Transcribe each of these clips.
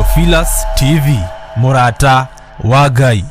Theophilus TV, mũrata wa Ngai.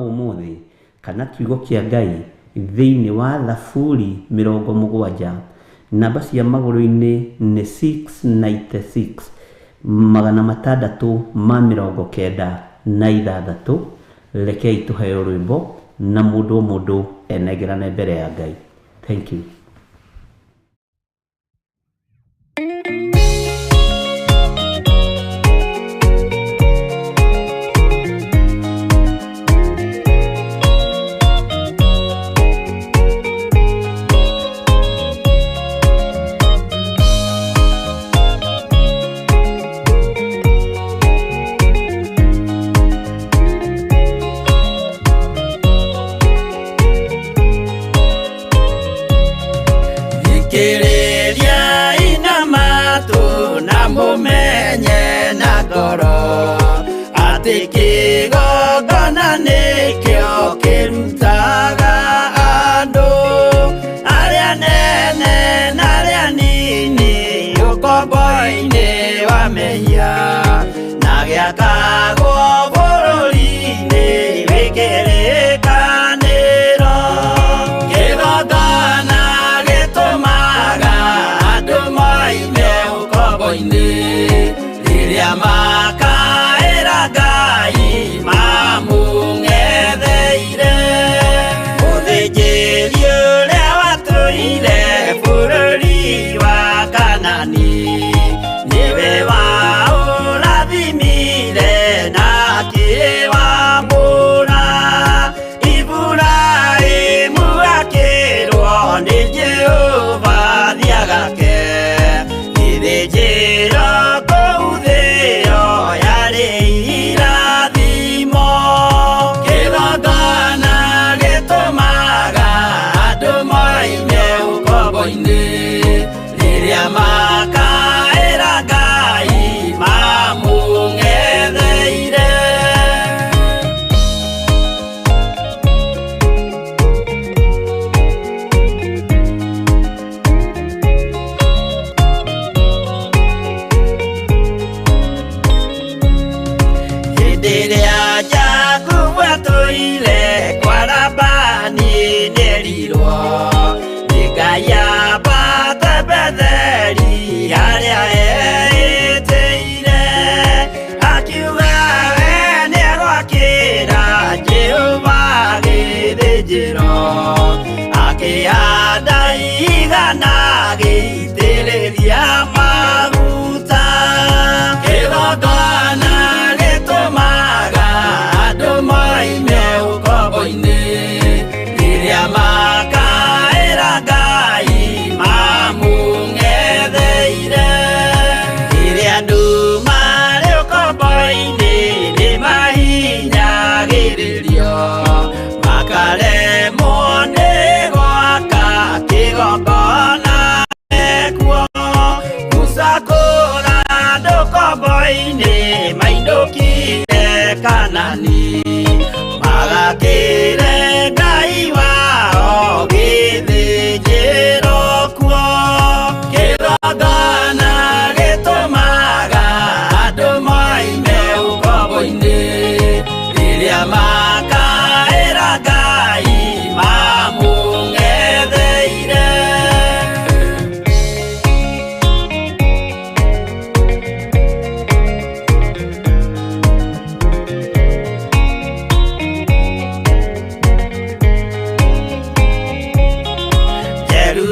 Ũmũthĩ kana kiugo kĩa Ngai thĩinĩ wa Thaburi 70, namba cia magũrũ-inĩ nĩ 696, 696. Rekei tũheo rwĩmbo na mũndũ o mũndũ enengerane mbere ya Ngai. Thank you. Kĩgongona nĩkĩo kĩrutaga andũ arĩa nene na arĩa nini ũkombo-inĩ wa mehia na gĩakagwo bũrũri-inĩ wĩ kĩrĩkanĩro. Kĩgongona gĩtũmaga andũ moime ũkombo-inĩ rĩrĩa makaĩra Ngai mamũng'etheire. Mũthĩnjĩri ũrĩa watũire bũrũri wa Kanani nĩwe waũrathimire na akĩwamũra. Iburahĩmu akĩrwo nĩ Jehova thiagake gĩthĩnjĩro kũu thĩo yarĩ irathimo. Kĩgongona gĩtũmaga andũ moime ũkombo-inĩ rĩrĩa makaĩra ũkombo-inĩ mainũkire Kanani magakĩre Ngai wao gĩthĩnjĩro kuo kĩgongona gĩtũmaga andũ moime ũkombo-inĩ rĩrĩa makaĩra Ngai mamũng'etheire.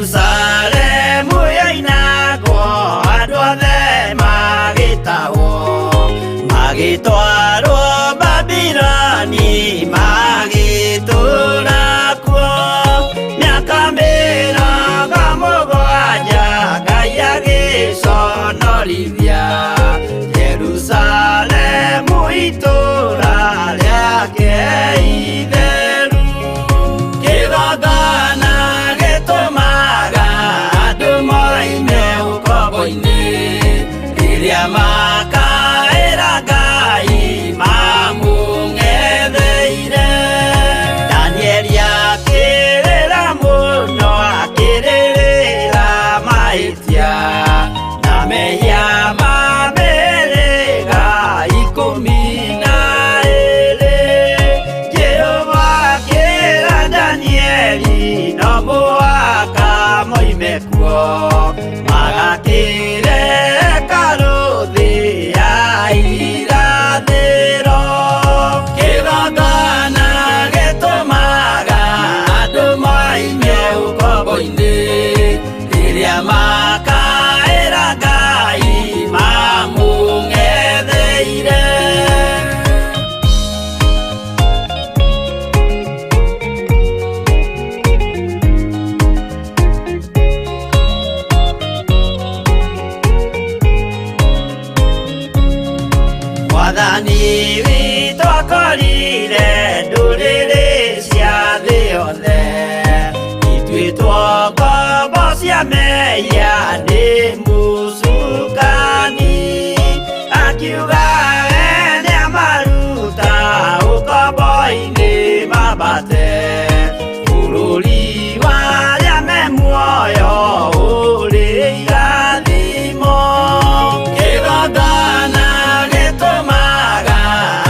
Jerusalemu yoinagwo andũ othe magĩtahwo magĩtwarwo Babiloni magĩtũũra kuo mĩaka 70 Ngai agĩconorithia Jerusalemu itũũra rĩake itheru. Kĩgongona gĩtũmaga andũ moime ũkombo-inĩ rĩrĩa makaĩra Ngai mamũng'etheire. Danieli akĩrĩra mũno akĩrĩrĩra mahĩtia na mehia ma mĩhĩrĩga 12. Jehova akĩra Danieli no mũhaka moime kuo magakĩre hekarũ thĩ ya irathĩro. Kĩgongona gĩtũmaga andũ moime ũkombo-inĩ rĩrĩa makaĩra Ngai mamũng'etheire. Mwathani witũ akorire ndũrĩrĩ cia thĩ yothe ituĩtwo ngombo cia mehia nĩ mũcukani akiuga we nĩamaruta ũkombo-inĩ mambate bũrũri wa arĩa me muoyo ũrĩ irathimo. Kĩgongona gĩtũmaga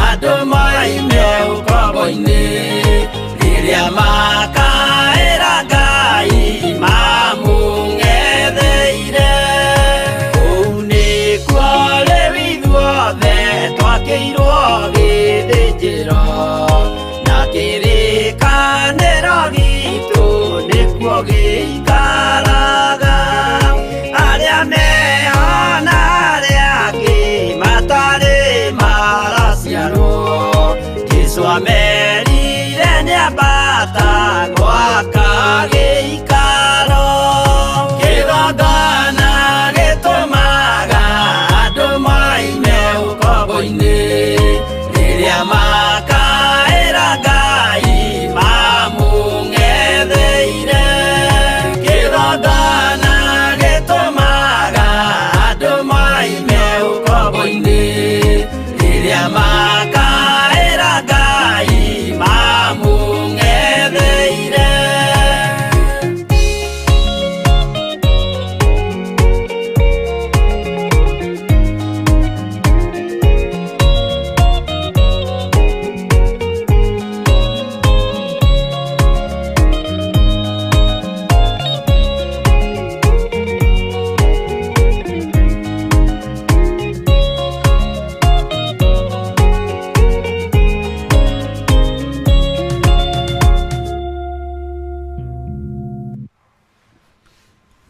andũ moime ũkombo-inĩ rĩrĩa makaĩra Ngai mamũng'etheire. Kũu nĩkuo rĩu ithuothe twakĩirwo gĩthĩnjĩro na kĩrĩkanĩro gitũ nĩkuo gĩikaraga. Arĩa meho na arĩa angĩ matarĩ maraciarwo Jesũ amerire nĩambata gwaka gĩikaro. Kĩgongona gĩtũmaga andũ moime ũkombo-inĩ rĩrĩa makaĩra Ngai mamũng'etheire. Kĩgongona gĩtũmaga andũ moime ũkombo-inĩ rĩrĩa makaĩra Ngai mamũng'etheire.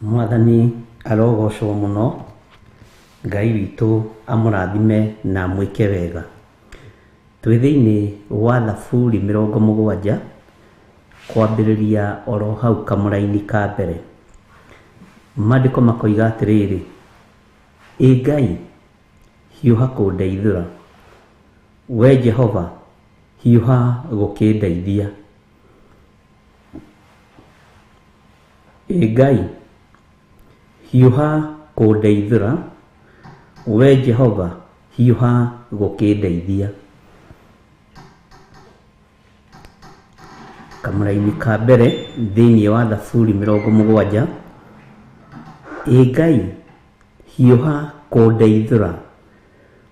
Mwathani arogocwo mũno, Ngai witũ amũrathime na amwĩke wega. Twĩ thĩinĩ wa Thaburi 70 kwambĩrĩria oro hau kamũraini ka mbere. Maandĩko makoiga atĩrĩrĩ, Ĩ Ngai, hiũha kũndeithũra, we Jehova, hiũha gũkĩndeithia. Ĩ Ngai, hiũha kũndeithũra, We Jehova hiũha gũkĩndeithia. Kamũraini ka mbere thĩinĩ wa Thaburi 70. Ĩ Ngai hiũha kũndeithũra,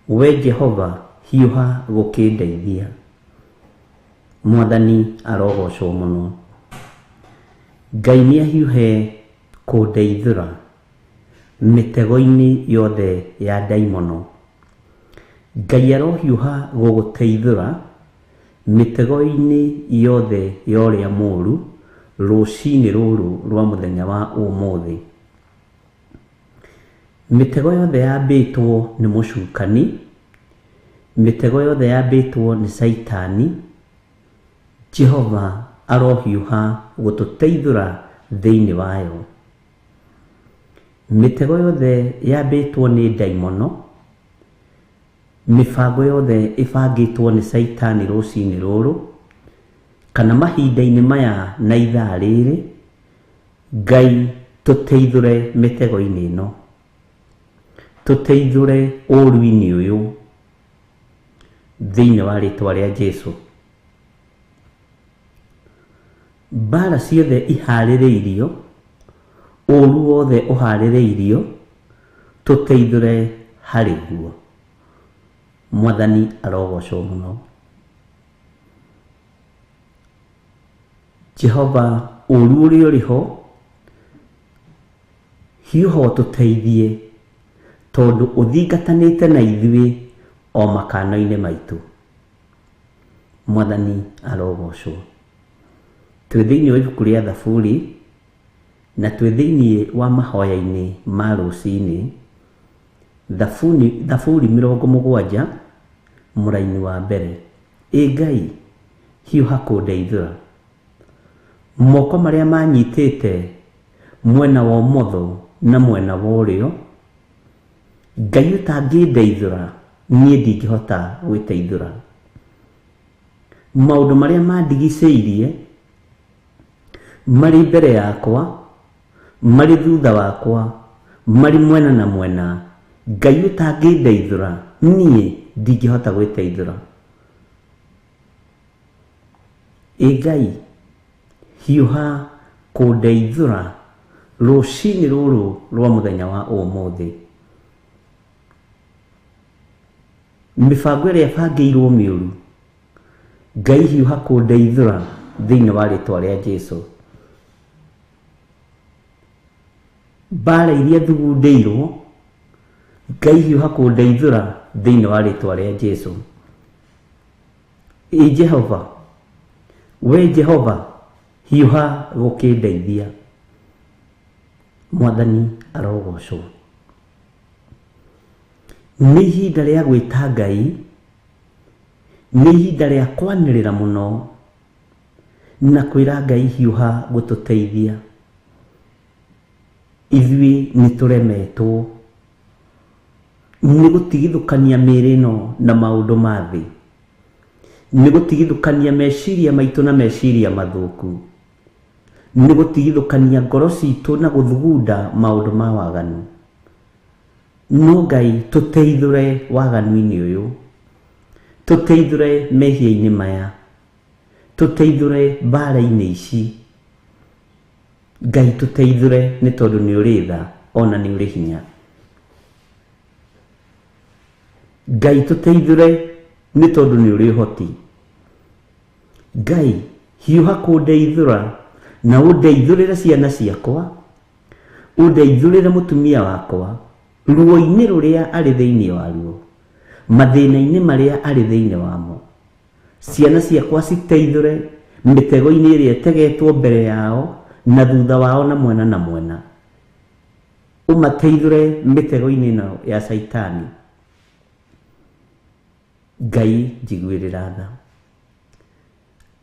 we Jehova hiũha gũkĩndeithia. Mwathani arogocwo mũno. Ngai nĩahiũhe kũndeithũra mĩtego-inĩ yothe ya ndaimono. Ngai arohiũha gũgũteithũra mĩtego-inĩ yothe ya ũrĩa mũũru rũcinĩ rũrũ rwa mũthenya wa ũmũthĩ. Mĩtego yothe yambĩtwo nĩ mũcukani, mĩtego yothe yambĩtwo nĩ Caitani, Jehova arohiũha gũtũteithũra thĩinĩ wayo. Mĩtego yothe yambĩtwo nĩ ndaimono, mĩbango yothe ĩbangĩtwo nĩ Caitani rũcinĩ rũrũ kana mahinda-inĩ maya na ithaa rĩrĩ, Ngai tũteithũre mĩtego-inĩ ĩno, tũteithũre ũũru-inĩ ũyũ thĩinĩ wa rĩtwa rĩa Jesũ. Mbara ciothe iharĩrĩirio, ũũru wothe ũharĩrĩirio, tũteithũre harĩ guo. Mwathani arogocwo mũno. Jehova ũũru ũrĩa ũrĩ ho hiũha ũtũteithie, tondũ ũthingatanĩte na ithuĩ o makano-inĩ maitũ. Mwathani arogocwo. Twĩ thĩinĩ wa ibuku rĩa Thaburi na twĩ thĩinĩ wa mahoya-inĩ ma rũcinĩ. Thaburi 70 mũraini wa mbere. Ĩ Ngai hiũha kũndeithũra. Moko marĩa manyitĩte mwena wa ũmotho na mwena wa ũrĩo, Ngai ũtangĩndeithũra niĩ ndingĩhota gwĩteithũra. Maũndũ marĩa mandigicĩirie marĩ mbere yakwa, marĩ thutha wakwa, marĩ mwena na mwena, Ngai ũtangĩndeithũra niĩ ndingĩhota gwĩteithũra. Ĩ Ngai hiũha kũndeithũra rũcinĩ rũrũ rwa mũthenya wa ũmũthĩ. Mĩbango ĩrĩa ĩbangĩirwo mĩũru, Ngai hiũha kũndeithũra thĩinĩ wa rĩtwa rĩa Jesũ. Mbara iria thugundĩirwo, Ngai hiũha kũndeithũra thĩinĩ wa rĩtwa rĩa Jesũ. Ĩ Jehova, we Jehova hiũha gũkĩndeithia. Mwathani arogocwo. Nĩ ihinda rĩa gwĩta Ngai, nĩ ihinda rĩa kwanĩrĩra mũno na kwĩra Ngai hiũha gũtũteithia. Ithuĩ nĩ tũremetwo nĩ gũtigithũkania mĩĩrĩ ĩno na maũndũ ma thĩ, nĩ gũtigithũkania meciria maitũ na meciria mathũku, nĩ gũtigithũkania ngoro citũ na gũthugunda maũndũ ma waganu. No Ngai tũteithũre waganu-inĩ ũyũ, tũteithũre mehia-inĩ maya, tũteithũre mbara-inĩ ici. Ngai tũteithũre nĩ tondũ nĩ ũrĩ tha ona nĩ ũrĩ hinya. Ngai tũteithũre nĩ tondũ nĩ ũrĩ ũhoti. Ngai hiũha kũndeithũra na ũndeithũrĩre ciana ciakwa, ũndeithũrĩre mũtumia wakwa ruo-inĩ rũrĩa arĩ thĩinĩ waruo, mathĩna-inĩ marĩa arĩ thĩinĩ wamo. Ciana ciakwa citeithũre mĩtego-inĩ ĩrĩa ĩtegetwo mbere yao na thutha wao na mwena na mwena. Ũmateithũre mĩtego-inĩ ĩno ya Caitani. Ngai njiguĩrĩra tha.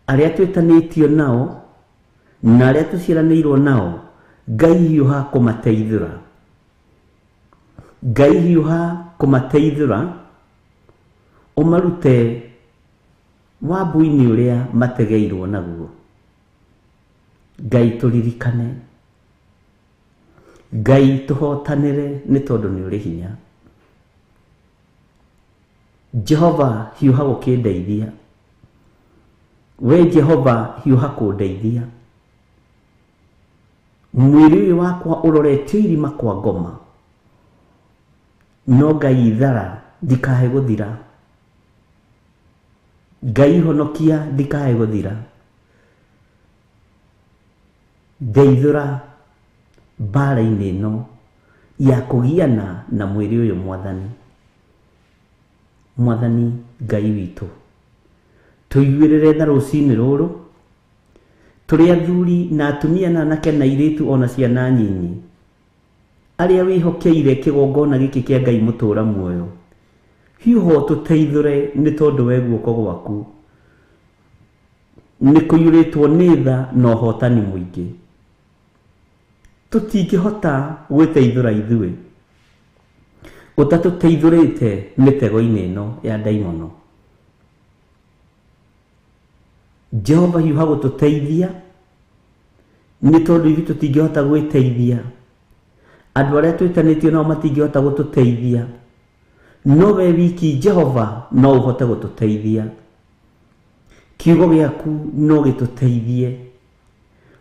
Arĩa twĩtanĩtio nao na arĩa tũciaranĩirwo nao, Ngai hiũha kũmateithũra. Ngai hiũha kũmateithũra, ũmarute wambu-inĩ ũrĩa mategeirwo naguo. Ngai tũririkane, Ngai tũhotanĩre nĩ tondũ nĩ ũrĩ hinya. Jehova hiũha gũkĩndeithia. We Jehova hiũha kũndeithia. Mwĩrĩ ũyũ wakwa ũroretio irima kwa ngoma, no Ngai thara ndikae gũthira. Ngai honokia ndikae gũthira. Ndeithũra mbara-inĩ ĩno ya kũgiana na mwĩrĩ ũyũ Mwathani. Mwathani Ngai witũ, tũiguĩrĩre tha rũcinĩ rũrũ, tũrĩ athuri na atumia na anake na airĩtu ona ciana nyinyi, arĩa wĩhokeire kĩgongona gĩkĩ kĩa Ngai mũtũra muoyo. Hiũha ũtũteithũre nĩ tondũ we guoko gwaku nĩ kũiyũrĩtwo nĩ tha na ũhotani mũingĩ. Tũtingĩhota gwĩteithũra ithuĩ ũtatũteithũrĩte mĩtego-inĩ ĩno ya ndaimono. Jehova hiũha gũtũteithia nĩ tondũ ithuĩ tũtingĩhota gwĩteithia. Andũ arĩa twĩtanĩtio nao matingĩhota gũtũteithia, no we wiki Jehova no ũhote gũtũteithia. Kiugo gĩaku no gĩtũteithie,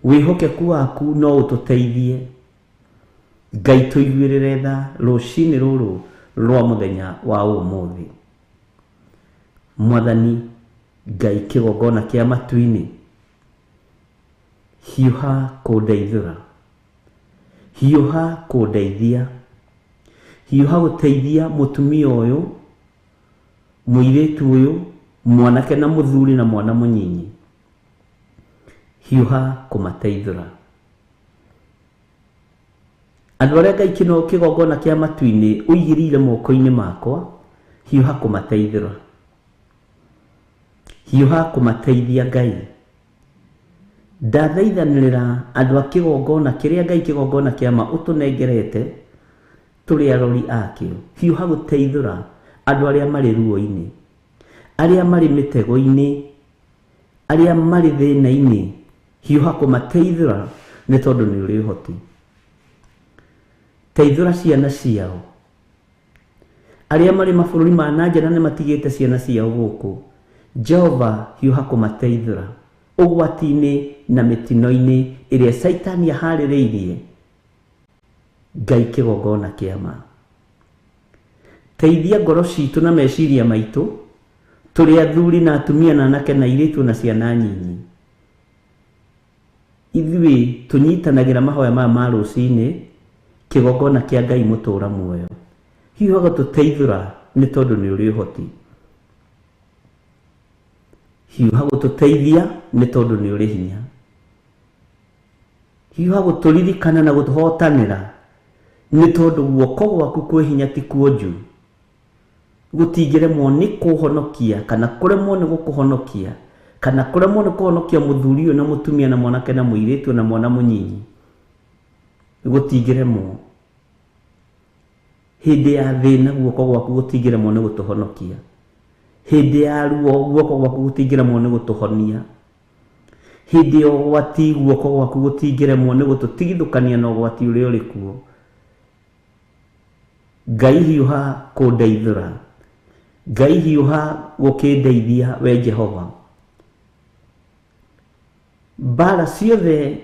wĩhokeku waku no ũtũteithie. Ngai tũiguĩrĩre tha rũcinĩ rũrũ rwa mũthenya wa ũmũthĩ. Mwathani Ngai kĩgongona kĩa matu-inĩ, hiũha kũndeithũra, hiũha kũndeithia, hiũha gũteithia mũtumia ũyũ, mũirĩtu ũyũ, mwanake na mũthuri na mwana mũnyinyi. Hiũha kũmateithũra. Andũ arĩa Ngai kĩno kĩgongona kĩa matu-inĩ ũigĩrĩire moko-inĩ makwa, hiũha kũmateithũra. Hiũha kũmateithia Ngai. Ndathaithanĩrĩra andũ a kĩgongona kĩrĩa Ngai kĩgongona kĩa ma ũtũnengerete tũrĩ arori akĩo. Hiũha gũteithũra andũ arĩa marĩ ruo-inĩ, arĩa marĩ mĩtego-inĩ, arĩa marĩ thĩna-inĩ. Hiũha kũmateithũra nĩ tondũ nĩ ũrĩ ũhoti. Teithũra ciana ciao. Arĩa marĩ mabũrũri ma na nja na nĩ matigĩte ciana ciao gũkũ, Jehova hiũha kũmateithũra ũgwati-inĩ na mĩtino-inĩ ĩrĩa Caitani aharĩrĩirie. Ngai kĩgongona kĩa ma, teithia ngoro citũ na meciria maitũ tũrĩ athuri na atumia na anake na airĩtu na ciana nyinyi. Ithuĩ tũnyitanagĩra mahoya maya ma rũcinĩ kĩgongona kĩa Ngai mũtũra muoyo. Hiũha gũtũteithũra nĩ tondũ nĩ ũrĩ ũhoti. Hiũha gũtũteithia nĩ tondũ nĩ ũrĩ hinya. Hiũha gũtũririkana na gũtũhotanĩra nĩ tondũ guoko gwaku kwĩ hinya ti kuonju. Gũtingĩremwo nĩ kũhonokia kana kũremwo nĩ gũkũhonokia kana kũremwo nĩ kũhonokia mũthuri ũyũ na mũtumia na mwanake na mũirĩtu na mwana mũnyinyi. Gũtingĩremwo. Hĩndĩ ya thĩna guoko gwaku gũtingĩremwo nĩ gũtũhonokia. Hĩndĩ ya ruo guoko gwaku gũtingĩremwo nĩ gũtũhonia. Hĩndĩ ya ũgwati guoko gwaku gũtingĩremwo nĩ gũtũtigithũkania na ũgwati ũrĩa ũrĩ kuo. Ngai hiũha kũndeithũra. Ngai hiũha gũkĩndeithia we Jehova. Mbara ciothe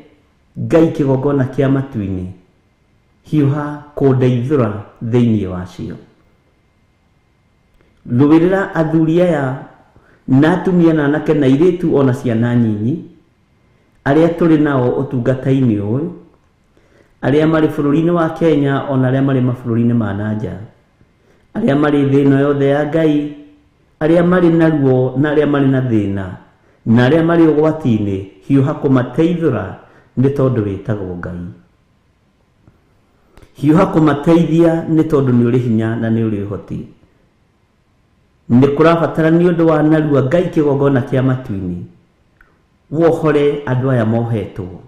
Ngai kĩgongona kĩa matu-inĩ, hiũha kũndeithũra thĩinĩ wacio. Rũĩrĩra athuri aya na atumia na anake na airĩtu ona ciana nyinyi, arĩa tũrĩ nao ũtungata-inĩ ũyũ, arĩa marĩ bũrũri-inĩ wa Kenya ona arĩa marĩ mabũrũri-inĩ ma na nja, arĩa marĩ thĩ ĩno yothe ya Ngai, arĩa marĩ na ruo na arĩa marĩ na thĩna na arĩa marĩ ũgwati-inĩ, hiũha kũmateithũra nĩ tondũ wĩtagwo Ngai. Hiũha kũmateithia nĩ tondũ nĩ ũrĩ hinya na nĩ ũrĩ ũhoti. Nĩ kũrabatara nĩ ũndũ wa narua Ngai kĩgongona kĩa matu-inĩ, wohore andũ aya mohetwo,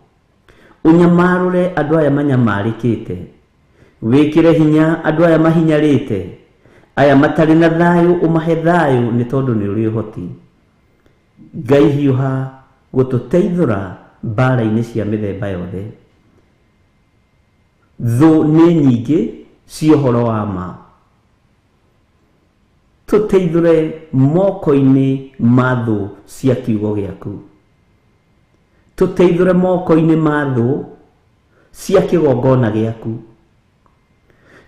ũnyamarũre andũ aya manyamarĩkĩte, wĩkĩre hinya andũ aya mahinyarĩte, aya matarĩ na thayũ ũmahe thayũ nĩ tondũ nĩ ũrĩ ũhoti. Ngai hiũha gũtũteithũra mbara-inĩ cia mĩthemba yothe. Thũ nĩ nyingĩ cia ũhoro wa ma. Tũteithũre moko-inĩ ma thũ cia kiugo gĩaku. Tũteithũre moko-inĩ ma thũ cia kĩgongona gĩaku.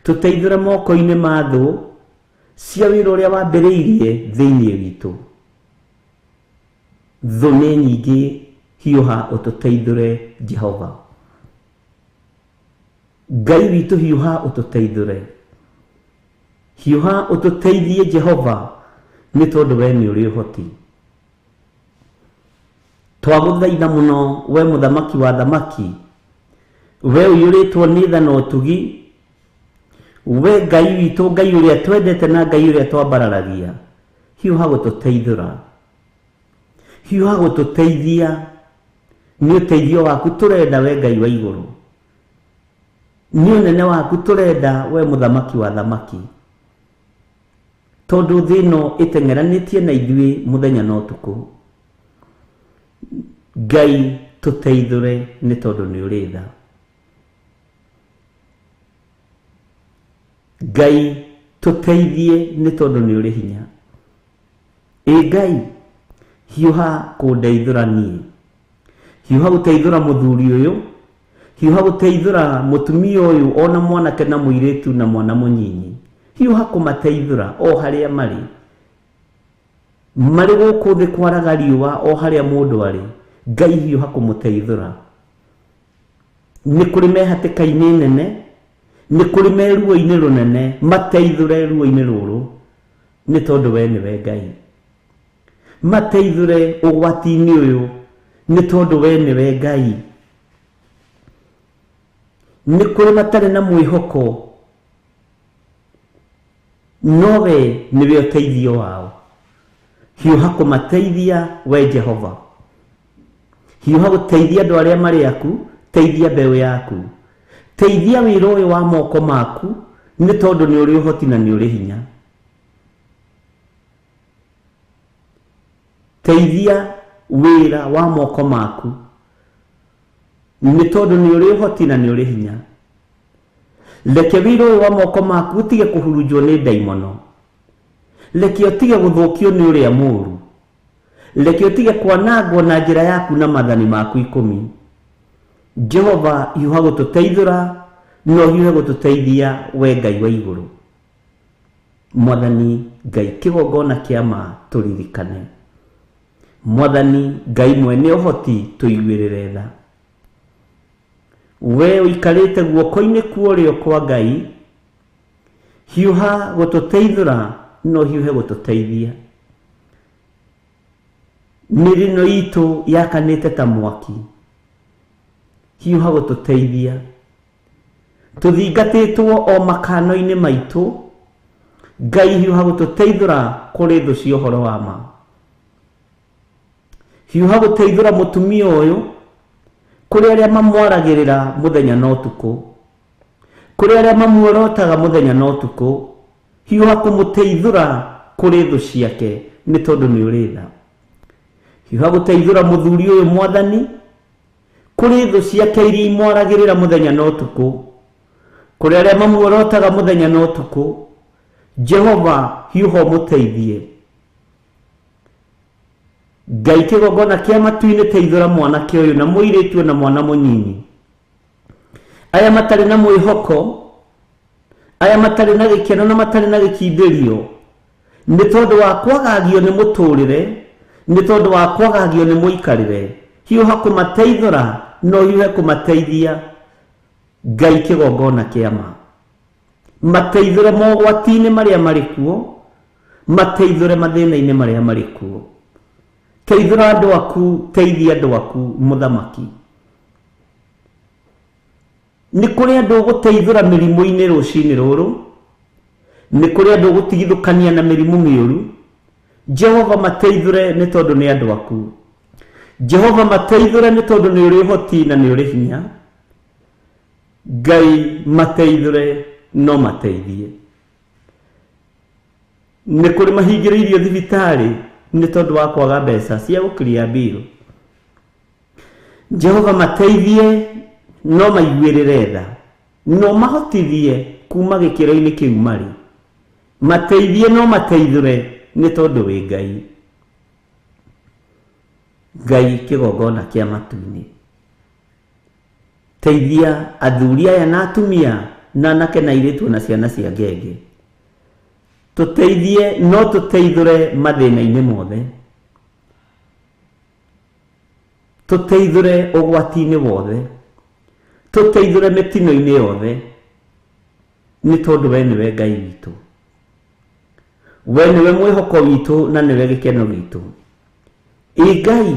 Tũteithũre moko-inĩ ma thũ cia wĩra ũrĩa wambĩrĩirie thĩinĩ witũ. Thũ nĩ nyingĩ, hiũha ũtũteithũre Jehova. Ngai witũ hiũha ũtũteithũre. Hiũha ũtũteithie Jehova, nĩ tondũ we nĩ ũrĩ ũhoti. Twagũthaitha mũno we mũthamaki wa thamaki, we ũiyũrĩtwo nĩ tha na ũtugi, we Ngai witũ, Ngai ũrĩa twendete na Ngai ũrĩa twambararagia, hiũha gũtũteithũra, hiũha gũtũteithia. Nĩ ũteithio waku tũrenda we Ngai wa igũrũ, nĩ ũnene waku tũrenda we mũthamaki wa thamaki, tondũ thĩ ĩno ĩteng'eranĩtie na ithuĩ mũthenya na ũtukũ. Ngai tũteithũre nĩ tondũ nĩ ũrĩ tha. Ngai tũteithie nĩ tondũ nĩ ũrĩ hinya. Ĩ Ngai, hiũha kũndeithũra niĩ, hiũha gũteithũra mũthuri ũyũ, hiũha gũteithũra mũtumia ũyũ, ona mwanake na mũirĩtu na mwana mũnyinyi, hiũha kũmateithũra o harĩa marĩ, marĩ gũkũ thĩ kwaraga riũa, o harĩa mũndũ arĩ, Ngai hiũha kũmũteithũra. Nĩ kũrĩ me hatĩka-inĩ nene, nĩ kũrĩ me ruo-inĩ rũnene, mateithũre ruo-inĩ rũrũ, nĩ tondũ we nĩwe Ngai. Mateithũre ũgwati-inĩ ũyũ, nĩ tondũ we nĩwe Ngai. Nĩ kũrĩ matarĩ na mwĩhoko, no we nĩwe ũteithio wao. Hiũha kũmateithia we Jehova. Hiũha gũteithia andũ arĩa marĩ aku, teithia mbeũ yaku, teithia wĩra ũyũ wa moko maku, nĩ tondũ nĩ ũrĩ ũhoti na nĩ ũrĩ hinya. Teithia wĩra wa moko maku, nĩ tondũ nĩ ũrĩ ũhoti na nĩ ũrĩ hinya. Reke wĩra ũyũ wa moko maku ũtige kũhurunjwo nĩ ndaimono, reke ũtige gũthũkio nĩ ũrĩa mũũru, reke ũtige kwanangwo na njĩra yaku na mathani maku 10. Jehova hiũha gũtũteithũra, no hiũhe gũtũteithia we Ngai wa igũrũ. Mwathani Ngai kĩgongona kĩa ma tũririkane. Mwathani Ngai mwene ũhoti tũiguĩrĩre tha. We ũikarĩte guoko-inĩ kwa ũrĩo kwa Ngai, hiũha gũtũteithũra, no hiũhe gũtũteithia. Mĩĩrĩ ĩno itũ yakanĩte ta mwaki, hiũha gũtũteithia. Tũthingatĩtwo o makano-inĩ maitũ, Ngai hiũha gũtũteithũra kũrĩ thũ cia ũhoro wa ma. Hiũha gũteithũra mũtumia ũyũ kũrĩ arĩa mamwaragĩrĩra mũthenya na ũtukũ, kũrĩ arĩa mamuorotaga mũthenya na ũtukũ. Hiũha kũmũteithũra kũrĩ thũ ciake, nĩ tondũ nĩ ũrĩ tha. Hiũha gũteithũra mũthuri ũyũ Mwathani kũrĩ thũ ciake iria imwaragĩrĩra mũthenya na ũtukũ, kũrĩ arĩa mamuorotaga mũthenya na ũtukũ. Jehova hiũha ũmũteithie. Ngai kĩgongona kĩa matu-inĩ teithũra mwanake ũyũ na mũirĩtu na mwana mũnyinyi, aya matarĩ na mwĩhoko, aya matarĩ na gĩkeno na matarĩ na gĩkindĩrio, nĩ tondũ wa kwagagio nĩ mũtũrĩre, nĩ tondũ wa kwagagio nĩ mũikarĩre. Hiũha kũmateithũra, no hiũhe kũmateithia. Ngai kĩgongona kĩa ma, mateithũre mogwati-inĩ marĩa marĩ kuo, mateithũre mathĩna-inĩ marĩa marĩ kuo. Teithũra andũ aku, teithia andũ aku mũthamaki. Nĩ kũrĩ andũ ũgũteithũra mĩrimũ-inĩ rũcinĩ rũrũ, nĩ kũrĩ andũ ũgũtigithũkania na mĩrimũ mĩũru. Jehova mateithũre nĩ tondũ nĩ andũ aku. Jehova mateithũre nĩ tondũ nĩ ũrĩ ũhoti na nĩ ũrĩ hinya. Ngai mateithũre no mateithie. Nĩ kũrĩ mahingĩrĩirio thibitarĩ nĩ tondũ wa kwaga mbeca cia gũkiria mbirũ. Jehova mateithie no maiguĩrĩre tha, no mahotithie kuma gĩkĩro-inĩ kĩu marĩ. Mateithie no mateithũre nĩ tondũ wĩ Ngai. Ngai kĩgongona kĩa matu-inĩ, teithia athuri aya na atumia na anake na airĩtu na ciana cia ngenge. Tũteithie no tũteithũre mathĩna-inĩ mothe, tũteithũre ũgwati-inĩ wothe, tũteithũre mĩtino-inĩ yothe, nĩ tondũ we nĩwe Ngai witũ, we nĩwe mwĩhoko witũ na nĩwe gĩkeno gitũ. Ĩ Ngai,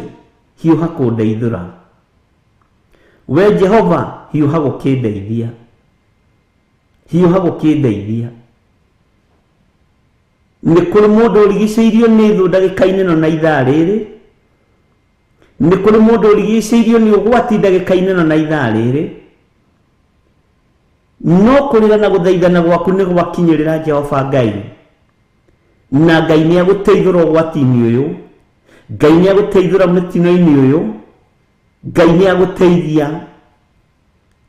hiũha kũndeithũra. We Jehova, hiũha gũkĩndeithia, hiũha gũkĩndeithia. Nĩ kũrĩ mũndũ ũrigicĩirio nĩ thũ ndagĩka-inĩ ĩno na ithaa rĩrĩ, nĩ kũrĩ mũndũ ũrigicĩirio nĩ ũgwati ndagĩka-inĩ ĩno na ithaa rĩrĩ, no kũrĩra na gũthaithana gwaku nĩ gwakinyĩrĩra Jehova Ngai, na Ngai nĩ agũteithũra ũgwati-inĩ ũyũ, Ngai nĩ agũteithũra mũtino-inĩ ũyũ, Ngai nĩ agũteithia,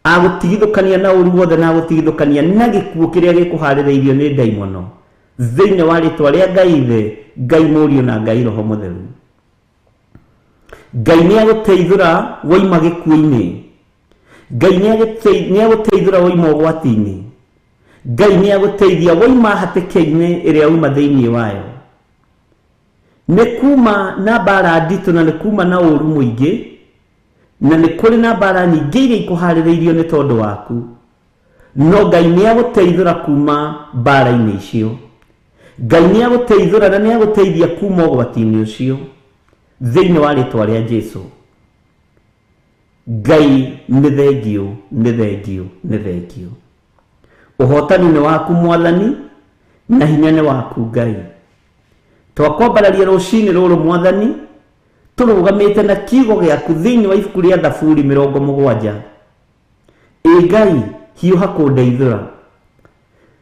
agũtigithũkania na ũru wothe na agũtigithũkania na gĩkuũ kĩrĩa gĩkũharĩrĩirio nĩ ndaimono thĩinĩ wa rĩtwa rĩa Ngai Ithe, Ngai Mũriũ na Ngai Roho Mũtheru. Ngai nĩ agũteithũra waima gĩkuũ-inĩ, Ngai nĩ agũteithũra waima ũgwati-inĩ, Ngai nĩ agũteithia waima hatĩka-inĩ ĩrĩa uma thĩinĩ wayo. Nĩ kuma na mbara nditũ na nĩ kuma na ũru mũingĩ, na nĩ kũrĩ na mbara nyingĩ iria ikũharĩrĩirio nĩ tondũ waku, no Ngai nĩ agũteithũra kuma mbara-inĩ icio. Ngai nĩ agũteithũra na nĩ agũteithia kuma ũgwati-inĩ ũcio thĩinĩ wa rĩtwa rĩa Jesu. Ngai nĩ thengiũ, nĩ thengiũ, nĩ thengiũ. Ũhotani nĩ waku Mwathani, na hinya nĩ waku Ngai. Twakwambararia rũcinĩ rũrũ Mwathani, tũrũgamĩte na kiugo gĩaku thĩinĩ wa ibuku rĩa Thaburi 70. Ĩ Ngai, hiũha kũndeithũra.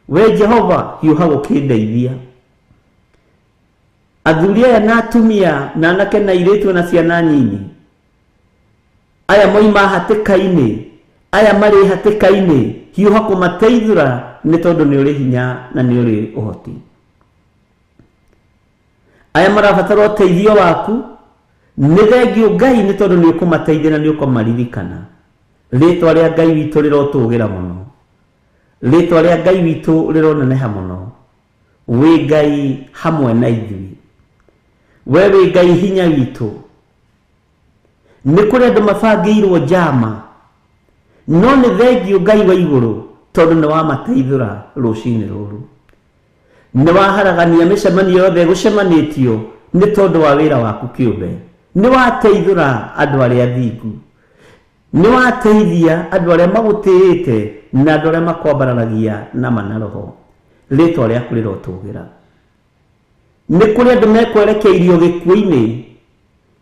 We Jehova, hiũha gũkĩndeithia. Athuri aya na atumia na anake na airĩtu na ciana nyinyi, aya moima hatĩka-inĩ, aya marĩ hatĩka-inĩ, hiũha kũmateithũra nĩ tondũ nĩ ũrĩ hinya na nĩ ũrĩ ũhoti. Aya marabatara ũteithio waku, nĩ thengiũ Ngai nĩ tondũ nĩ ũkũmateithia na nĩ ũkũmaririkana. Rĩtwa rĩa Ngai witũ rĩrotũgĩra mũno, rĩtwa rĩa Ngai witũ rĩroneneha mũno. Wĩ Ngai hamwe na ithuĩ, we wĩ Ngai hinya witũ. Nĩ kũrĩ andũ mabangĩirwo njama, no nĩ thengiũ Ngai wa igũrũ tondũ nĩ wamateithũra rũcinĩ rũrũ. Nĩ waharagania mĩcemanio yothe ĩgũcemanĩtio nĩ tondũ wa wĩra waku kĩũmbe. Nĩ wateithũra andũ arĩa athingu, nĩ wateithia andũ arĩa magũtĩĩte na andũ arĩa makwambararagia na mana roho. Rĩtwa rĩaku rĩrotũgĩra. Nĩ kũrĩ andũ mekwerekeirio gĩkuũ-inĩ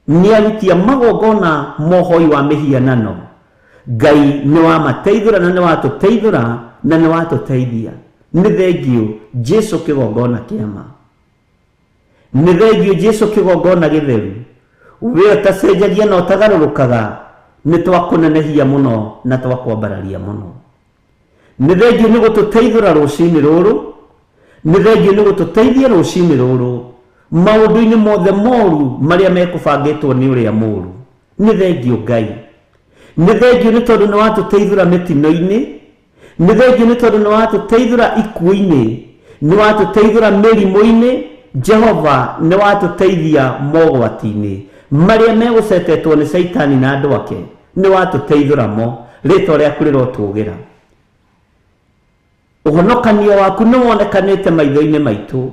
nĩ aruti a magongona mohoi wa mĩhianano. Ngai nĩ wamateithũra na nĩ watũteithũra na nĩ watũteithia. Nĩ thengiũ Jesu kĩgongona kĩa ma, nĩ thengiũ Jesu kĩgongona gĩtheru. We ũtacenjagia na ũtagarũrũkaga, nĩ twakũnenehia mũno na twakwambararia mũno. Nĩ thengiũ nĩ gũtũteithũra rũcinĩ rũrũ, nĩ thengiũ nĩ gũtũteithia rũcinĩ rũrũ maũndũ-inĩ mothe moru marĩa mekũbangĩtwo nĩ ũrĩa mũru. Nĩ thengiũ Ngai, nĩ thengiũ nĩ tondũ nĩ watũteithũra mĩtino-inĩ, nĩ thengiũ nĩ tondũ nĩ watũteithũra ikuũ-inĩ, nĩ watũteithũra mĩrimũ-inĩ. Jehova nĩ watũteithia mogwati-inĩ marĩa megũcetetwo nĩ Caitani na andũ ake, nĩ watũteithũra mo. Rĩtwa rĩaku rĩrotũgĩra. Ũhonokanio waku nĩ wonekanĩte maitho-inĩ maitũ,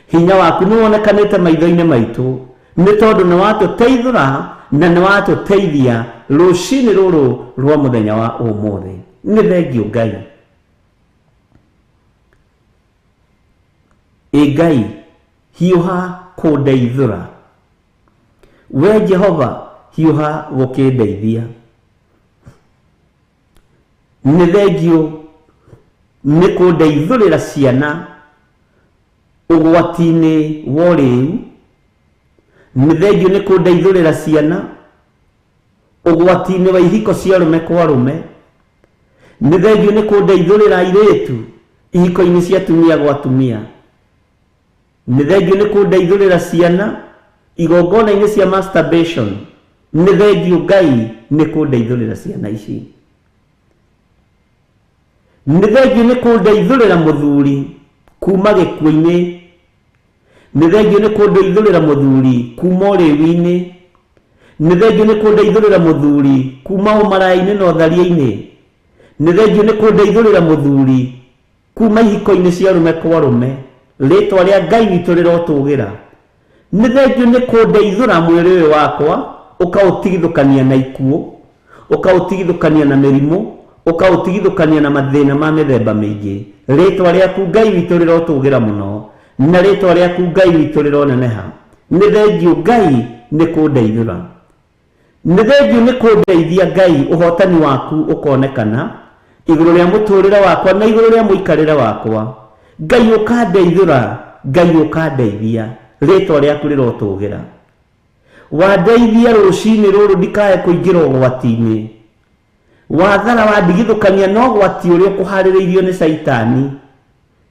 hinya waku nĩ wonekanĩte maitho-inĩ maitũ, nĩ tondũ nĩ watũteithũra na nĩ watũteithia rũcinĩ rũrũ rwa mũthenya wa ũmũthĩ. Nĩ thengiũ Ngai. Ĩ Ngai, hiũha kũndeithũra. We Jehova, hiũha gũkĩndeithia. Nĩ thengiũ nĩ kũndeithũrĩra ciana ũgwati-inĩ wa ũrĩu, nĩ thengiũ nĩ kũndeithũrĩra ciana ũgwati-inĩ wa ihiko cia arũme kwa arũme, nĩ thengiũ nĩ kũndeithũrĩra airĩtu ihiko-inĩ cia atumia gwa atumia, Nĩ thengiũ nĩ kũndeithũrĩra ciana igongona-inĩ cia masturbation. Nĩ thengiũ Ngai nĩ kũndeithũrĩra ciana ici. Nĩ thengiũ nĩ kũndeithũrĩra mũthuri kuma gĩkuũ-inĩ. Nĩ thengiũ nĩ kũndeithũrĩra mũthuri kuma ũrĩwi-inĩ. Nĩ thengiũ nĩ kũndeithũrĩra mũthuri kuma ũmaraya-inĩ na ũtharia-inĩ. Nĩ thengiũ nĩ kũndeithũrĩra mũthuri kuma ihiko-inĩ cia arũme kwa arũme. Rĩtwa rĩa Ngai witũ rĩrotũgĩra. Nĩ thengiũ nĩ kũndeithũra mwĩrĩ ũyũ wakwa, ũkaũtigithũkania na ikuũ, ũkaũtigithũkania na mĩrimũ, ũkaũtigithũkania na mathĩna ma mĩthemba mĩingĩ. Rĩtwa rĩaku Ngai witũ rĩrotũgĩra mũno, na rĩtwa rĩaku Ngai witũ rĩroneneha. Nĩ thengiũ Ngai nĩ kũndeithũra. Nĩ thengiũ nĩ kũndeithia Ngai, ũhotani waku ũkonekana igũrũ rĩa mũtũrĩre wakwa na igũrũ rĩa mũikarĩre wakwa. Ngai ũkandeithũra, Ngai ũkandeithia, rĩtwa rĩaku rĩrotũgĩra. Wandeithia rũcinĩ rũrũ ndikae kũingĩra ũgwati-inĩ. Wathara wandigithũkania na ũgwati ũrĩa ũkũharĩrĩirio nĩ Caitani.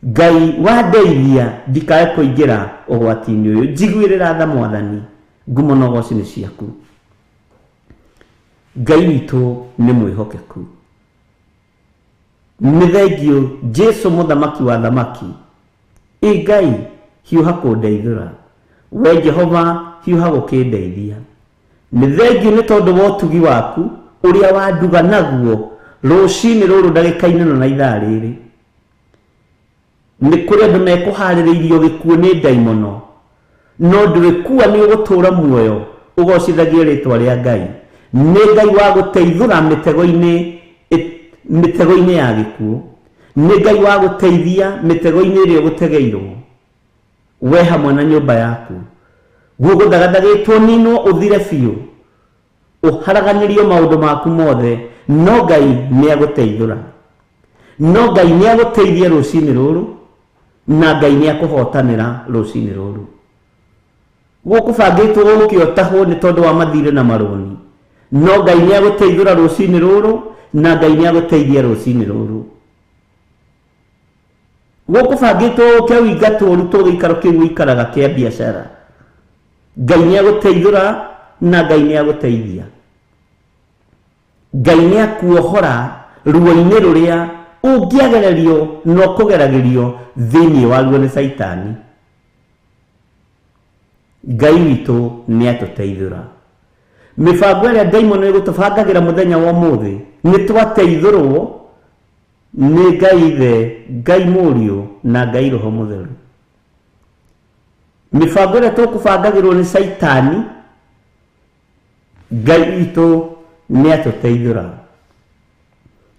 Ngai wandeithia ndikae kũingĩra ũgwati-inĩ ũyũ. Njiguĩrĩra tha Mwathani, ngumo na ũgoci nĩ ciaku. Ngai witũ nĩ mwĩhokeku. Nĩ thengiũ Jesu mũthamaki wa thamaki. Ĩ Ngai hiũha kũndeithũra. We Jehova hiũha gũkĩndeithia. Nĩ thengiũ nĩ tondũ wa ũtugi waku ũrĩa wanduga naguo rũcinĩ rũrũ ndagĩka-inĩ ĩno na ithaa rĩrĩ. Nĩ kũrĩ andũ mekũharĩrĩirio gĩkuũ nĩ ndaimono, no ndũrĩkua nĩ ũgũtũũra muoyo ũgocithagie rĩtwa rĩa Ngai. Nĩ Ngai wa gũteithũra mĩtego-inĩ ya gĩkuũ. Nĩ Ngai wa gũteithia mĩtego-inĩ ĩrĩa ũgũtegeirwo we hamwe na nyũmba yaku. Gũgũthagathagĩtwo ninwo ũthire biũ, ũharaganĩrio maũndũ maku mothe, no Ngai nĩ agũteithũra. No Ngai nĩ agũteithia rũcinĩ rũrũ, na Ngai nĩ akũhotanĩra rũcinĩ rũrũ. Gũkũbangĩtwo gũke ũtahwo nĩ tondũ wa mathirĩ na marũni, no Ngai nĩ agũteithũra rũcinĩ rũrũ, na Ngai nĩ agũteithia rũcinĩ rũrũ. Gũkũbangĩtwo gũke ũingatwo ũrutwo gĩikaro kĩu ũikaraga kĩa biacara, Ngai nĩ agũteithũra na Ngai nĩ agũteithia. Ngai nĩ akuohora ruo-inĩ rũrĩa ũngĩagererio na ũkũgeragĩrio thĩinĩ waruo nĩ Caitani. Ngai witũ nĩ atũteithũra. Mĩbango ĩrĩa ndaimono ĩgũtũbangagĩra mũthenya wa ũmũthĩ, nĩ twateithũrwo nĩ Ngai Ithe, Ngai Mũriũ na Ngai Roho Mũtheru. Mĩbango ĩrĩa tũkũbangagĩrwo nĩ Caitani, Ngai witũ nĩ atũteithũra.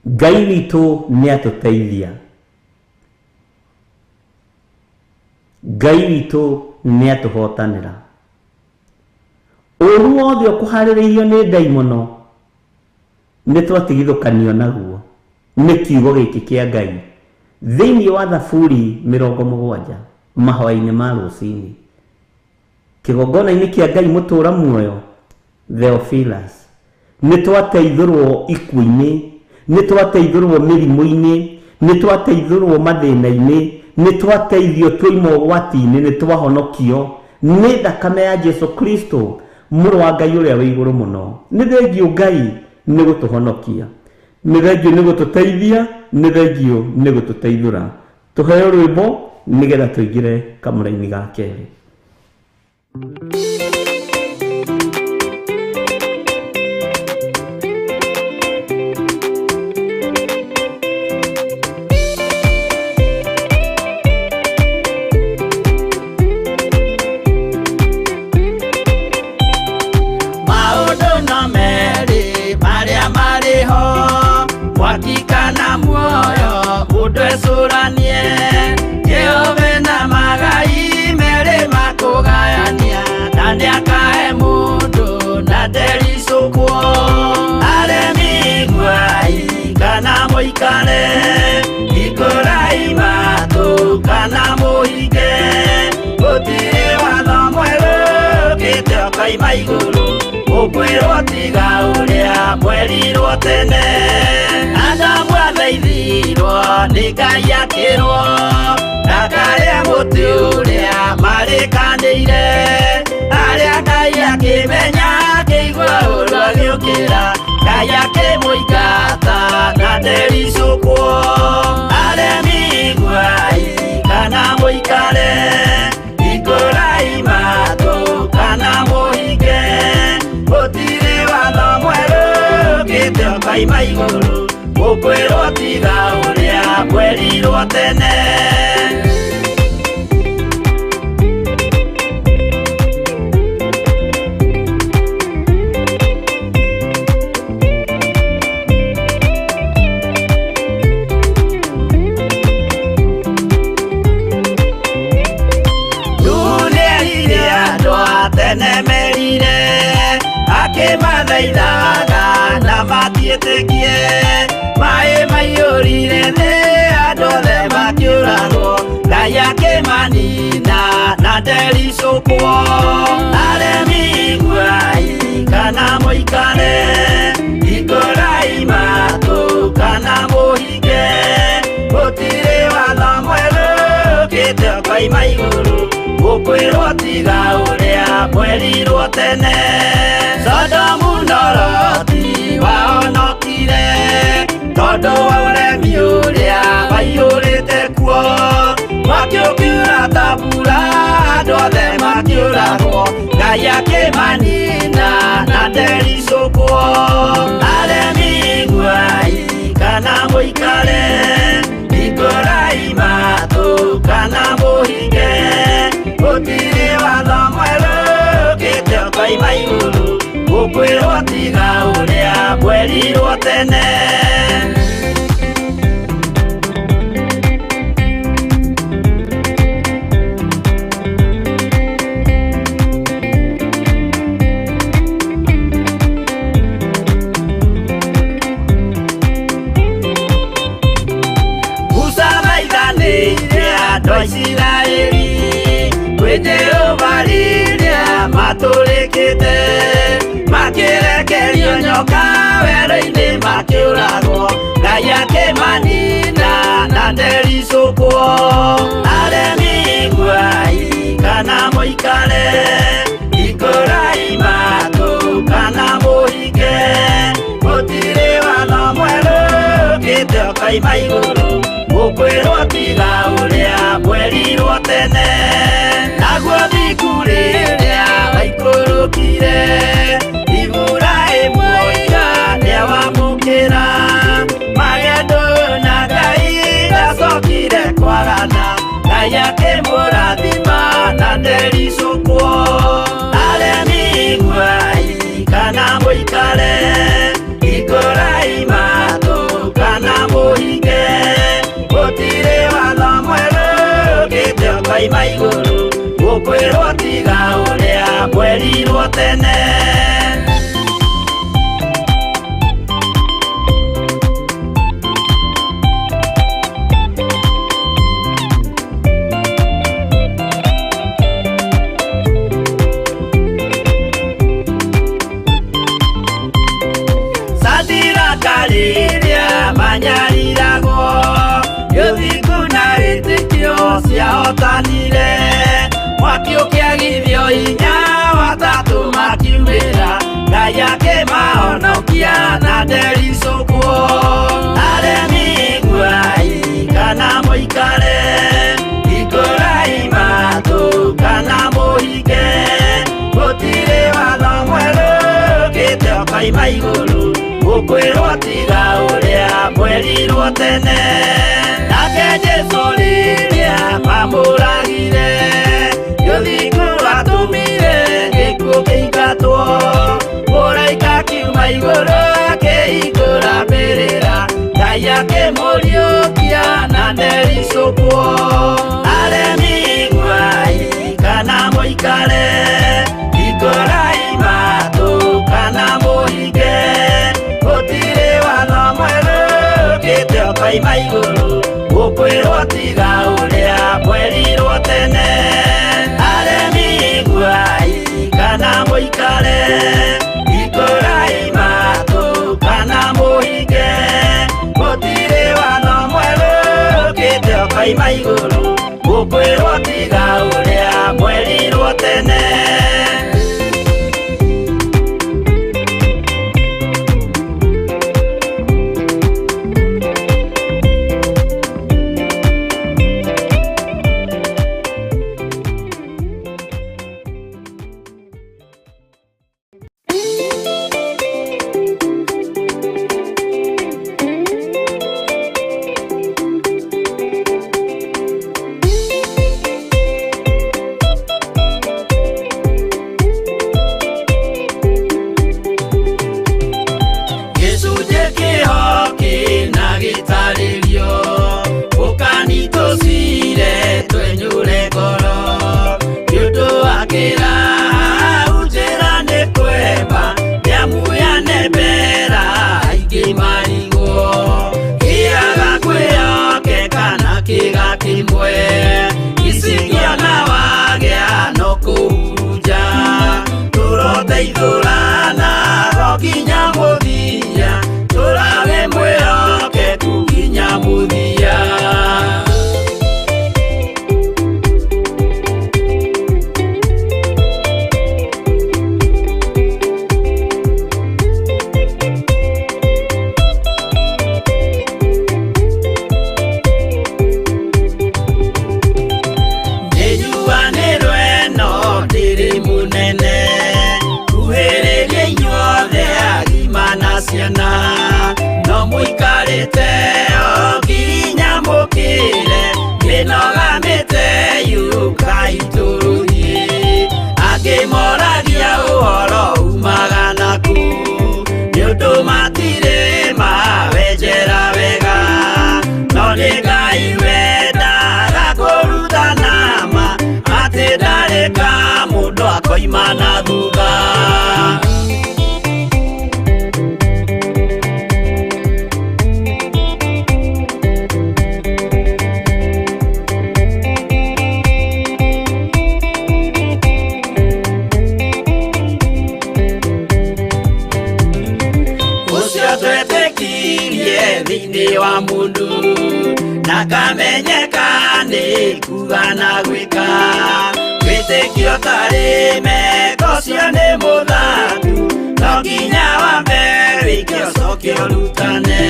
Ngai witũ nĩ atũteithia. Ngai witũ nĩ atũhotanĩra. Ũru wothe ũkũharĩrĩirio nĩ ndaimono nĩ twatigithũkanio naguo nĩ kiugo gĩkĩ kĩa Ngai thĩinĩ wa Thaburi 70 mahoya-inĩ ma rũcinĩ. Kĩgongona-inĩ kĩa Ngai mũtũũra muoyo Theophilus, nĩ twateithũrwo ikuũ-inĩ, nĩ twateithũrwo mĩrimũ-inĩ, nĩ twateithũrwo mathĩna-inĩ, nĩ twateithio twoima ũgwati-inĩ, nĩ twahonokio nĩ thakame ya Jesu Kristo mũrũ wa Ngai ũrĩa wĩ igũrũ mũno. Nĩ thengiũ Ngai nĩ gũtũhonokia, nĩ thengiũ nĩ gũtũteithia, nĩ thengiũ nĩ gũtũteithũra. Tũheo rwĩmbo nĩgetha tũingĩre kamũra-inĩ ga kerĩ. Maũndũ no merĩ marĩa marĩ ho, mwaki kana muoyo, mũndũ ecũranie. Jehova na magai merĩ makũgayania, na nĩakahe mũndũ na ndericũkwo. Aremi iguai kana mũikare, hingũrai matũ kana mũhinge. Gũtirĩ watho mwerũ ũkĩte ũkoima igũrũ, ũkwĩrwo tiga ũrĩa mwerirwo tene. Adamu athaithirwo nĩ Ngai akĩrwo, ndakarĩe mũtĩ ũrĩa Ngai akĩmũingata na ndericũkwo. Aremi iguai kana mũikare, hingũrai matũ kana mũhinge, gũtirĩ watho mwerũ ũkĩte ũkoima igũrũ, mũkwĩrwo tiga ũrĩa mwerirwo tene. Tene merire akĩmathaithaga na matiĩtĩkie, maĩ maiyũrire thĩ andũ othe makĩũragwo, Ngai akĩmanina na ndericũkwo. Aremi iguai kana mũikare, hingũrai matũ kana mũhinge, gũtirĩ watho mwerũ ũkĩte ũkoima igũrũ, mũkwĩrwo tiga ũrĩa mwerirwo tene. Sodomu na Loti wahonokire tondũ wa ũremi ũrĩa waiyũrĩte kuo, mwaki ũkiura ta mbura andũ othe makĩũragwo, Ngai akĩmanina na ndericũkwo. Aremi iguai kana mũikare, hingũrai matũ kana mũhinge, gũtirĩ watho mwerũ ũkĩte ũkoima igũrũ, mũkwĩrwo tiga ũrĩa mwerirwo tene. Musa thaithanĩire andũ a Isiraeli kwĩ Jehova rĩrĩa matũrĩkĩte, makĩrekerio nyoka werũ-inĩ makĩũragwo, Ngai akĩmanina na ndericũkwo. Aremi iguai kana mũikare, hingũrai matũ kana mũhinge, gũtirĩ watho mwerũ ũkĩte ũkoima igũrũ, mũkwĩrwo tiga ũrĩa mwerirwo tene. Naguo thingu rĩrĩa waikũrũkire, Iburahĩmu oiga nĩawamũkĩra, magendo na Ngai ndacokire kwagana, Ngai akĩmũrathima na ndericũkwo. Aremi iguai kana mũikare, hingũrai matũ kana mũhinge, gũtirĩ watho mwerũ ũkĩte ũkoima igũrũ, mũkwĩrwo tiga ũrĩa mwerirwo tene. Sadiraka rĩrĩa manyariragwo, gĩthingu na wĩtĩkio ciahotanire, mwaki ũkĩagithio hinya watatũ makiumĩra, Ngai akĩmahonokia na ndericũkwo. Aremi iguai kana mũikare, hingũrai matũ kana mũhinge, gũtirĩ watho mwerũ ũkĩte ũkoima igũrũ, mũkwĩrwo tiga ũrĩa mwerirwo tene. Nake Jesũ rĩrĩa mamũragire, gĩthingu watũmire gĩkuũ kĩingatwo, mũraika akiuma igũrũ akĩhingũra mbĩrĩra, Ngai akĩmũriũkia na ndericũkwo. Aremi iguai kana mũikare, hingũrai matũ kana mũhinge, gũtirĩ watho mwerũ ũkĩte ũkoima igũrũ, mũkwĩrwo tiga ũrĩa mwerirwo tene. Aremi iguai kana mũikare, hingũrai matũ kana mũhinge, gũtirĩ watho mwerũ ũkĩte ũkoima igũrũ, mũkwĩrwo tiga ũrĩa mwerirwo tene. mĩte o nginya mũkĩre mĩnoga mĩte yũkai tũthiĩ angĩ moragia ũhoro umaga naku nĩ ũndũ matirĩ mawenjera wega no nĩ Ngai wendaga kũrutana ma atĩ ndarĩ ka mũndũ akoima na thutha. Thĩinĩ wa mũndũ na kamenyeka nĩ kuga na gwĩka wĩtĩkio tarĩ meko ũcio nĩ mũthatu no nginya wambe wĩke ũcoke ũrutane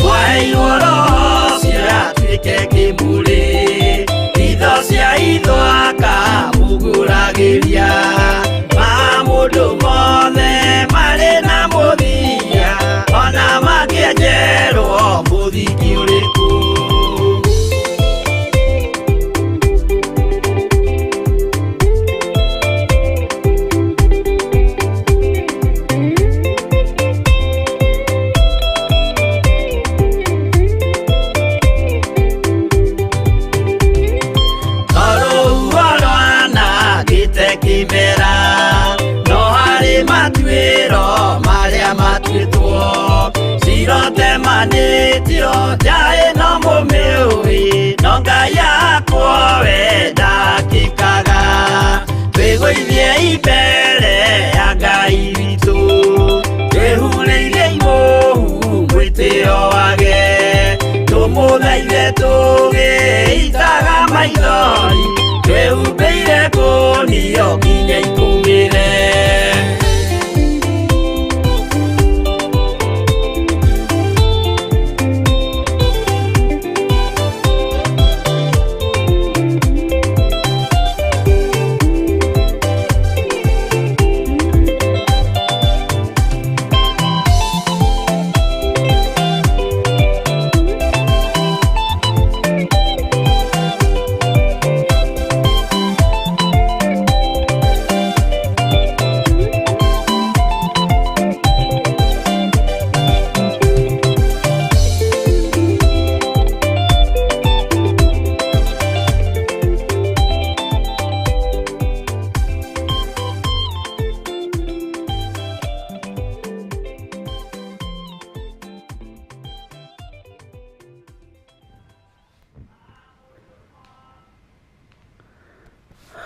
mwaheirwo roho ũcio atuĩke kĩmũrĩ itho cia itho akamũgũragĩria ma mũndũ mothe marĩ na mũthia ona mangĩenjerwo mũthingi ũrĩkũ. Rũhuho rwanangĩte kĩmera no harĩ matuĩro marĩa matuĩtwo cirotemanĩtio njaĩ no mũmĩũĩ no Ngai yakwa we ndakĩkaga twĩgũithie mbere ya Ngai witũ twĩhurĩire imũhu mwĩtĩo wage tũmũthaithe tũgĩitaga maithori twĩhumbĩire kũnio nginya ikũmĩre.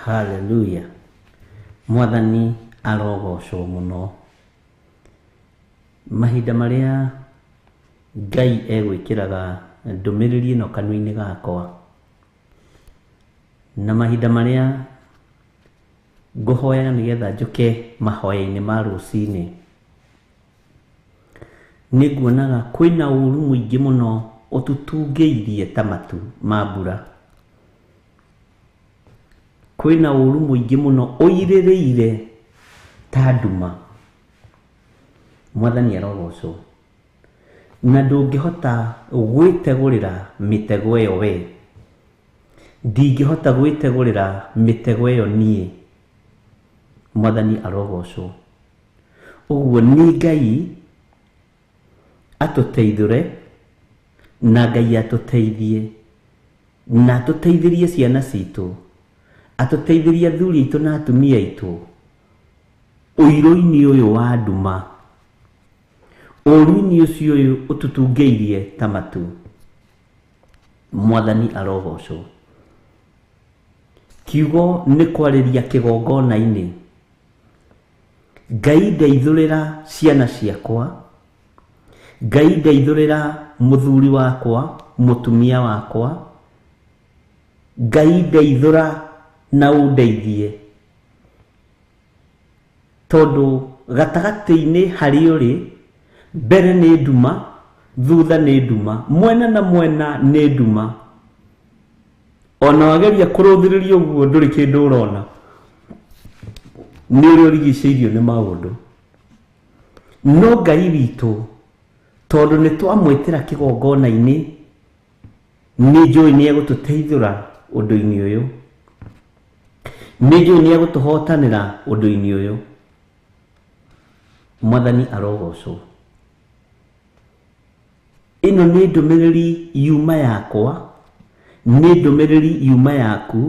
Haleluya. Mwathani arogocwo muno. Mahinda maria Ngai egwikiraga ndũmĩrĩri ĩno kanua-inĩ gakwa na mahinda maria ngũhoya nĩgetha njũke mahoya-inĩ ma rũcinĩ nĩnguonaga kwĩna ũru mũingĩ mũno ũtutungĩirie ta matu ma mbura. Kwĩna ũru mũingĩ mũno ũirĩrĩire ta nduma. Mwathani arogocwo. Na ndũngĩhota gwĩtegũrĩra mĩtego ĩyo we, ndingĩhota gwĩtegũrĩra mĩtego ĩyo niĩ. Mwathani arogocwo. Ũguo nĩ Ngai atũteithũre na Ngai atũteithie na atũteithĩrie ciana citũ, atũteithĩrie athuri aitũ na atumia aitũ ũirũ-inĩ ũyũ wa nduma, ũru-inĩ ũcio ũyũ ũtũtungĩirie ta matu. Mwathani arogocwo. Kiugo nĩ kwarĩria kĩgongona-inĩ. Ngai ndeithũrĩra ciana ciakwa, Ngai ndeithũrĩra mũthuri wakwa, mũtumia wakwa, Ngai ndeithũra na ũndeithie, tondũ gatagatĩ-inĩ harĩ ũrĩ mbere nĩ nduma, thutha nĩ nduma, mwena na mwena nĩ nduma. Ona wageria kũrũthĩrĩria ũguo ndũrĩ kĩndũ ũrona, nĩ ũrĩa ũrigicĩirio nĩ maũndũ. No Ngai witũ Tondũ nĩ twamwĩtĩra kĩgongona-inĩ, nĩ njũĩ nĩ egũtũteithũra ũndũ-inĩ ũyũ, nĩ njũĩ nĩ egũtũhotanĩra ũndũ-inĩ ũyũ. Mwathani arogocwo. Ĩno nĩ ndũmĩrĩri yuma yakwa, nĩ ndũmĩrĩri yuma yaku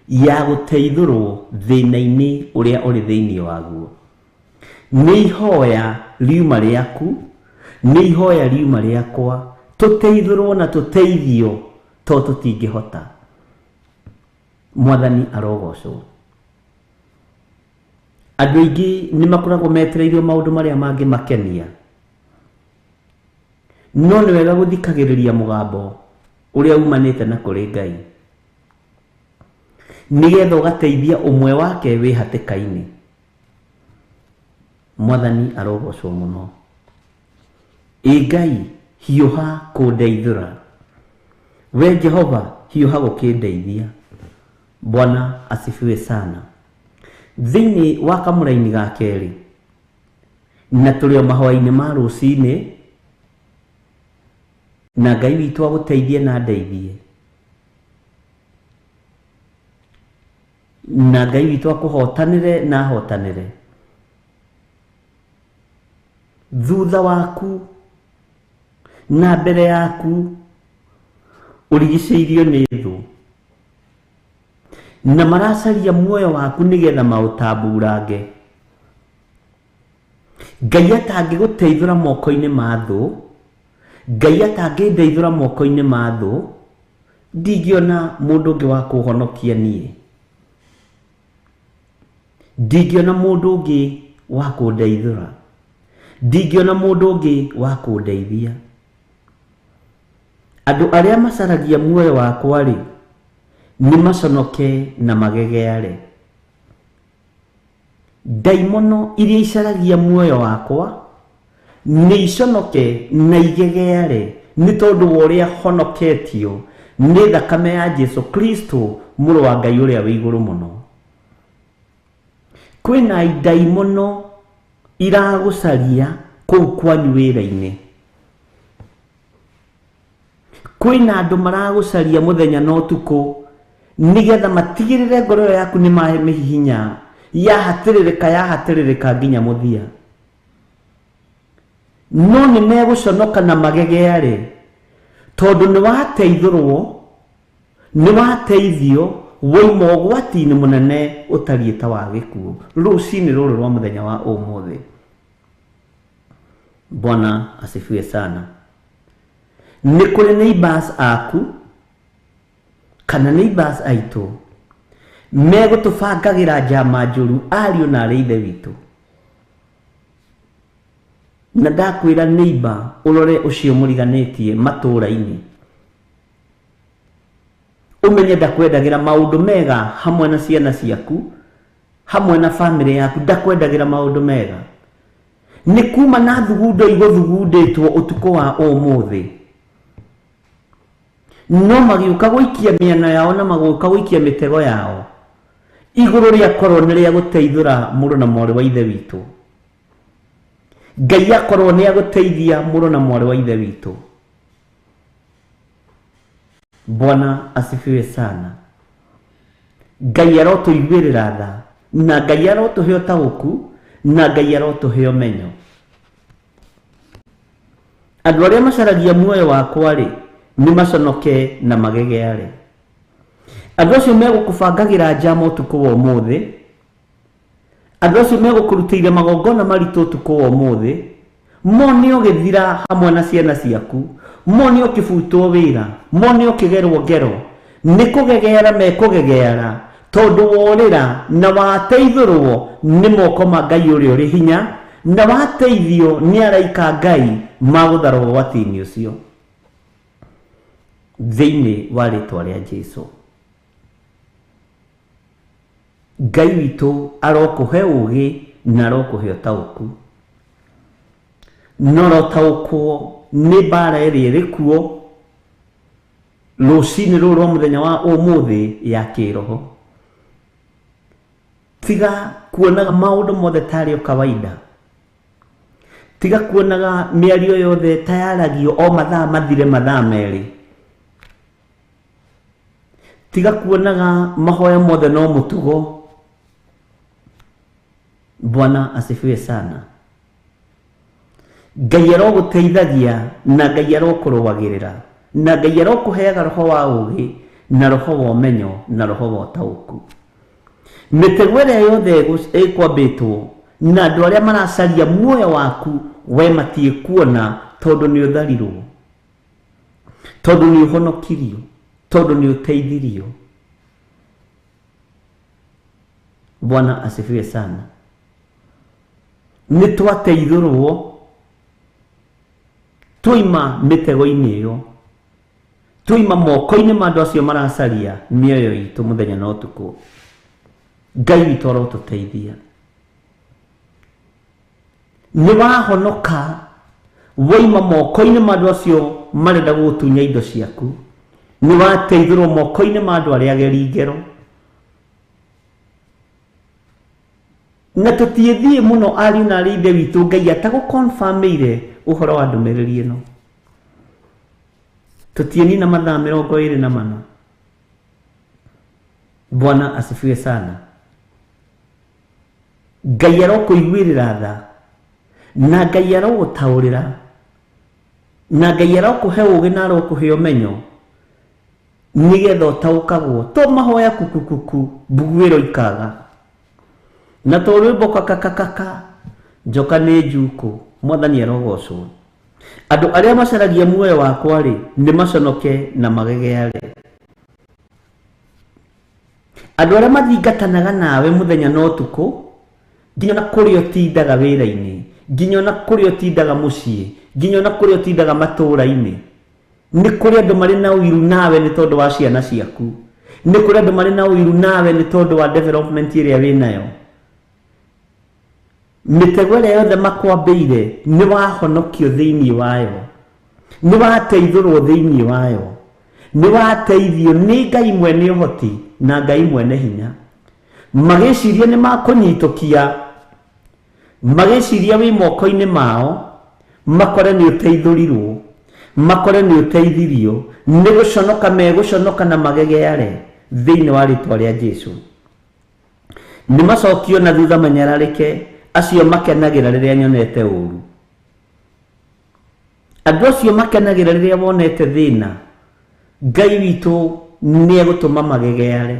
ya gũteithũrwo thĩna-inĩ ũrĩa ũrĩ thĩinĩ waguo. Nĩ ihoya riuma rĩaku, nĩ ihoya riuma rĩakwa, tũteithũrwo na tũteithio to tũtingĩhota. Mwathani arogocwo. Andũ aingĩ nĩ makoragwo metereirio maũndũ marĩa mangĩ makenia, no nĩ wega gũthikagĩrĩria mũgambo ũrĩa umanĩte na kũrĩ Ngai, nĩgetha ũgateithia ũmwe wake wĩ hatĩka-inĩ. Mwathani arogocwo mũno. Ĩ Ngai, hiũha kũndeithũra. We Jehova, hiũha gũkĩndeithia. Bwana asifiwe sana. Thĩinĩ wa kamũraini ga kerĩ, na tũrĩ o mahoya-inĩ ma rũcinĩ, na Ngai witũ agũteithie na ndeithie, na Ngai witũ akũhotanĩre na ahotanĩre. Thutha waku na mbere yaku ũrigicĩirio nĩ thũ, na maracaria muoyo waku nĩgetha maũtamburange. Ngai atangĩgũteithũra moko-inĩ ma thũ, Ngai atangĩndeithũra moko-inĩ ma thũ, ndingĩona mũndũ ũngĩ wa kũhonokia niĩ, ndingĩona mũndũ ũngĩ wa kũndeithũra, ndingĩona mũndũ ũngĩ wa kũndeithia. Andũ arĩa macaragia muoyo wakwa rĩ, nĩ maconoke na magegeare. Ndaimono iria icaragia muoyo wakwa nĩ iconoke na igegeare, nĩ tondũ wa ũrĩa honoketio nĩ thakame ya Jesu Kristo mũrũ wa Ngai ũrĩa wĩ igũrũ mũno. Kwĩna ndaimono iragũcaria kũu kwanyu wĩra-inĩ, kwĩna andũ maragũcaria mũthenya na ũtukũ, nĩgetha matigĩrĩre ngoro ĩyo yaku nĩ mamĩhihinya, yahatĩrĩrĩka yahatĩrĩrĩka nginya mũthia. No nĩ megũconoka na magegeare, tondũ nĩ wateithũrwo, nĩ wateithio, wauma ũgwati-inĩ mũnene ũtariĩ ta wa gĩkuũ rũcinĩ rũrũ rwa mũthenya wa ũmũthĩ. Bwana asifiwe sana. Nĩ kũrĩ neighbors aku kana neighbors aitũ megũtũbangagĩra njama njũru, ariũ na arĩ ithe witũ. Na ndakwĩra neighbor ũrore ũcio mũriganĩtie matũũra-inĩ, ũmenye ndakwendagĩra maũndũ mega hamwe na ciana ciaku, hamwe na famĩlĩ yaku, ndakwendagĩra maũndũ mega. Nĩ kuma na thugundo igũthugundĩtwo ũtukũ wa ũmũthĩ, no magĩũka gũikia mĩena yao na magĩũka gũikia mĩtego yao igũrũ rĩakorwo nĩ rĩa gũteithũra mũrũ na mwarĩ wa ithe witũ. Ngai akorwo nĩ agũteithia mũrũ na mwarĩ wa ithe witũ. Bwana asifiwe sana. Ngai arotũiguĩrĩra tha, na Ngai arotũhe ũtaũku, na Ngai arotũhe ũmenyo. Andũ arĩa macaragia muoyo wakwa rĩ, nĩ maconoke na magegeare. Andũ acio megũkũbangagĩra njama ũtukũ wa ũmũthĩ, andũ acio megũkũrutĩire magongona maritũ ũtukũ wa ũmũthĩ, mone ũgĩthira hamwe na ciana ciaku, mone ũkĩbutwo wĩra, mone ũkĩgerwo ngero, nĩ kũgegeara mekũgegeara, tondũ worĩra na wateithũrwo nĩ moko ma Ngai ũrĩa ũrĩ hinya, na wateithio nĩ araika Ngai magũtharwo ũgwati-inĩ ũcio. Thĩinĩ wa rĩtwa rĩa Jesu, Ngai witũ arokũhe ũũgĩ na arokũhe ũtaũku, no ũrotaũkwo nĩ mbara ĩrĩa ĩrĩ kuo rũcinĩ rũrũ rwa mũthenya wa ũmũthĩ ya kĩroho. Tiga kuonaga maũndũ mothe tarĩ o kawaida, Tiga kuonaga mĩario yothe ta yaragio o mathaa mathire mathaa merĩ. Tiga kuonaga mahoya mothe no mũtugo. Bwana asifiwe sana. Ngai arogũteithagia na Ngai arokũrũagĩrĩra na Ngai arokũheaga roho wa ũũgĩ na roho wa ũmenyo na roho wa ũtaũku. Mĩtego ĩrĩa yothe ĩkwambĩtwo na andũ arĩa maracaria muoyo waku we matiĩkuona tondũ nĩ ũtharirwo, tondũ nĩ ũhonokirio, tondũ nĩ ũteithirio. Bwana asifiwe sana. Nĩ twateithũrwo twaima mĩtego-inĩ ĩyo, twaima moko-inĩ ma andũ acio maracaria mĩoyo itũ mũthenya na ũtukũ. Ngai witũ arotũteithia. Nĩ wahonoka waima moko-inĩ ma andũ acio marenda gũgũtunya indo ciaku. Nĩ wateithũrwo moko-inĩ ma andũ arĩa ageri ngero. Na tũtiĩthiĩ mũno ariũ na arĩ ithe witũ Ngai atagũkonfamĩire ũhoro wa ndũmĩrĩri ĩno. Tũtiĩnina mathaa 24. Bwana asifiwe sana. Ngai arokũiguĩrĩra tha na Ngai arogũtaũrĩra na Ngai arokũhe ũũgĩ na arokũhe ũmenyo nĩgetha ũtaũkagwo. To mahoya kukukuku mbuguĩro ikaga na to rwĩmbo kakakakaka njoka nĩ njukũ. Mwathani arogocwo. Andũ arĩa macaragia muoyo wakwa rĩ nĩ maconoke na magegeare. Andũ arĩa mathingatanaga nawe mũthenya na ũtukũ, nginya ona kũrĩa ũtindaga wĩra-inĩ, nginya ona kũrĩa ũtindaga mũciĩ, nginya ona kũrĩa ũtindaga matũũra-inĩ, nĩ kũrĩ andũ marĩ na ũiru nawe nĩ tondũ wa ciana ciaku, nĩ kũrĩ andũ marĩ na ũiru nawe nĩ tondũ wa development ĩrĩa wĩnayo. Mĩtego ĩrĩa yothe makwambĩire nĩ wahonokio thĩinĩ wayo, nĩ wateithũrwo thĩinĩ wayo, nĩ wateithio nĩ Ngai mwene ũhoti na Ngai mwene hinya. Magĩciria nĩ makũnyitũkia, magĩciria wĩ moko-inĩ mao, makore nĩ ũteithũrirwo, makore nĩ ũteithirio, nĩ gũconoka megũconoka na magegeare thĩinĩ wa rĩtwa rĩa Jesũ. Nĩ macokio na thutha manyararĩke acio makenagĩra rĩrĩa nyonete ũũru. Andũ acio makenagĩra rĩrĩa wonete thĩna, Ngai witũ nĩ egũtũma magegeare.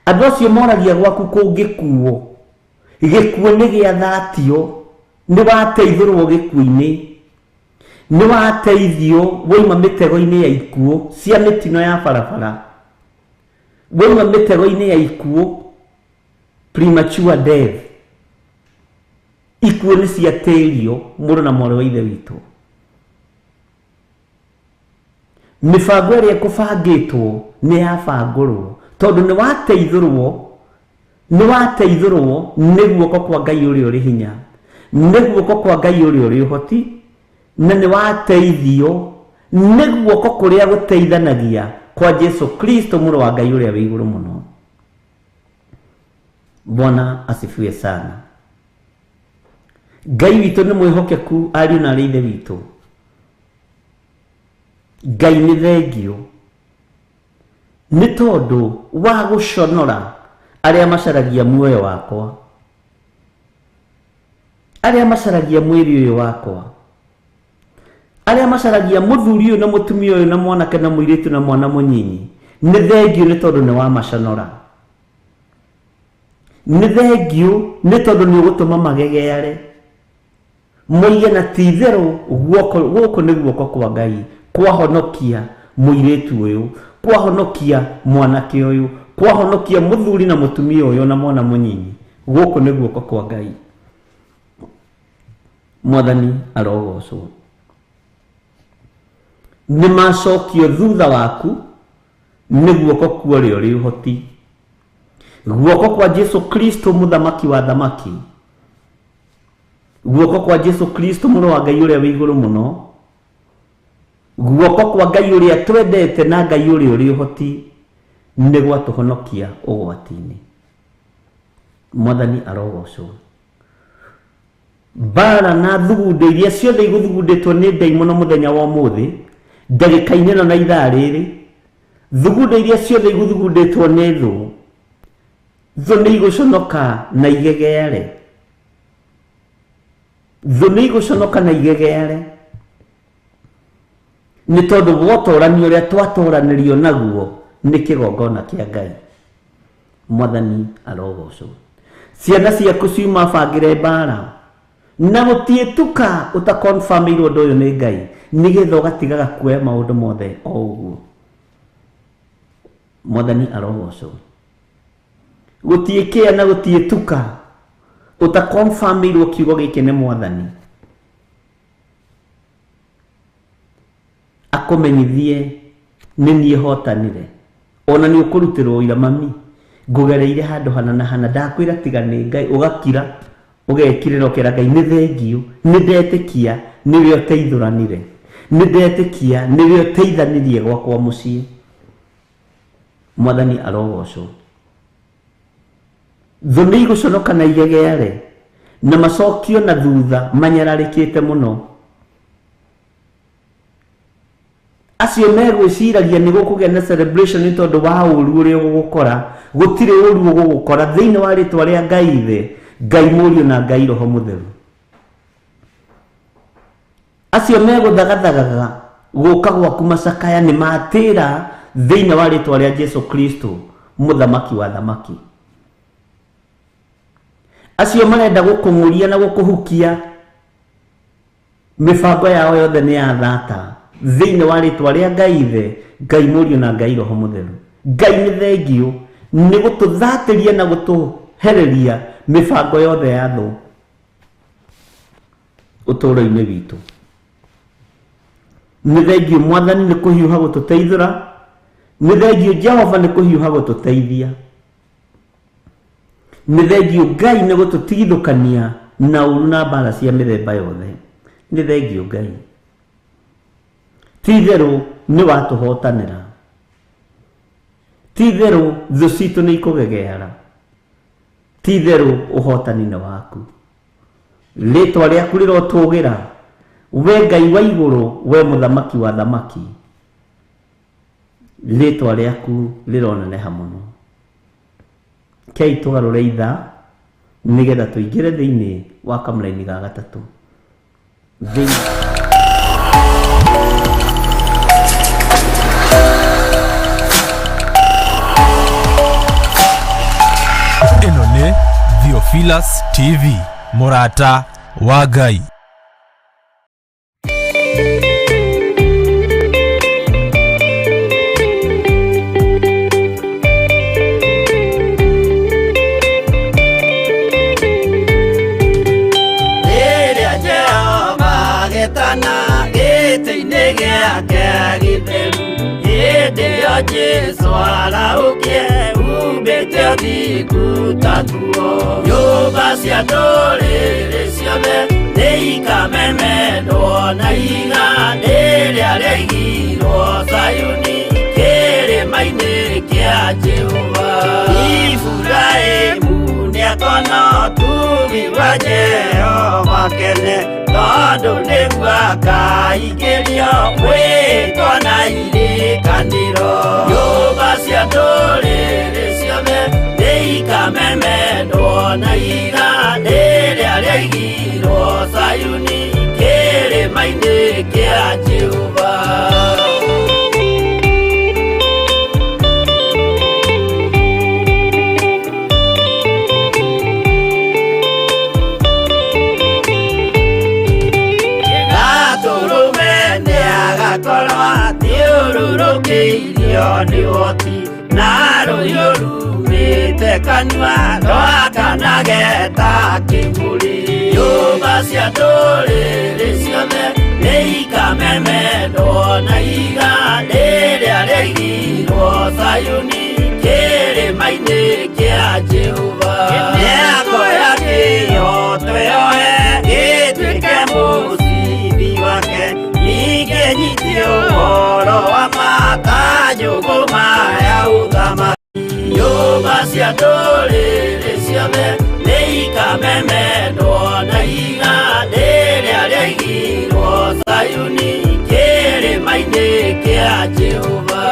Andũ acio moragia gwaku kũngĩkuo, gĩkuo nĩ gĩathatio, nĩ wateithũrwo gĩkuo-inĩ, nĩ wateithio waima mĩtego-inĩ ya ikuũ cia mĩtino ya barabara, waima mĩtego-inĩ ya ikuũ, premature death. Ikuũ nĩ ciatĩrio mũrũ na mwarĩ wa ithe witũ. Mĩbango ĩrĩa ĩkũbangĩtwo nĩ yabangũrwo tondũ nĩ wateithũrwo, nĩ wateithũrwo nĩ guoko kwa Ngai ũrĩa ũrĩ hinya, nĩ guoko kwa Ngai ũrĩa ũrĩ ũhoti, na nĩ wateithio nĩ guoko kũrĩa gũteithanagia kwa Jesu Kristo mũrũ wa Ngai ũrĩa wĩ igũrũ mũno. Bwana asifiwe sana. Ngai witũ nĩ mwĩhokeku ariũ na arĩ ithe witũ. Ngai nĩ thengio nĩ tondũ wa gũconora arĩa macaragia muoyo wakwa, arĩa macaragia mwĩrĩ ũyũ wakwa, arĩa macaragia mũthuri ũyũ na mũtumia ũyũ na mwanake na mũirĩtu na mwana mũnyinyi. Nĩ thengio nĩ tondũ nĩ wamaconora. Nĩ thengio nĩ tondũ nĩ ũgũtũma magegeare, moige na ti itherũ gũkũ nĩ guoko kwa Ngai kwahonokia mũirĩtu ũyũ, kwahonokia mwanake ũyũ, kwahonokia mũthuri na mũtumia ũyũ na mwana mũnyinyi. Gũkũ nĩ guoko kwa Ngai. Mwathani arogocwo. Nĩ macokio thutha waku nĩ guoko kwa ũrĩa ũrĩ ũhoti, guoko kwa Jesu Kristo mũthamaki wa thamaki, guoko kwa Jesu Kristo mũrũ wa Ngai ũrĩa wĩ igũrũ mũno, guoko kwa Ngai ũrĩa twendete na Ngai ũrĩa ũrĩ ũhoti nĩ gwatũhonokia ũgwati-inĩ. Mwathani arogocwo. Mbara na thugunde iria ciothe igũthugundĩtwo nĩ ndaimono mũthenya wa ũmũthĩ, ndagĩka-inĩ ĩno na ithaa rĩrĩ, thugunde iria ciothe igũthugundĩtwo nĩ thũ, thũ nĩ igũconoka na igegeare. Thũ nĩ igũconoka na igegeare. Nĩ tondũ wotorani ũrĩa twatoranĩrio naguo nĩ kĩgongona kĩa Ngai. Mwathani arogocwo. Ciana ciaku ciuma bangĩre mbara na gũtiĩtuka ũtakonfirmĩirwo ũndũ ũyũ nĩ Ngai, nĩgetha ũgatigaga kuoya maũndũ mothe o ũguo. Mwathani arogocwo. Gũtiĩkĩa na gũtiĩtuka ũtakonfirmĩirwo kiugo gĩkĩ nĩ Mwathani, akũmenyithie nĩ niĩ hotanire. Ona nĩ ũkũrutĩrwo ũira, mami ngũgereire handũ hana na hana, ndakwĩra tiga nĩ Ngai, ũgakira ũgekirĩra ũkera Ngai nĩ thengio, nĩ ndetĩkia nĩwe ũteithũranire, nĩ ndetĩkia nĩwe ũteithanirie gwakwa mũciĩ. Mwathani arogocwo. Thũ nĩ igũconoka na igegeare na macokio na thutha manyararĩkĩte mũno. Acio megwĩciragia nĩ gũkũgĩa na celebration nĩ tondũ wa ũru ũrĩa ũgũgũkora, gũtirĩ ũru ũgũgũkora thĩinĩ wa rĩtwa rĩa Ngai Ithe, Ngai Mũriũ na Ngai Roho Mũtheru. Acio megũthagathagaga gũka gwaku macakaya nĩ matĩra thĩinĩ wa rĩtwa rĩa Jesu Kristo, mũthamaki wa thamaki. Acio marenda gũkũng'ũria na gũkũhukia, mĩbango yao yothe nĩ ya thata thĩinĩ wa rĩtwa rĩa Ngai Ithe, Ngai Mũriũ na Ngai Roho Mũtheru. Ngai nĩ thengio nĩ gũtũthatĩria na gũtũhereria mĩbango yothe ya thũ ũtũũro-inĩ witũ. Nĩ thengio Mwathani nĩ kũhiũha gũtũteithũra, nĩ thengio Jehova nĩ kũhiũha gũtũteithia, nĩ thengio Ngai nĩ gũtũtigithũkania na ũru na mbara cia mĩthemba yothe. Nĩ thengio Ngai, ti itherũ nĩ watũhotanĩra, ti itherũ thũ citũ nĩ ikũgegeara, ti itherũ ũhotani nĩ waku. Rĩtwa rĩaku rĩrotũgĩra, we Ngai wa igũrũ, we mũthamaki wa thamaki, rĩtwa rĩaku rĩroneneha mũno. Kei tũgarũre ithaa nĩgetha tũingĩre thĩinĩ wa kamũraini ga gatatũ. Ĩno nĩ Theophilus TV, mũrata wa Ngai. Rĩrĩa Jehova agetana gĩtĩ-inĩ gĩake gĩtheru, hĩndĩ ĩyo Jesũ arahũkie umbĩte ũthingu ta nguo. Nyũmba cia ndũrĩrĩ ciothe nĩikamemendwo na ihiga rĩrĩa rĩaigirwo Zayuni kĩrĩma-inĩ kĩa Jehova. Iburahĩmu nĩakona ũtugi wa Jehova kene, tondũ nĩguo akaingĩrio mwĩtwa na irĩkanĩro. Nyũmba cia ndũrĩrĩ ciothe nĩikamemendwo na ihiga rĩrĩa rĩaigirwo Zayuni kĩrĩma-inĩ kĩa Jehova. Gatũrũme nĩagakorwo athiũrũrũkĩirio nĩ ũhoti, na rũhiũ rumĩte kanua rwakanage ta kĩmũrĩ. Nyũmba cia ndũrĩrĩ ciothe nĩikamemendwo na ihiga rĩrĩa rĩaigirwo Zayuni kĩrĩma-inĩ kĩa Jehova. Nĩakoya kĩhooto yoe gĩtuĩke mũcibi wake, ningĩ nyite ũhoro wa ma ta njũgũma ya ũthamaki. Nyũmba cia ndũrĩrĩ ciothe nĩikamemendwo na ihiga rĩaigirwo Zayuni kĩrĩma-inĩ kĩa Jehova.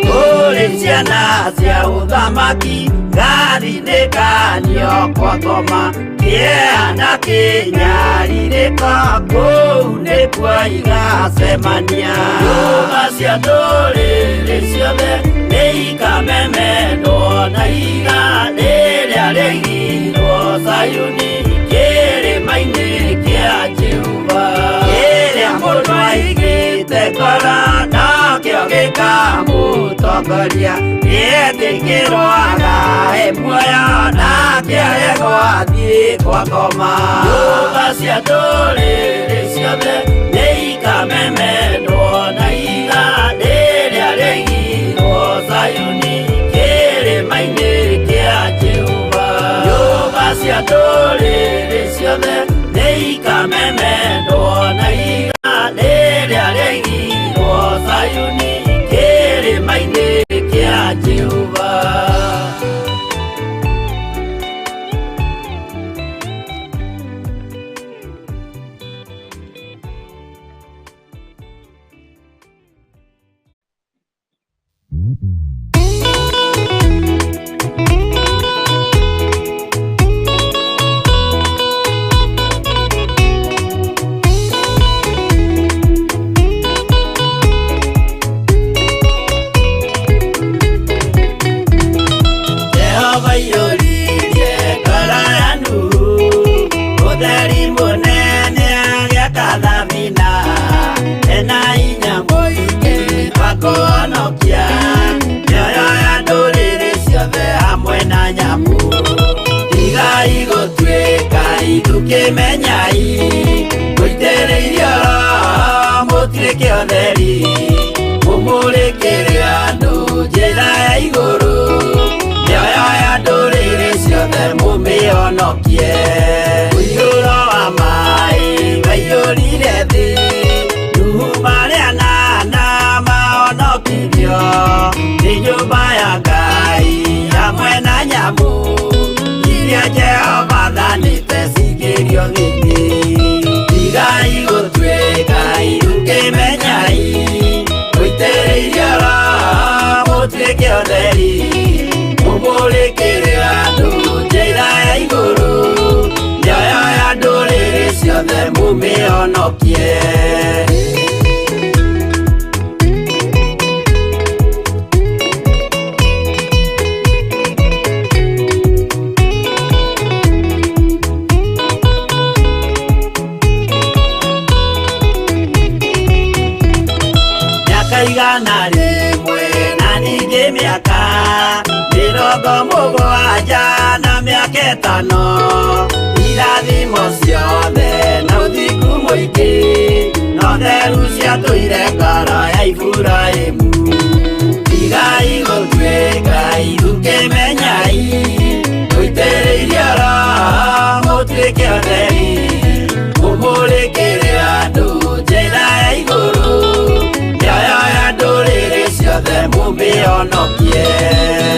Kũrĩ ciana cia ũthamaki gathinĩkanio kwa ngoma kĩeha na kĩnyarirĩko kũu nĩkuo igacemania. Nyũmba cia ndũrĩrĩ ciothe nĩikamemendwo na ihiga rĩrĩa rĩaigirwo Zayuni kĩrĩma-inĩ kĩa Jehova. Kĩrĩa mũndũ aigĩte ngoro nakĩo gĩkamũtongoria, nĩetĩkĩrwo agae muoyo nake aregwo athiĩ kwa ngoma. Nyũmba cia ndũrĩrĩ ciothe nĩikamemendwo na ihiga rĩrĩa rĩaigirwo Zayuni kĩrĩma-inĩ kĩa Jehova. Nyũmba cia ndũrĩrĩ ciothe nĩikamemendwo na ihiga rĩrĩa rĩaigirwo Zayuni kĩrĩma-inĩ kĩa Jehova. Jehova aiyũririe ngoro ya Nuhu ũtheri mũnene agĩaka thabina ena hinya mũingĩ wa kũhonokia mĩoyo ya ndũrĩrĩ ciothe hamwe na nyamũ. Tigai gũtuĩka ithukĩmenyai mũitĩrĩirio Roho mũtuĩke ũtheri mũmũrĩkĩre andũ njĩra ya igũrũ mĩoyo ya ndũrĩrĩ ciothe mũmĩhonokie. Mũiyũro wa maĩ waiyũrire thĩ Nuhu marĩ anana mahonokirio nĩ nyũmba ya Ngai hamwe na nyamũ iria Jehova athanĩte cingĩrio thĩinĩ. Tigai gũtuĩka ithukĩmenyai mũitĩrĩirio Roho mũtuĩke ũtheri mũmũrĩkĩre andũ njĩra ya igũrũ mĩoyo ya ndũrĩrĩ ciothe mũmĩhonokie. Mĩaka 100 na ningĩ mĩaka 70 na mĩaka 5 irathimo ciothe na ũthingu mũingĩ na ũtheru ciatũire ngoro ya Iburahĩmu. Tigai gũtuĩka ithukĩmenyai mũitĩrĩirio Roho mũtuĩke ũtheri mũmũrĩkĩre andũ njĩra ya igũrũ mĩoyo ya ndũrĩrĩ ciothe mũmĩhonokie.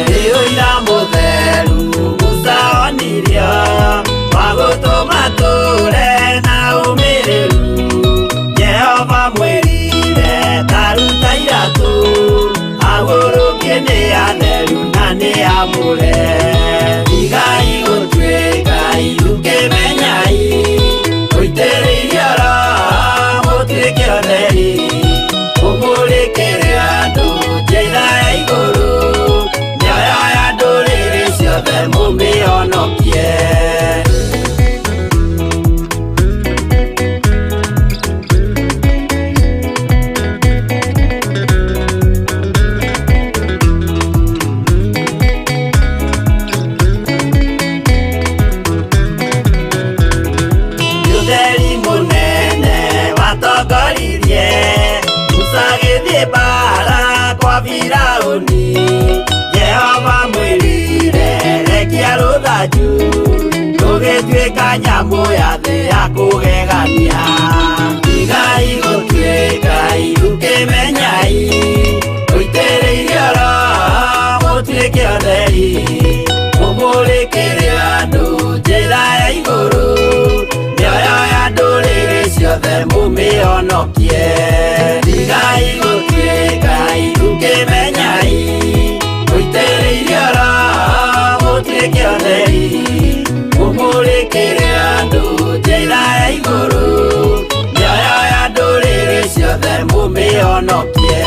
Nĩ ũira mũtheru Musa onirio wa gũtũma tũre na ũmĩrĩru. Jehova mwĩrire ta ruta iratũ agũrũkie nĩ atheru na nĩ amũre. Tigai gũtuĩka ithukĩmenyai mũitĩrĩirio Roho mũtuĩke ũtheri mũmũrĩkĩre andũ njĩra ya igũrũ mĩoyo ya ndũrĩrĩ ciothe mũmĩhonokie. Ũtheri mũnene watongoririe Musa agĩthiĩ mbaara kwa Firaũni. Jehova mwĩrire rekia rũthanju rũgĩtuĩka nyamũ ya thĩ ya kũgegania. Tigai gũtuĩka gũtuĩka ithukimenyai ũitĩrĩirio Roho mũtuĩke atheri mũmũrĩkĩre andũ njĩra ya igũrũ mĩoyo ya ndũrĩrĩ ciothe mũmĩhonokie tigai gũtuĩka ithukimenyai ũitĩrĩirio Roho mũtuĩke atheri mũmũrĩkĩre andũ njĩra ya igũrũ mĩoyo ya ndũrĩrĩ ciothe mũmĩhonokie.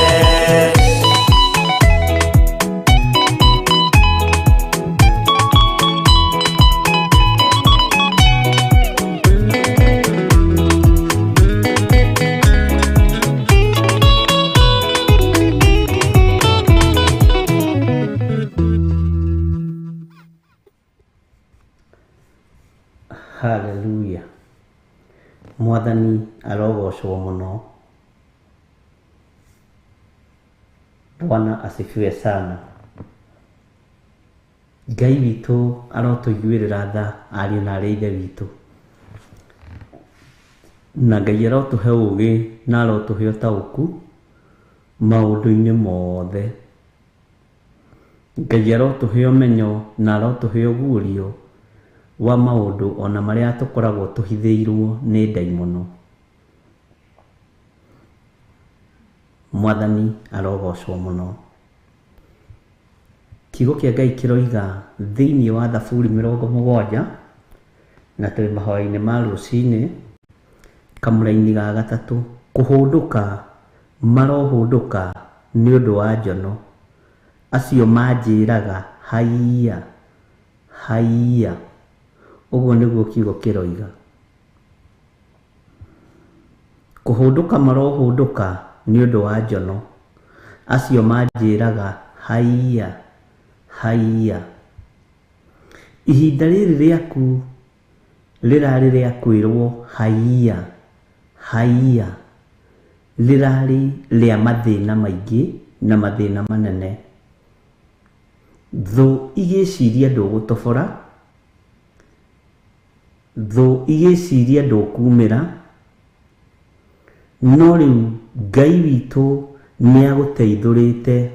Haleluya. Mwathani arogocwo muno. Bwana asifiwe sana. Ngai witũ arotũiguĩrĩra tha ariũ na arĩ ithe witũ, na Ngai arotũhe ũũgĩ na arotũhe ũtaũku maũndũ-inĩ mothe. Ngai arotũhe ũmenyo na arotũhe ũguũrio wa maũndũ ona marĩa tũkoragwo tũhithĩirwo nĩ ndaimono. Mwathani arogocwo mũno. Kiugo kĩa Ngai kĩroiga thĩinĩ wa Thaburi 70 na twĩ mahoya-inĩ ma rũcinĩ kamũraini ga gatatũ, kũhũndũka marohũndũka nĩ ũndũ wa njono acio manjĩraga haiya haiya. Ũguo nĩguo kiugo kĩroiga. Kũhũndũka marohũndũka nĩ ũndũ wa njono acio manjĩraga haiya haiya. Ihinda rĩrĩ rĩaku rĩrarĩ rĩa kwĩrwo haiya haiya, rĩrarĩ rĩa mathĩna maingĩ na mathĩna manene. Thũ igĩciria ndũgũtobora, thũ igĩciria ndũkumĩra, no rĩu Ngai witũ nĩagũteithũrĩte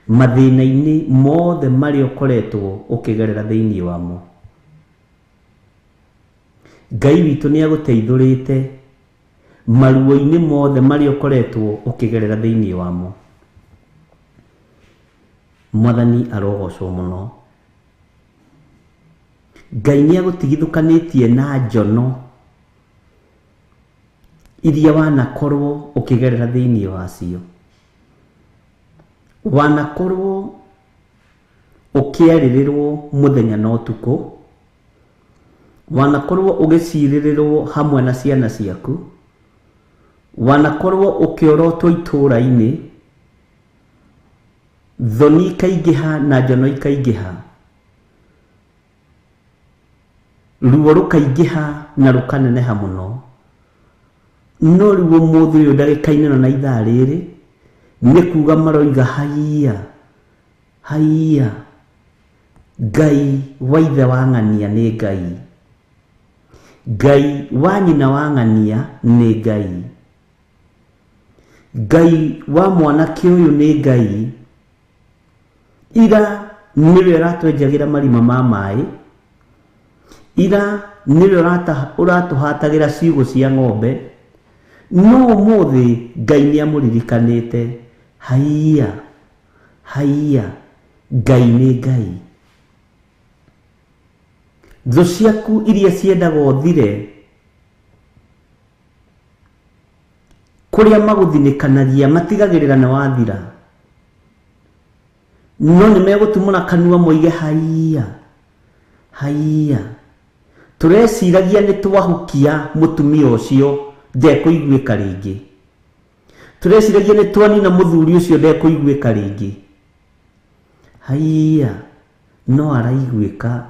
mathĩna-inĩ mothe marĩa ũkoretwo ũkĩgerera thĩinĩ wamo. Ngai witũ nĩagũteithũrĩte maruo-inĩ mothe marĩa ũkoretwo ũkĩgerera thĩinĩ wamo. Mwathani arogocwo mũno. Ngai nĩagũtigithũkanĩtie na njono iria wanakorwo ũkĩgerera thĩinĩ wacio. Wanakorwo ũkĩarĩrĩrwo mũthenya na ũtukũ, wanakorwo ũgĩcirĩrĩrwo hamwe na ciana ciaku, wanakorwo ũkĩorotwo itũũra-inĩ, thoni ikaingĩha na njono ikaingĩha, ruo rũkaingĩha na rũkaneneha mũno. No rĩu ũmũthĩ ũyũ ndagĩka-inĩ ĩno na ithaa rĩrĩ nĩ kuga maroiga haiya haiya, Ngai wa ithe wa ng'ania nĩ Ngai, Ngai wa nyina wa ng'ania nĩ Ngai, Ngai wa mwanake ũyũ nĩ Ngai. Ira nĩwe ũratwenjagĩra marima ma maĩ, ira nĩwe ũratũhatagĩra ciugũ cia ng'ombe, no ũmũthĩ Ngai nĩamũririkanĩte. Haiya haiya, Ngai nĩ Ngai. Thũ ciaku iria ciendaga ũthire, kũrĩa magũthinĩkanagia matigagĩrĩra nĩ wathira, no nĩ megũtumũra kanua moige haiya haiya. Tũreciragia nĩ twahukia mũtumia ũcio ndekũiguĩka rĩngĩ, tũreciragia nĩ twanina mũthuri ũcio ndekũiguĩka rĩngĩ. Haiya, no araiguĩka,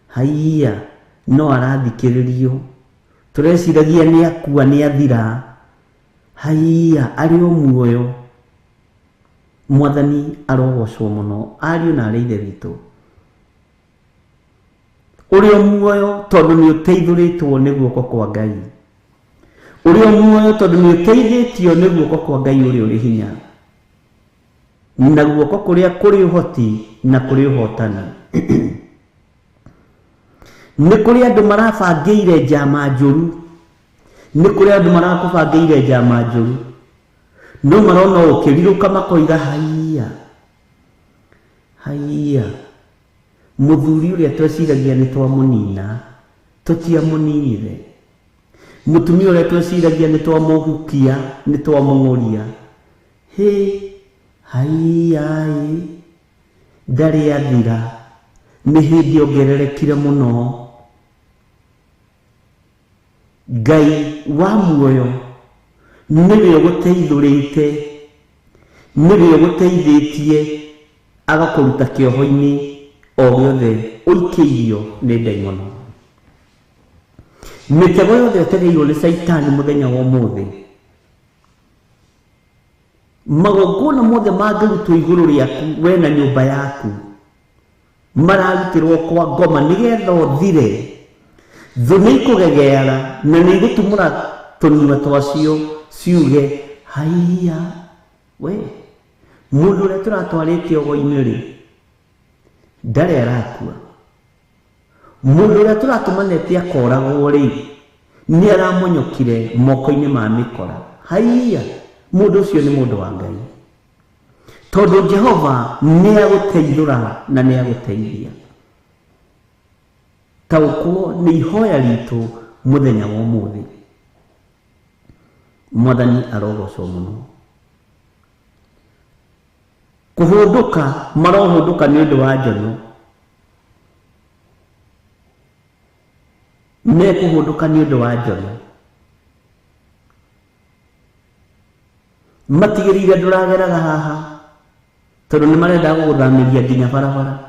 haiya, no arathikĩrĩrio. Tũreciragia nĩ akua nĩ athira, haiya, arĩ o muoyo. Mwathani arogocwo mũno ariũ na arĩ ithe witũ. Ũrĩ o muoyo tondũ nĩ ũteithũrĩtwo nĩ guoko kwa Ngai. Ũrĩ o muoyo tondũ nĩ ũteithĩtio nĩ guoko kwa Ngai ũrĩa ũrĩ hinya, na guoko kũrĩa kũrĩ ũhoti na kũrĩ ũhotani. Nĩ kũrĩ andũ marabangĩire njama njũru, nĩ kũrĩ andũ marakũbangĩire njama njũru, no marona ũkĩrirũka makoiga haiya haiya, mũthuri ũrĩa tweciragia nĩ twamũnina tũtiamũninire, mũtumia ũrĩa tweciragia nĩ twamũhukia nĩ twamũng'ũria, hĩ haiya ĩ ndarĩ athira, nĩ hĩndĩ ongererekire mũno. Ngai wa muoyo nĩwe ũgũteithũrĩte, nĩwe ũgũteithĩtie agakũruta kĩoho-inĩ o gĩothe ũikĩirio nĩ ndaimono. Mĩtego yothe ũtegeirwo nĩ Caitani mũthenya wa ũmũthĩ, magongona mothe mangĩrutwo igũrũ rĩaku we na nyũmba yaku mararutĩrwo kwa ngoma nĩgetha ũthire. Thũ nĩ ikũgegeara na nĩ igũtumũra tũnua twacio ciuge haiya, we mũndũ ũrĩa tũratwarĩte ogo-inĩ rĩ ndarĩ arakua, mũndũ ũrĩa tũratũmanĩte akoragwo rĩ nĩ aramonyokire moko-inĩ ma mĩkora. Haiya, mũndũ ũcio nĩ mũndũ wa Ngai, tondũ Jehova nĩ agũteithũra na nĩ agũteithia. Taũkwo nĩ ihoya ritũ mũthenya wa ũmũthĩ. Mwathani arogocwo mũno. Kũhũndũka marohũndũka nĩ ũndũ wa njono, mekũhũndũka nĩ ũndũ wa njono, matigĩrĩire ndũrageraga haha tondũ nĩ marenda gũgũthamĩria nginya barabara,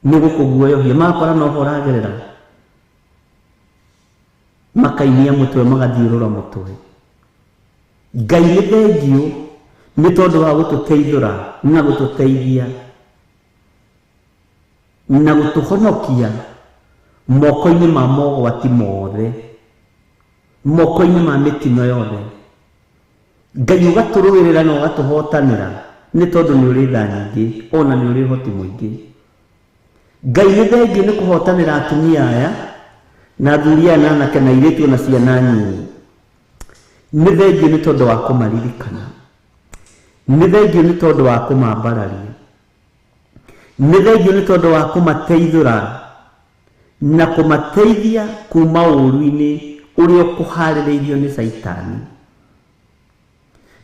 nĩ gũkũguoyohia, makora noho ũragerera makainia mũtwe magathiũrũra mũtwe. Ngai nĩ thengiũ nĩ tondũ wa gũtũteithũra na gũtũteithia na gũtũhonokia moko-inĩ ma mogwati mothe, moko-inĩ ma mĩtino yothe. Ngai ũgatũrũĩrĩra na ũgatũhotanĩra nĩ tondũ nĩ ũrĩ tha nyingĩ ona nĩ ũrĩ ũhoti mũingĩ. Ngai nĩ thengiũ nĩ kũhotanĩra atumia aya na athuri aya na anake na airĩtu na ciana nyinyi. Nĩ thengiũ nĩ tondũ wa kũmaririkana, nĩ thengiũ nĩ tondũ wa kũmambararia, nĩ thengiũ nĩ tondũ wa kũmateithũra na kũmateithia kuma ũũru-inĩ ũrĩa ũkũharĩrĩirio nĩ Caitani.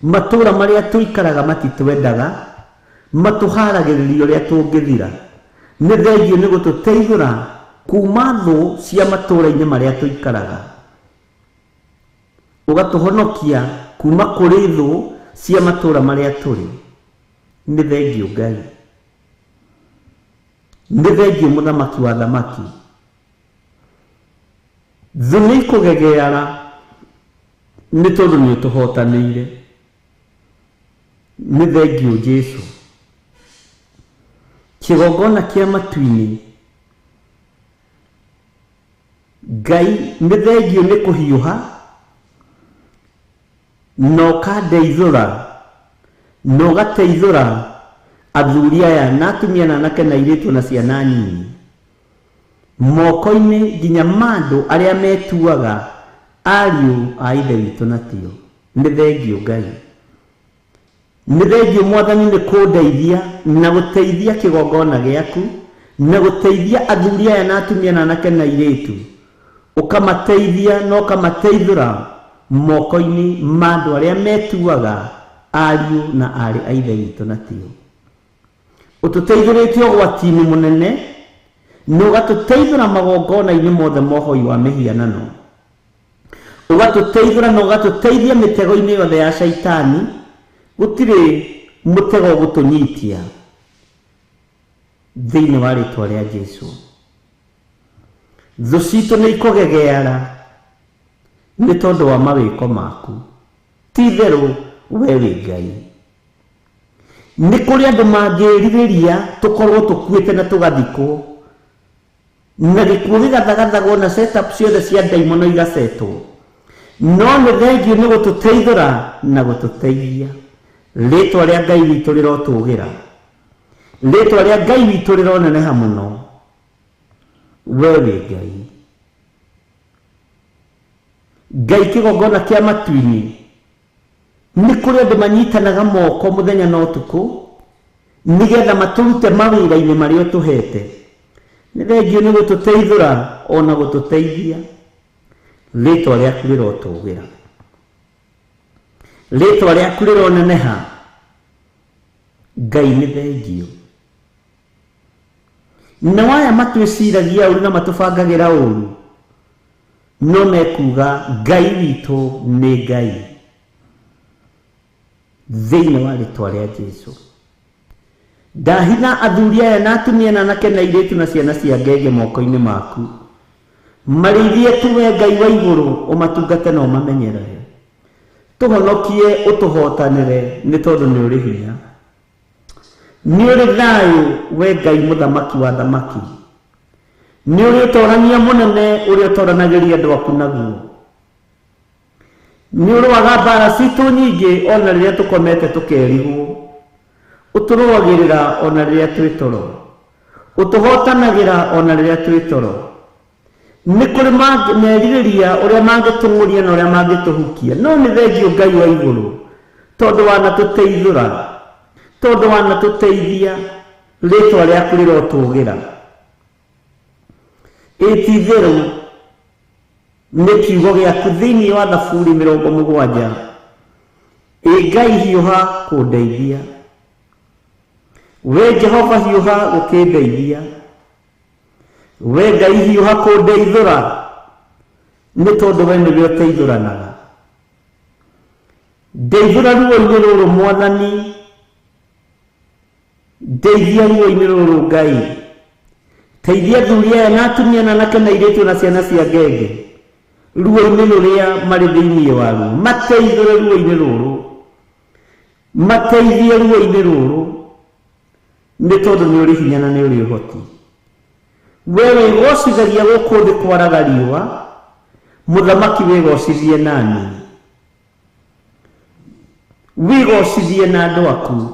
Matũũra marĩa tũikaraga matitwendaga, matũharagĩrĩria ũrĩa tũngĩthira. Nĩ thengiũ nĩ gũtũteithũra kuma thũ cia matũũra-inĩ marĩa tũikaraga, ũgatũhonokia kuma kũrĩ thũ cia matũũra marĩa tũrĩ. Nĩ thengiũ Ngai, nĩ thengiũ mũthamaki wa thamaki. Thũ nĩ ikũgegeara nĩ tondũ nĩ ũtũhotanĩire. Nĩ thengiũ Jesũ. Kĩgongona kĩa matu-inĩ, Ngai nĩ thengiũ nĩ kũhiũha na ũkandeithũra na ũgateithũra athuri aya na atumia na anake na airĩtu na ciana nyinyi moko-inĩ nginya ma andũ arĩa metuaga ariũ a Ithe witũ na tio. Nĩ thengiũ Ngai, nĩ thengiũ Mwathani nĩ kũndeithia na gũteithia kĩgongona gĩaku na gũteithia athuri aya na atumia na anake na airĩtu, ũkamateithia na ũkamateithũra moko-inĩ ma andũ arĩa metuaga ariũ na aarĩ a Ithe witũ na tio. Ũtũteithũrĩte ũgwati-inĩ mũnene na ũgatũteithũra magongona-inĩ mothe ma ũhoi wa mĩhianano, ũgatũteithũra na ũgatũteithia mĩtego-inĩ yothe ya Caitani. Gũtirĩ mũtego ũgũtũnyitia thĩinĩ wa rĩtwa rĩa Jesũ. Thũ citũ nĩ ikũgegeara nĩ tondũ wa mawĩko maku, ti itherũ we wĩ Ngai. Nĩ kũrĩ andũ mangĩrirĩria tũkorwo tũkuĩte na tũgathikwo, na gĩkuũ gĩgathagathagwo na setup ciothe cia ndaimono igacetwo, No nĩ thengiũ nĩ gũtũteithũra na gũtũteithia. Rĩtwa rĩa Ngai witũ rĩrotũgĩra, rĩtwa rĩa Ngai witũ rĩroneneha mũno. We wĩ Ngai. Ngai kĩgongona kĩa matu-inĩ nĩ kũrĩ andũ manyitanaga moko mũthenya na ũtukũ nĩgetha matũrute mawĩra-inĩ marĩa ũtũhete. Nĩ thengiũ nĩ gũtũteithũra ona gũtũteithia. Rĩtwa rĩaku rĩrotũgĩra, rĩtwa rĩaku rĩroneneha. Ngai nĩ thengiũ. Na waya matwĩciragia ũru na matũbangagĩra ũru, no mekuga Ngai witũ nĩ Ngai. Thĩinĩ wa rĩtwa rĩa Jesũ, ndahitha athuri aya na atumia na anake na airĩtu na ciana cia ngenge moko-inĩ maku. Marĩithie tu we Ngai wa igũrũ, ũmatungate na ũmamenyerere. Tũhonokie ũtũhotanĩre nĩ tondũ nĩ ũrĩ hinya. Nĩ ũrĩ thayũ we Ngai mũthamaki wa thamaki. Nĩ ũrĩ ũtorania mũnene ũrĩa ũtoranagĩria andũ aku naguo. Nĩ ũrũaga mbara citũ nyingĩ ona rĩrĩa tũkomete tũkerigwo. Ũtũrũagĩrĩra ona rĩrĩa twĩ toro. Ũtũhotanagĩra ona rĩrĩa twĩ toro. Nĩ kũrĩ merirĩria ũrĩa mangĩtũng'ũria na ũrĩa mangĩtũhukia. No nĩ thengiũ Ngai wa igũrũ, tondũ wanatũteithũra, tondũ wanatũteithia, rĩtwa rĩaku rĩrotũgĩra. Ĩ ti itherũ nĩ kiugo gĩaku thĩinĩ wa Thaburi 70. Ĩ Ngai hiũha kũndeithia. We Jehova hiũha gũkĩndeithia. We Ngai hiũha kũndeithũra, nĩ tondũ we nĩwe ũteithũranaga. Ndeithũra ruo-inĩ rũrũ Mwathani, ndeithia ruo-inĩ rũrũ Ngai. Teithia athuri aya na atumia na anake na airĩtu na ciana cia ngenge ruo-inĩ rũrĩa marĩ thĩinĩ waruo. Mateithũre ruo-inĩ rũrũ, mateithie ruo-inĩ rũrũ, nĩ tondũ nĩ ũrĩ hinya na nĩ ũrĩ ũhoti. We wĩgocithagia gũkũ thĩ kwaraga riũa, mũthamaki wĩgocithie nani. Wĩgocithie na andũ aku,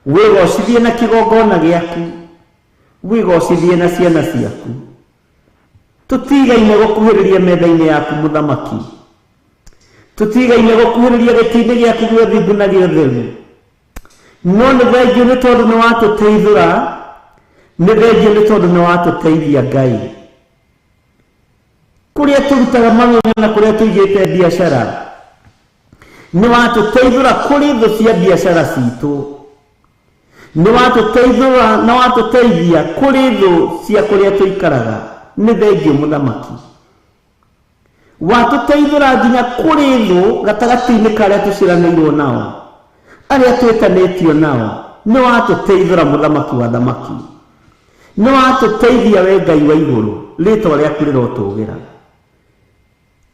wĩgocithie na kĩgongona gĩaku, wĩgocithie na ciana ciaku. Tũtigaine gũkuhĩrĩria metha-inĩ yaku mũthamaki, tũtigaine gũkuhĩrĩria gĩtĩ-inĩ gĩaku gĩa ũthingu na gĩa ũtheru. No nĩ thengiũ nĩ tondũ nĩ watũteithũra, nĩ thengiũ nĩ tondũ nĩ watũteithia Ngai. Kũrĩa tũrutaga mawĩra na kũrĩa tũigĩte biacara, nĩ watũteithũra kũrĩ thũ cia biacara citũ. Nĩ watũteithũra na watũteithia kũrĩ thũ cia kũrĩa tũikaraga. Nĩ thengiũ mũthamaki. Watũteithũra nginya kũrĩ thũ gatagatĩ-inĩ ka arĩa tũciaranĩirwo nao, arĩa twĩtanĩtio nao. Nĩ watũteithũra mũthamaki wa thamaki. Nĩ watũteithia we Ngai wa igũrũ, rĩtwa rĩaku rĩrotũgĩra.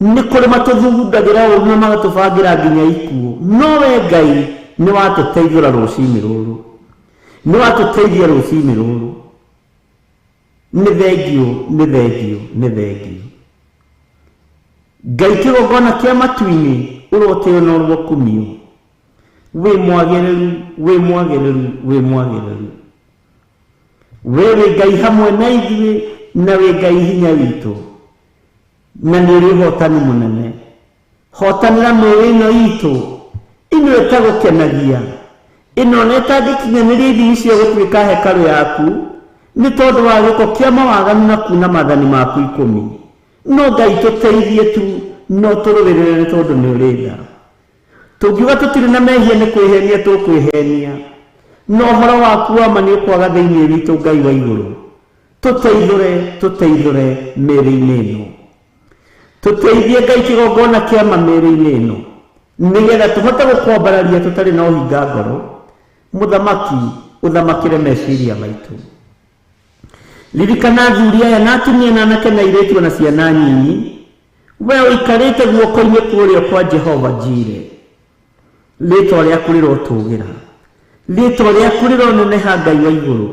Nĩ kũrĩ matũthugundagĩra ũru na magatũbangĩra nginya ikuũ, no we Ngai nĩ watũteithũra rũcinĩ rũrũ, nĩ watũteithia rũcinĩ rũrũ. Nĩ thengiũ, nĩ thengiũ, nĩ thengiũ. Ngai kĩgongona kĩa matu-inĩ ũrotĩo na ũrokumio. Wĩ mwagĩrĩru, wĩ mwagĩrĩru, wĩ mwagĩrĩru. We wĩ Ngai hamwe na ithuĩ, na wĩ Ngai hinya witũ, na nĩ ũrĩ ũhotani mũnene. Hotanĩra mĩĩrĩ ĩno itũ, ĩno ĩtagũkenagia, ĩno ona ĩtangĩkinyanĩria ithimi cia gũtuĩka hekarũ yaku, nĩ tondũ wa gĩko kĩa mawaganu na kuna maathani maku 10. No Ngai tũteithie tu, no tũrũĩrĩre nĩ tondũ nĩ ũrĩ tha. Tũngiuga tũtirĩ na mehia nĩ kwĩhenia tũkwĩhenia, no ũhoro waku wa ma nĩ ũkwaga thĩinĩ witũ Ngai wa igũrũ. Tũteithũre, tũteithũre mĩĩrĩ-inĩ ĩno. Tũteithie Ngai kĩgongona kĩa ma mĩĩrĩ-inĩ ĩno, nĩgetha tũhote gũkwambararia tũtarĩ na ũhinga ngoro. Mũthamaki, ũthamakĩre meciria maitũ. Ririkana athuri aya na atumia na anake na airĩtu na ciana nyinyi, we ũikarĩte guoko-inĩ kwa ũrĩo kwa Jehova Jire. Rĩtwa rĩaku rĩrotũgĩra, rĩtwa rĩaku rĩroneneha Ngai wa igũrũ,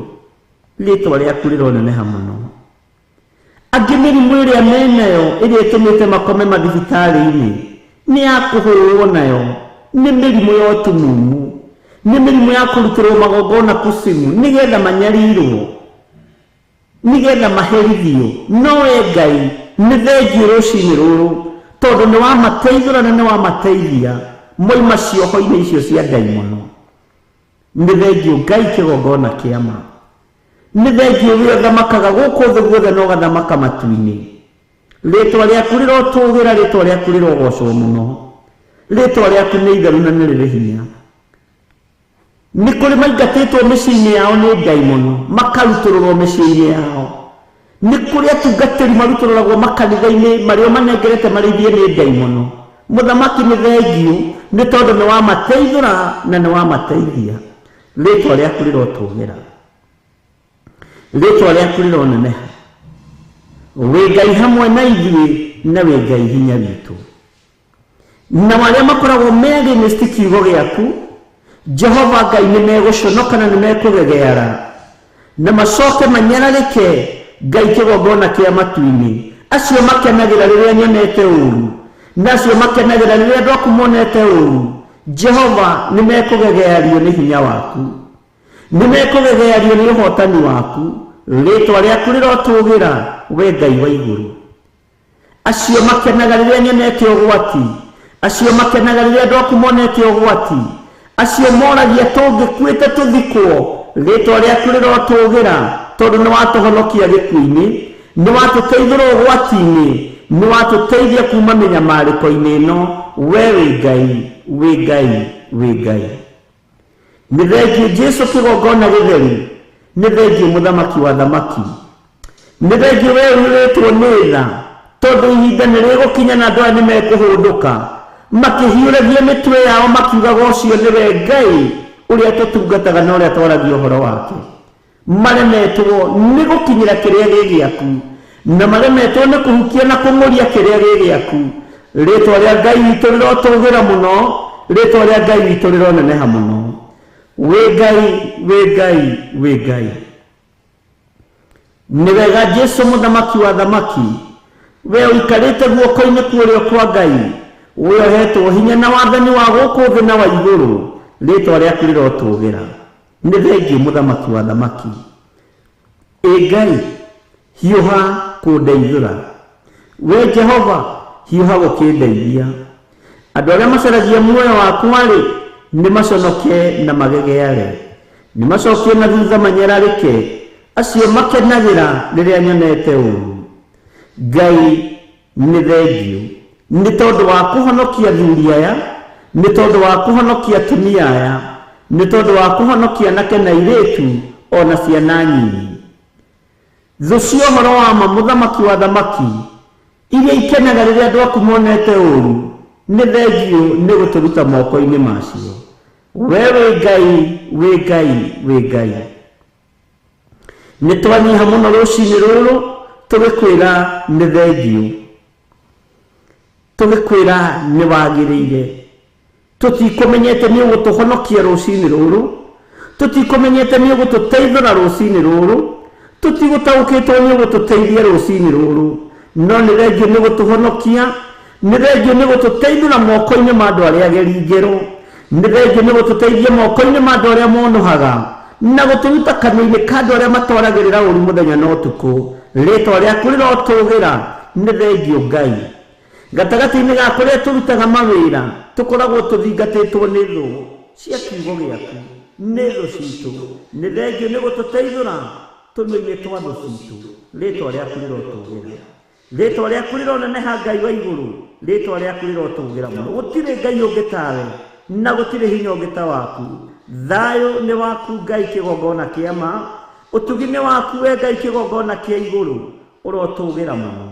rĩtwa rĩaku rĩroneneha mũno. Angĩ mĩrimũ ĩrĩa menayo ĩrĩa ĩtũmĩte makome mathibitarĩ-inĩ, Nĩ ya kũhũrwo nayo, nĩ mĩrimũ ya ũtumumu, nĩ mĩrimũ ya kũrutĩrwo magongona kusimu, nĩgetha manyarirwo, nĩgetha maherithio. No we Ngai nĩ thengiũ rũcinĩ rũrũ, tondũ nĩ wamateithũra na nĩ wamateithia moima cioho-inĩ icio cia ndaimono. Nĩ thengiũ Ngai kĩgongona kĩa ma. Nĩ thengiũ we ũthamakaga gũkũ thĩ guothe na ũgathamaka matu-inĩ. Rĩtwa rĩaku rĩrotũgĩra, rĩtwa rĩaku rĩrogocwo mũno. Rĩtwa rĩaku nĩ itheru na nĩ rĩrĩ hinya. Nĩ kũrĩ maingatĩtwo mĩciĩ-inĩ yao nĩ ndaimono, makarutũrũrwo mĩciĩ-inĩ yao. Nĩ kũrĩ atungatĩri marutũrũragwo makanitha-inĩ marĩa manengerete marĩithie nĩ ndaimono. Mũthamaki nĩ thengiũ nĩ tondũ nĩ wamateithũra na nĩ wamateithia. Rĩtwa rĩaku rĩrotũgĩra, rĩtwa rĩaku rĩroneneha. Wĩ Ngai hamwe na ithuĩ na wĩ Ngai hinya witũ. Na arĩa makoragwo me against kiugo gĩaku, Jehova Ngai nĩ megũconoka na nĩ mekũgegeara, na macoke manyararĩke Ngai kĩgongona kĩa matu-inĩ. Acio makenagĩra rĩrĩa nyonete ũru, na acio makenagĩra rĩrĩa andũ aku monete ũru, Jehova nĩ mekũgegeario nĩ hinya waku, nĩ mekũgegeario nĩ ũhotani waku. Rĩtwa rĩaku rĩrotũgĩra, we Ngai wa igũrũ. Acio makenaga rĩrĩa nyonete ũgwati, acio makenaga rĩrĩa andũ aku monete ũgwati, acio moragia tũngĩkuĩte tũthikwo, rĩtwa rĩaku rĩrotũgĩra, tondũ nĩ watũhonokia gĩkuũ-inĩ, nĩ watũteithũra ũgwati-inĩ, nĩ watũteithia kuma mĩnyamarĩko-inĩ ĩno. We wĩ Ngai, wĩ Ngai, wĩ Ngai. Nĩ thengiũ Jesu kĩgongona gĩtheru, nĩ thengiũ mũthamaki wa thamaki, nĩ thengiũ we ũiyũrĩtwo nĩ tha, tondũ ihinda nĩ rĩgũkinya na andũ aya nĩ mekũhũndũka makĩhiũragia mĩtwe yao makiugaga ũcio nĩwe Ngai ũrĩa tũtungataga na ũrĩa twaragia ũhoro wake. Maremetwo nĩ gũkinyĩra kĩrĩa gĩ gĩaku, na maremetwo nĩ kũhukia na kũng'ũria kĩrĩa gĩ gĩaku. Rĩtwa rĩa Ngai witũ rĩrotũgĩra mũno, rĩtwa rĩa Ngai witũ rĩroneneha mũno. Wĩ Ngai, wĩ Ngai, wĩ Ngai. Nĩ wega Jesu mũthamaki wa thamaki, we ũikarĩte guoko-inĩ kũrĩa kwa Ngai, we ũhetwo hinya na wathani wa gũkũ thĩ na wa igũrũ, rĩtwa rĩaku rĩrotũgĩra. Nĩ thengiũ mũthamaki wa thamaki. Ĩ Ngai, hiũha kũndeithũra. We Jehova, hiũha gũkĩndeithia. Andũ arĩa macaragia muoyo wakwa-rĩ, nĩ maconoke na magegeare, nĩ macokie na thutha manyararĩke, acio makenagĩra rĩrĩa nyonete ũru. Ngai nĩ thengiũ nĩ tondũ wa kũhonokia athuri aya, nĩ tondũ wa kũhonokia atumia aya, nĩ tondũ wa kũhonokia anake na airĩtu ona ciana nyinyi. Thũ cia ũhoro wa ma, mũthamaki wa thamaki, iria ikenaga rĩrĩa andũ aku monete ũru, nĩ thengiũ nĩ gũtũruta moko-inĩ macio. We wĩ Ngai, wĩ Ngai, wĩ Ngai. Nĩ twanyiha mũno rũcinĩ rũrũ tũgĩkwĩra nĩ thengiũ, tũgĩkwĩra nĩ wagĩrĩire. Tũtikũmenyete nĩ ũgũtũhonokia rũcinĩ rũrũ, tũtikũmenyete nĩ ũgũtũteithũra rũcinĩ rũrũ, tũtigũtaũkĩtwo nĩ ũgũtũteithia rũcinĩ rũrũ, no nĩ thengiũ nĩ gũtũhonokia, nĩ thengiũ nĩ gũtũteithũra moko-inĩ ma andũ arĩa ageri ngero, nĩ thengiũ nĩ gũtũteithia moko-inĩ ma andũ arĩa monohaga, na gũtũruta kanua-inĩ ka andũ arĩa matwaragĩrĩra ũru mũthenya na ũtukũ. Rĩtwa rĩaku rĩrotũgĩra, nĩ thengiũ Ngai. Gatagatĩ-inĩ ga kũrĩa tũrutaga mawĩra, tũkoragwo tũthingatĩtwo nĩ thũ cia kiugo gĩaku, nĩ thũ citũ. Nĩ thengiũ nĩ gũtũteithũra tũnua-inĩ twa thũ citũ. Rĩtwa rĩaku rĩrotũgĩra, rĩtwa rĩaku rĩroneneha Ngai wa igũrũ, rĩtwa rĩaku rĩrotũgĩra mũno. Gũtirĩ Ngai ũngĩ tawe, na gũtirĩ hinya ũngĩ ta waku. Thayũ nĩ waku Ngai kĩgongona kĩa ma, ũtugi nĩ waku we Ngai kĩgongona kĩa igũrũ, ũrotũgĩra mũno.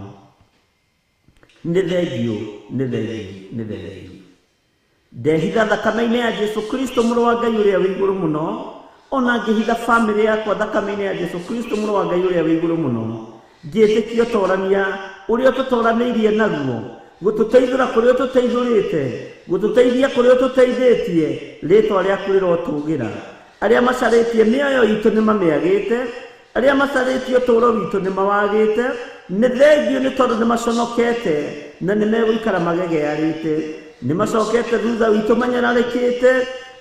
Nĩ thengiũ, nĩ thengiũ, nĩ thengiũ. Ndehitha thakame-inĩ ya Jesu Kristo mũrũ wa Ngai ũrĩa wĩ igũrũ mũno, ona ngĩhitha bamĩrĩ yakwa thakame-inĩ ya Jesu Kristo mũrũ wa Ngai ũrĩa wĩ igũrũ mũno, ngĩtĩkia ũtorania ũrĩa ũtũtoranĩirie naguo, gũtũteithũra kũrĩa ũtũteithũrĩte, gũtũteithia kũrĩa ũtũteithĩtie, rĩtwa rĩaku rĩrotũgĩra. Arĩa macarĩtie mĩoyo itũ nĩ mamĩagĩte, arĩa macarĩtie ũtũũro witũ nĩ mawagĩte. Nĩ thengiũ nĩ tondũ nĩ maconokete na nĩ megũikara magegearĩte. Nĩ macokete thutha witũ manyararĩkĩte,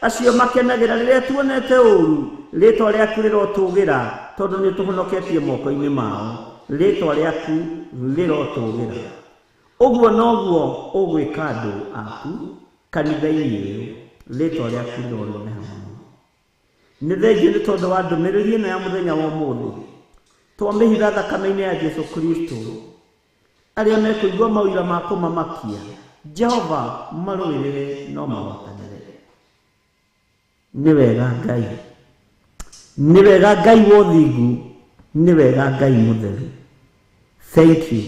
acio makenagĩra rĩrĩa tuonete ũru. Rĩtwa rĩaku rĩrotũgĩra tondũ nĩ ũtũhonoketie moko-inĩ mao. Rĩtwa rĩaku rĩrotũgĩra. Ũguo noguo ũgwĩka andũ aku kanitha-inĩ ũyũ. Rĩtwa rĩaku rĩroneneha mũno. Nĩ thengiũ nĩ tondũ wa ndũmĩrĩri ĩno ya mũthenya wa ũmũthĩ. Twamĩhitha thakame-inĩ ya Jesu Kristo. Arĩa mekũigua maũira ma kũmamakia, Jehova marũĩrĩre no mahotanĩre. Nĩ wega Ngai, nĩ wega Ngai wa ũthingu, nĩ wega Ngai mũtheru. Thank you.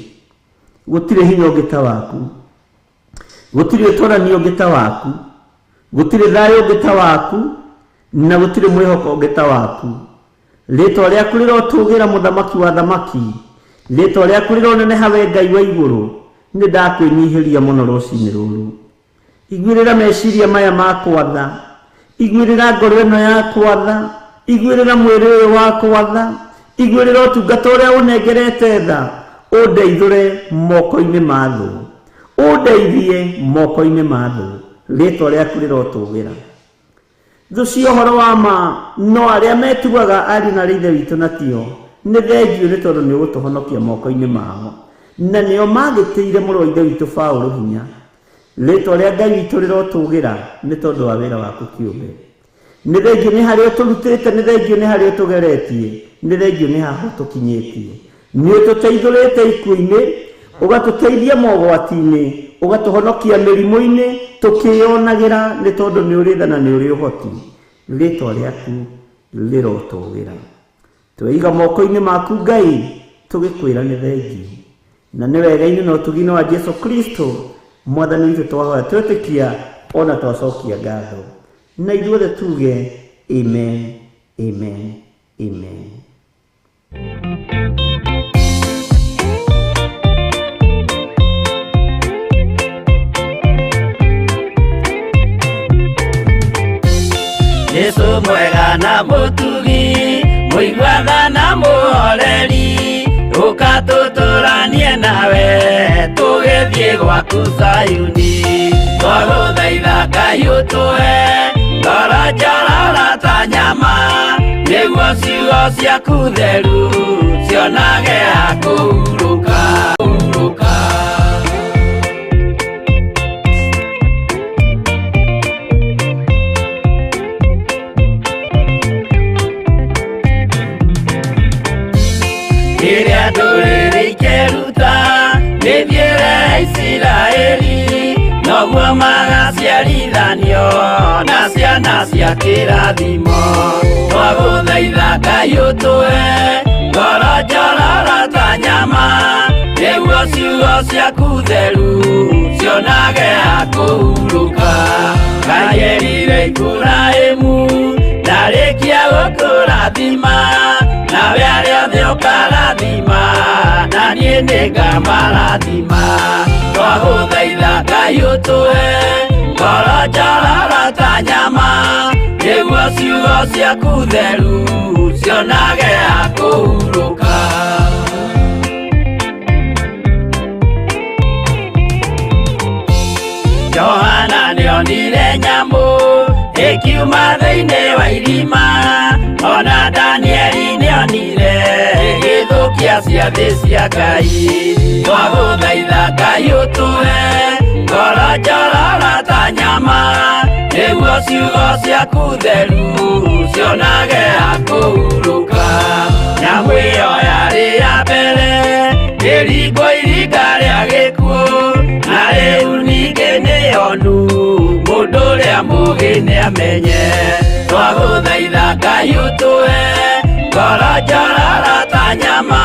Gũtirĩ hinya ũngĩ ta waku, gũtirĩ ũtũrani ũngĩ ta waku, gũtirĩ thayũ ũngĩ ta waku, na gũtirĩ mwĩhoko ũngĩ ta waku. Rĩtwa rĩaku rĩrotũgĩra mũthamaki wa thamaki, rĩtwa rĩaku rĩroneneha we Ngai wa igũrũ. Nĩ ndakwĩnyihĩria mũno rũcinĩ rũrũ. Iguĩrĩra meciria maya makwa tha, iguĩrĩra ngoro ĩno yakwa tha, iguĩrĩra mwĩrĩ ũyũ wakwa tha, iguĩrĩra ũtungata ũrĩa ũnengerete tha, ũndeithũre moko-inĩ ma thũ, ũndeithie moko-inĩ ma thũ. Rĩtwa rĩaku rĩrotũgĩra. Thũ cia ũhoro wa ma no arĩa metuaga ariũ na ithe witũ na tio, nĩ thengiũ nĩ tondũ nĩ ũgũtũhonokia moko-inĩ mao, na nĩo magĩtĩire mũrũ wa ithe witũ Paũlũ hinya. Rĩtwa rĩa Ngai witũ rĩrotũgĩra nĩ tondũ wa wĩra waku kĩũmbe. Nĩ thengiũ nĩ harĩa ũtũrutĩte, nĩ thengiũ nĩ harĩa ũtũgeretie, nĩ thengiũ nĩ haha ũtũkinyĩtie. Nĩ ũtũteithũrĩte ikuũ-inĩ, ũgatũteithia mogwati-inĩ, ũgatũhonokia mĩrimũ-inĩ, tũkĩyonagĩra nĩ tondũ nĩ ũrĩ tha na nĩ ũrĩ ũhoti. Rĩtwa rĩaku rĩrotũgĩra. Tweiga moko-inĩ maku Ngai, tũgĩkwĩra nĩ thengiũ. Na nĩ wega-inĩ na ũtugi-inĩ wa Jesu Kristo mwathani witũ twahoya twetĩkia ona twacokia ngatho. Na ithuothe tuge amen, amen, amen. Jesu mwega na mũtugi, mũigua na mũhoreri, ũka tũtũranie nawe tũgĩthiĩ gwaku Zayuni. Twagũthaitha Ngai ũtũhe ngoro njororo ta nyama, nĩguo ciugo ciaku theru cionage ha kũhurũka, kũhurũka. Rĩrĩa ndũrĩrĩ ikeruta mĩthiĩre ya Isiraeli, noguo magaciarithanio na ciana cia kĩrathimo. Twagũthaitha Ngai ũtũhe ngoro njororo ta nyama, nĩguo ciugo ciaku theru cionage ha kũhurũka. Ngai erire Iburahĩmu ndarĩkia gũkũrathima, nawe arĩa othe ũkarathima, na niĩ nĩngamarathima. Twagũthaitha Ngai ũtũhe ngoro njororo ta nyama, nĩguo ciugo ciaku theru cionage ha kũhurũka. Johana nĩonire nyamũ ĩkiuma thĩinĩ wa irima, ona Danieli nĩonire ĩgĩthũkia ciathĩ cia Ngai. Twagũthaitha Ngai ũtũhe ngoro njororo ta nyama, nĩguo ciugo ciaku theru cionage ha kũhurũka. Nyamũ ĩyo yarĩ ya mbere ĩringwo iringa rĩa gĩkuũ, na rĩu ningĩ nĩyonu mũndũ ũrĩa mũũgĩ nĩamenye. Twagũthaitha Ngai ũtũhe ngoro njororo ta nyama,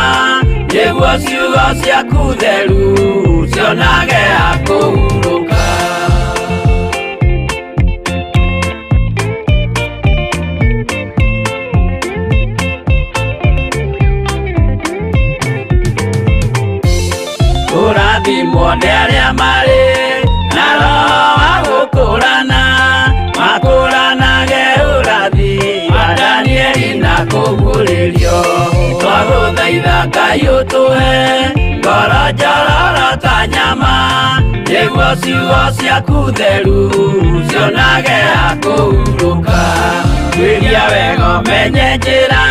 nĩguo ciugo ciaku theru cionage ha kũhurũka. Kũrathimwo nĩ arĩa marĩ na roho wa gũkũrana, makũranage ũrathi wa Danieli na kũguũrĩrio. Twagũthaitha Ngai ũtũhe ngoro njororo ta nyama, nĩguo Nĩguo ciugo ciaku theru cionage ha kũhurũka. Tuĩria wega ũmenye njĩra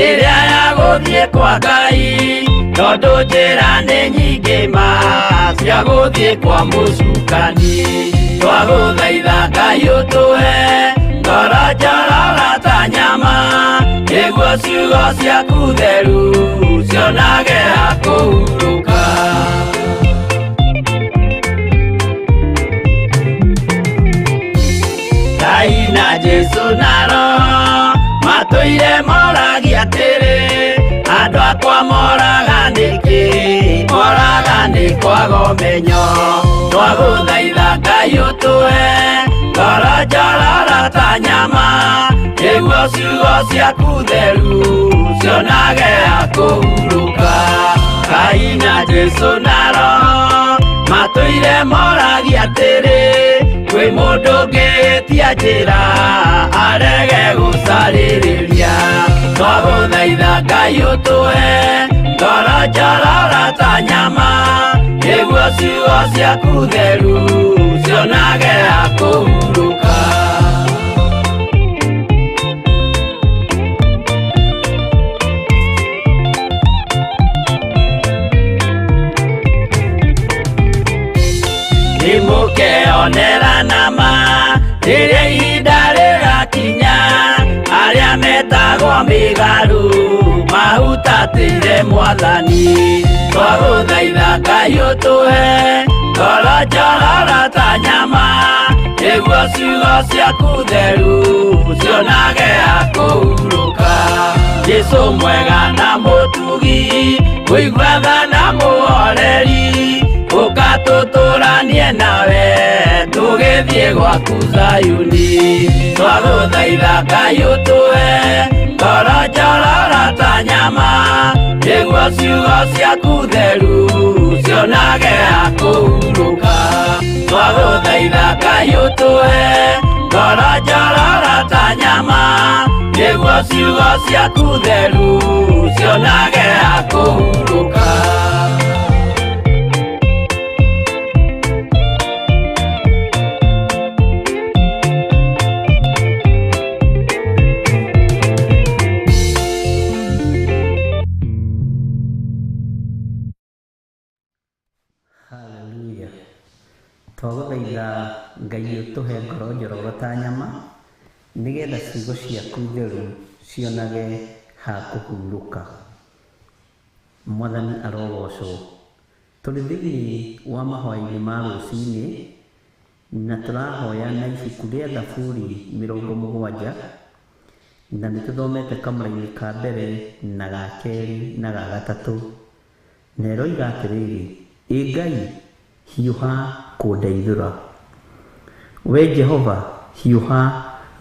ĩrĩa ya gũthiĩ kwa Ngai, tondũ njĩra nĩ nyingĩ ma cia gũthiĩ kwa mũcukani. Twagũthaitha Ngai ũtũhe ngoro njororo ta nyama, nĩguo ciugo ciaku theru cionage ha kũhurũka. Ngai na Jesũ na Roho matũire moragia atĩrĩ, andũ akwa moraga nĩkĩ? Moraga nĩ kwaga ũmenyo. Twagũthaitha Ngai ũtũhe ngoro njororo ta nyama, nĩguo ciugo ciaku theru cionage ha kũhurũka. Ngai na Jesũ na Roho matũire moragia atĩrĩ, kwĩ mũndũ ũngĩtia njĩra arege gũcarĩrĩria. Twagũthaitha Ngai ũtũhe ngoro njororo ta nyama, nĩguo ciugo ciaku theru cionage ha kũhurũka. Nĩmũkeonera nama rĩrĩa ihinda rĩgakinya, arĩa metagwo mĩgarũ mahutatĩire Mwathani. Twagũthaitha Ngai ũtũhe ngoro njororo ta nyama, nĩguo ciugo ciaku theru cionage ha kũhurũka. Jesũ mwega na mũtugi, mũigua tha na mũhoreri, ũka tũtũranie nawe tũgĩthiĩ gwaku Zayuni. Twagũthaitha Ngai ũtũhe ngoro njororo ta nyama, nĩguo ciugo ciaku theru cionage ha kũhurũka. Twagũthaitha Ngai ũtũhe ngoro njororo ta nyama, nĩguo ciugo ciaku theru cionage ha kũhurũka. Hallelujah. Twagũthaitha Ngai ũtũhe ngoro njororo ta nyama, nĩgetha ciugo ciaku theru cionage ha kũhurũka. Mwathani arogocwo. Tũrĩ thĩinĩ wa mahoya-inĩ ma rũcinĩ, na tũrahoya na ibuku rĩa Thaburi 70, na nĩ tũthomete kamũra-inĩ ka mbere na ga kerĩ na ga gatatũ. Na ĩroiga atĩrĩrĩ, ĩ Ngai, hiũha kũndeithũra. We Jehova, hiũha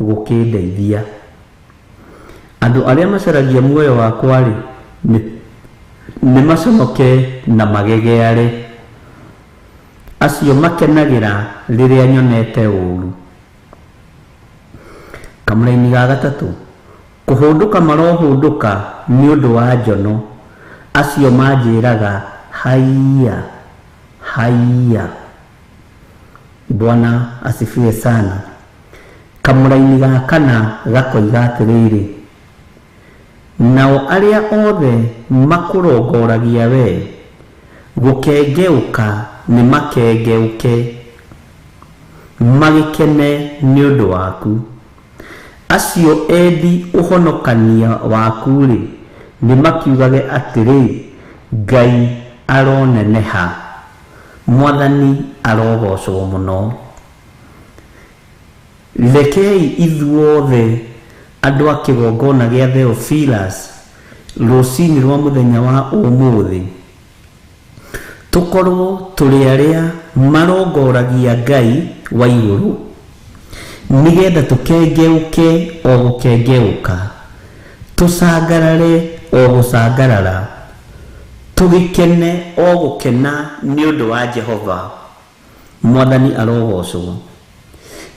gũkĩndeithia. Andũ arĩa macaragia muoyo wakwa-rĩ, nĩ maconoke na magegeare. Acio makenagĩra rĩrĩa nyonete ũũru. Kamũra-inĩ ga gatatũ, kũhũndũka marohũndũka nĩ ũndũ wa njono, acio manjĩraga haiya haiya. Bwana asifiwe sana. Kamũra-inĩ ga kana gakoiga atĩrĩrĩ, nao arĩa othe makũrongoragia we, gũkengeũka nĩ makengeuke, magĩkene nĩ ũndũ waku. Acio endi ũhonokania waku-rĩ, nĩ makiugage atĩrĩ, Ngai aroneneha, Mwathani arogocwo mũno. Rekei ithuothe andũ a kĩgongona gĩa Theophilus rũcinĩ rwa mũthenya wa ũmũthĩ tũkorwo tũrĩ arĩa marongoragia Ngai wa igũrũ, nĩgetha tũkengeuke o gũkengeuka, tũcangarare o gũcangarara, tũgĩkene o gũkena nĩ ũndũ wa Jehova. Mwathani arogocwo.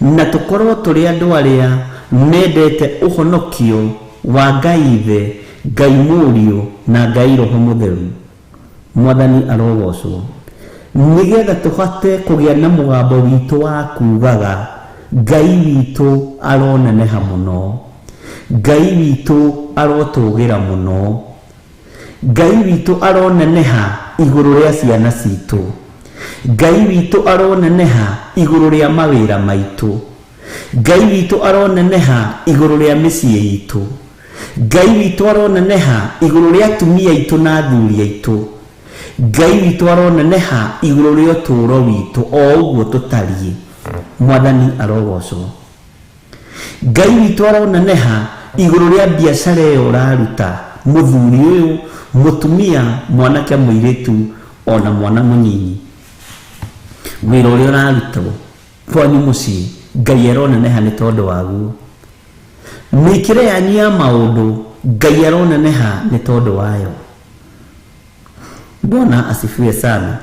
Na tũkorwo tũrĩ andũ arĩa mendete ũhonokio wa Ngai Ithe, Ngai Mũriũ na Ngai Roho Mũtheru. Mwathani arogocwo. Nĩgetha tũhote kũgĩa na mũgambo witũ wa kugaga Ngai witũ aroneneha mũno, Ngai witũ arotũgĩra mũno, Ngai witũ aroneneha igũrũ rĩa ciana citũ, Ngai witũ aroneneha igũrũ rĩa mawĩra maitũ, Ngai witũ aroneneha igũrũ rĩa mĩciĩ itũ, Ngai witũ aroneneha igũrũ rĩa atumia aitũ na athuri aitũ, Ngai witũ aroneneha igũrũ rĩa ũtũũro witũ o ũguo tũtariĩ. Mwathani arogocwo. Ngai witũ aroneneha igũrũ rĩa biacara ĩyo ũraruta, mũthuri ũyũ, mũtumia, mwanake, mũirĩtu ona mwana mũnyinyi, wĩra ũrĩa ũrarutwo kwanyu mũciĩ Ngai aroneneha nĩ tondũ waguo. Mĩkĩre yanyu ya maũndũ Ngai aroneneha nĩ tondũ wayo. Bwana asifiwe sana.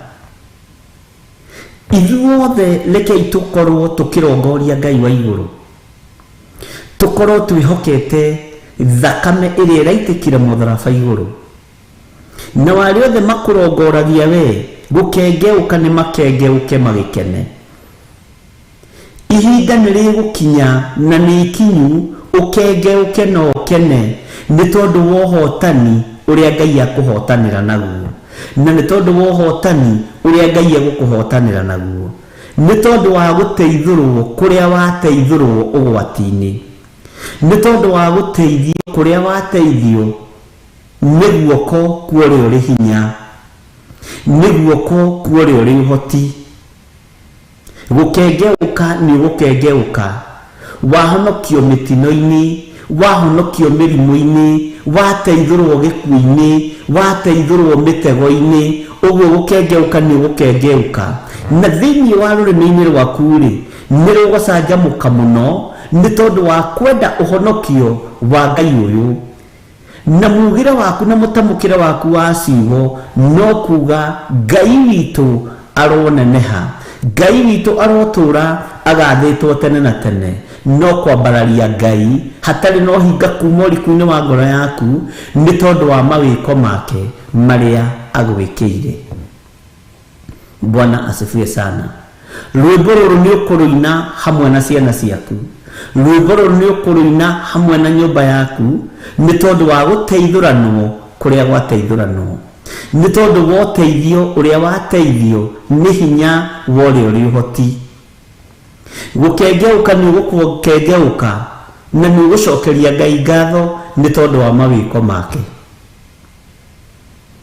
Ithuothe rekei tũkorwo tũkĩrongoria Ngai wa igũrũ, tũkorwo twĩhokete thakame ĩrĩa ĩraitĩkire mũtharaba igũrũ, na arĩa othe makũrongoragia we gũkengeũka nĩ makengeuke magĩkene. Ihinda nĩ rĩgũkinya na nĩ ikinyu ũkengeuke na ũkene nĩ tondũ wa ũhotani ũrĩa Ngai akũhotanĩra naguo, na nĩ tondũ wa ũhotani ũrĩa Ngai egũkũhotanĩra naguo, nĩ tondũ wa gũteithũrwo kũrĩa wateithũrwo ũgwati-inĩ, nĩ tondũ wa gũteithio kũrĩa wateithio nĩ guoko kwa ũrĩa ũrĩ hinya, nĩ guoko kwa ũrĩa ũrĩ ũhoti. Gũkengeuka nĩ ũgũkengeuka, wahonokio mĩtino-inĩ, wahonokio mĩrimũ-inĩ, wateithũrwo gĩkuũ-inĩ, wateithũrwo mĩtego-inĩ, ũguo gũkengeuka nĩ ũgũkengeuka. Na thĩinĩ wa rũrĩmĩ-inĩ rwaku rĩ, nĩ rũgũcanjamũka mũno nĩ tondũ wa kwenda ũhonokio wa Ngai ũyũ. Na mugĩre waku na mũtamũkĩre waku wa ciugo no kuga Ngai witũ aroneneha, Ngai witũ arotũra agathĩtwo tene na tene. No kwambararia Ngai hatarĩ na ũhinga kuma ũriku-inĩ wa ngoro yaku nĩ tondũ wa mawĩko make marĩa agwĩkĩire. Bwana asifiwe sana. Rwĩmbo rũrũ nĩ ũkũrũina hamwe na ciana ciaku, rwĩmbo rũrũ nĩ ũkũrũina hamwe na nyũmba yaku nĩ tondũ wa gũteithũranwo kũrĩa gwateithũranwo, nĩ tondũ wa ũteithio ũrĩa wateithio nĩ hinya wa ũrĩa ũrĩ ũhoti. Gũkengeuka nĩ ũgũkengeuka na nĩ ũgũcokeria Ngai ngatho nĩ tondũ wa mawĩko make.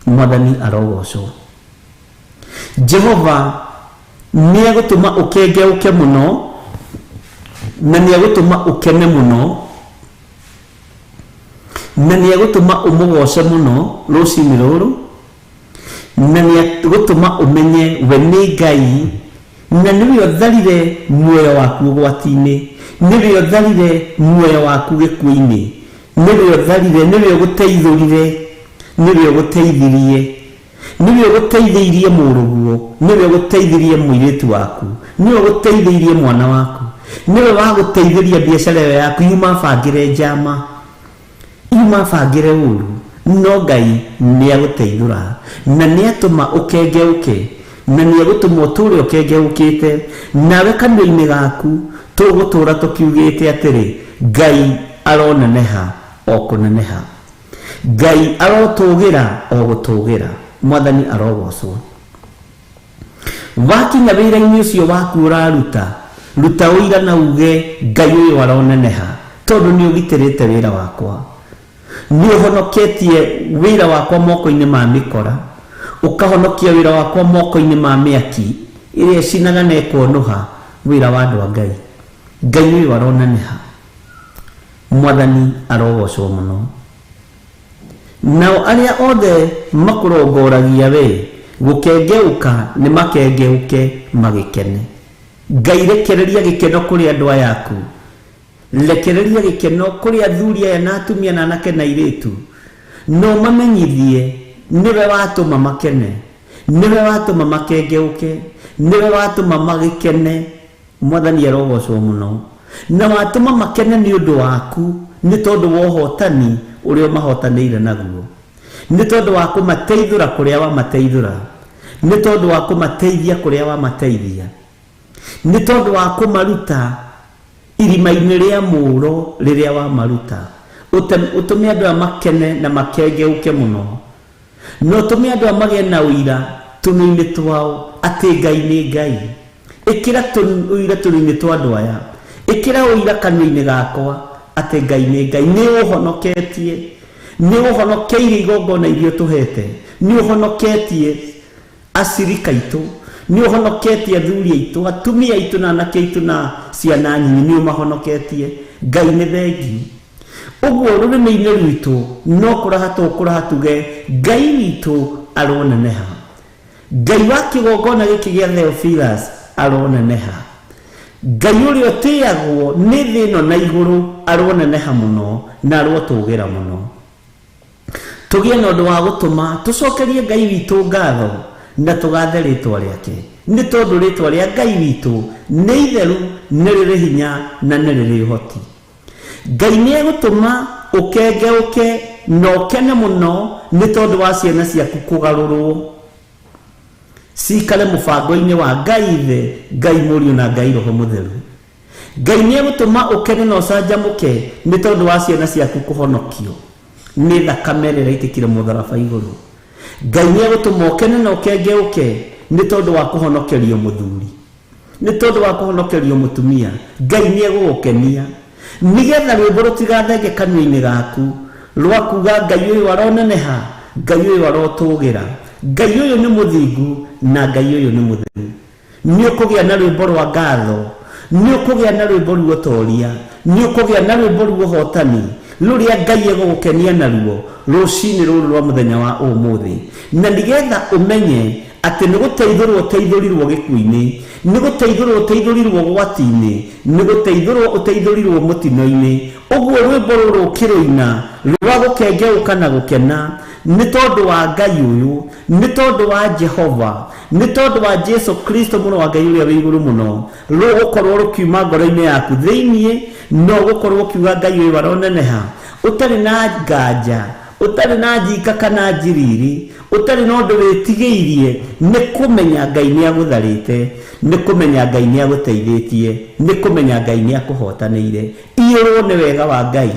Mwathani arogocwo. Jehova nĩ egũtũma ũkengeuke mũno na nĩ egũtũma ũkene mũno na nĩ egũtũma ũmũgoce mũno rũcinĩ rũrũ, na nĩ egũtũma ũmenye we nĩ Ngai na nĩwe ũtharire muoyo waku ũgwati-inĩ, nĩwe ũtharire muoyo waku gĩkuũ-inĩ, nĩwe ũtharire, nĩwe ũgũteithũrire, nĩwe ũgũteithirie, nĩwe ũgũteithĩirie mũrũguo, nĩwe ũgũteithirie mũirĩtu waku, nĩwe ũgũteithĩirie mwana waku, nĩwe wagũteithĩria biacara ĩyo yaku yuma bangĩre njama, yuma bangĩre ũru, no Ngai nĩ agũteithũra na nĩ atũma ũkengeuke na nĩ egũtũma ũtũre ũkengeũkĩte. Nawe kanua-inĩ gaku tũgũtũra tũkiugĩte atĩrĩ, Ngai aroneneha o kũneneha, Ngai arotũgĩra o gũtũgĩra. Mwathani arogocwo. Wakinya wĩra-inĩ ũcio waku ũraruta, ruta ũira na uge Ngai ũyũ aroneneha, tondũ nĩ ũgitĩrĩte wĩra wakwa, nĩ ũhonoketie wĩra wakwa moko-inĩ ma mĩkora, ũkahonokia wĩra wakwa moko-inĩ ma mĩaki ĩrĩa ĩcinaga na ĩkonũha wĩra wa andũ a Ngai. Ngai ũyũ aroneneha. Mwathani arogocwo mũno. Nao arĩa othe makũrongoragia we gũkengeuka nĩ makengeuke magĩkene. Ngai rekereria gĩkeno kũrĩ andũ aya aku, rekereria gĩkeno kũrĩ athuri aya na atumia na anake na airĩtu, no mamenyithie nĩwe watũma makene, nĩwe watũma makengeuke, nĩwe watũma magĩkene. Mwathani arogocwo mũno. Na watũma makene nĩ ũndũ waku, nĩ tondũ wa ũhotani ũrĩa ũmahotanĩire naguo, nĩ tondũ wa kũmateithũra kũrĩa wamateithũra, Nĩ tondũ wa kũmateithia kũrĩa wamateithia. Nĩ tondũ wa kũmaruta irima-inĩ rĩa mũũro rĩrĩa wamaruta. Ũtũme andũ aya makene na makengeuke mũno. Na ũtũme andũ aya magĩe na ũira tũnua-inĩ twao atĩ Ngai nĩ Ngai. Ĩkĩra ũira tũnua-inĩ twa andũ aya. Ĩkĩra ũira kanua-inĩ gakwa atĩ Ngai nĩ Ngai. Nĩ ũhonoketie. Nĩ ũhonokeirie igongona iria ũtũhete. Nĩ ũhonoketie acirika aitũ. Nĩ ũhonoketie athuri aitũ, atumia aitũ na anake aitũ na ciana nyinyi. Nĩ ũmahonoketie. Ngai nĩ thengiũ. Ũguo rũrĩmĩ-inĩ rwitũ no kũraha tũkũraha tuge Ngai witũ aroneneha. Ngai wa kĩgongona gĩkĩ gĩa Theophilus aroneneha. Ngai ũrĩa ũtĩagwo nĩ thĩ ĩno na igũrũ aroneneha mũno na arotũgĩra mũno. Tũgĩe na ũndũ wa gũtũma tũcokerie Ngai witũ ngatho na tũgathe rĩtwa rĩake. Nĩ tondũ rĩtwa rĩa Ngai witũ nĩ itheru, nĩ rĩrĩ hinya na nĩ rĩrĩ ũhoti. Ngai nĩ egũtũma ũkengeuke na ũkene mũno nĩ tondũ wa ciana ciaku kũgarũrwo cikare mũbango-inĩ wa Ngai Ithe, Ngai Mũriũ na Ngai Roho Mũtheru. Ngai nĩ egũtũma ũkene na ũcanjamũke nĩ tondũ wa ciana ciaku kũhonokio nĩ thakame ĩrĩa ĩraitĩkire mũtharaba igũrũ. Ngai nĩ egũtũma ũkene na ũkengeuke nĩ tondũ wa kũhonokerio mũthuri, nĩ tondũ wa kũhonokerio mũtumia. Ngai nĩ egũgũkenia nĩgetha rwĩmbo rũtigathenge kanua-inĩ gaku rwa kuga Ngai ũyũ aroneneha, Ngai ũyũ arotũgĩra, Ngai ũyũ nĩ mũthingu na Ngai ũyũ nĩ mũtheru. Nĩ ũkũgĩa na rwĩmbo rwa ngatho, nĩ ũkũgĩa na rwĩmbo rwa ũtoria, nĩ ũkũgĩa na rwĩmbo rwa ũhotani rũrĩa Ngai egũgũkenia naruo rũcinĩ rũrũ rwa mũthenya wa ũmũthĩ. Na nĩgetha ũmenye atĩ nĩ gũteithũrwo ũteithũrirwo gĩkuũ-inĩ, nĩ gũteithũrwo ũteithũrirwo ũgwati-inĩ, nĩ gũteithũrwo ũteithũrirwo mũtino-inĩ. Ũguo rwĩmbo rũrũ ũkĩrũina rwa gũkengeuka na gũkena nĩ tondũ wa Ngai ũyũ, nĩ tondũ wa Jehova, nĩ tondũ wa Jesu Kristo mũrũ wa Ngai ũrĩa wĩ igũrũ mũno, rũgũkorwo rũkiuma ngoro-inĩ yaku thĩiniĩ, no ũgũkorwo ũkiuga Ngai ũyũ aroneneha, ũtarĩ na nganja, ũtarĩ na njika kana njiriri, ũtarĩ na ũndũ wĩtigĩirie, nĩ kũmenya Ngai nĩ agũtharĩte, nĩ kũmenya Ngai nĩ agũteithĩtie, nĩ kũmenya Ngai nĩ akũhotanĩire. Iyũrwo nĩ wega wa Ngai,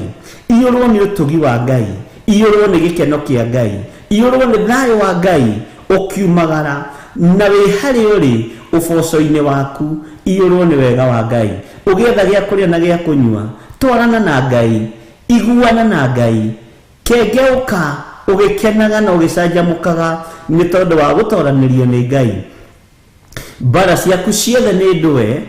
iyũrwo nĩ ũtugi wa Ngai, iyũrwo nĩ gĩkeno kĩa Ngai, iyũrwo nĩ thayũ wa Ngai ũkiumagara na wĩ harĩa ũrĩ ũboco-inĩ waku. Iyũrwo nĩ wega wa Ngai, ũgĩetha gĩa kũrĩa na gĩa kũnyua, twarana na Ngai, iguana na Ngai, kengeuka ũgĩkenaga na ũgĩcanjamũkaga nĩ tondũ wa gũtoranĩrio nĩ Ngai. Mbara ciaku ciothe nĩ ndũe,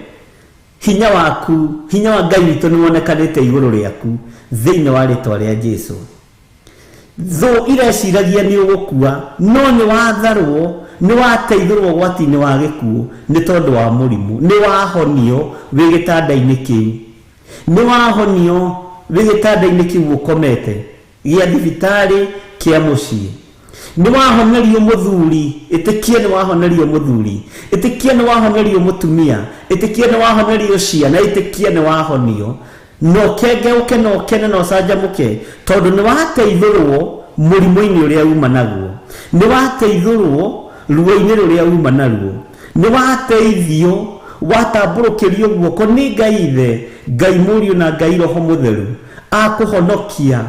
hinya waku, hinya wa Ngai witũ nĩ wonekanĩte igũrũ rĩaku thĩinĩ wa rĩtwa rĩa Jesu. Thũ ireciragia nĩ ũgũkua, no nĩ watharwo, nĩ wateithũrwo ũgwati-inĩ wa gĩkuũ nĩ tondũ wa mũrimũ, nĩ wahonio wĩ gĩtanda-inĩ kĩu, nĩ wahonio wĩ gĩtanda-inĩ kĩu ũkomete gĩa thibitarĩ kĩa mũciĩ. Nĩ wahonerio mũthuri, ĩtĩkia nĩ wahonerio mũthuri, ĩtĩkia nĩ wahonerio mũtumia, ĩtĩkia nĩ wahonerio ciana, ĩtĩkia nĩ wahonio. Na ũkengeuke na ũkene na ũcanjamũke tondũ nĩ wateithũrwo mũrimũ-inĩ ũrĩa uma naguo, nĩ wateithũrwo ruo-inĩ rũrĩa uma naruo, nĩ wateithio, watambũrũkĩrio guoko nĩ Ngai Ithe, Ngai Mũriũ na Ngai Roho Mũtheru, akũhonokia,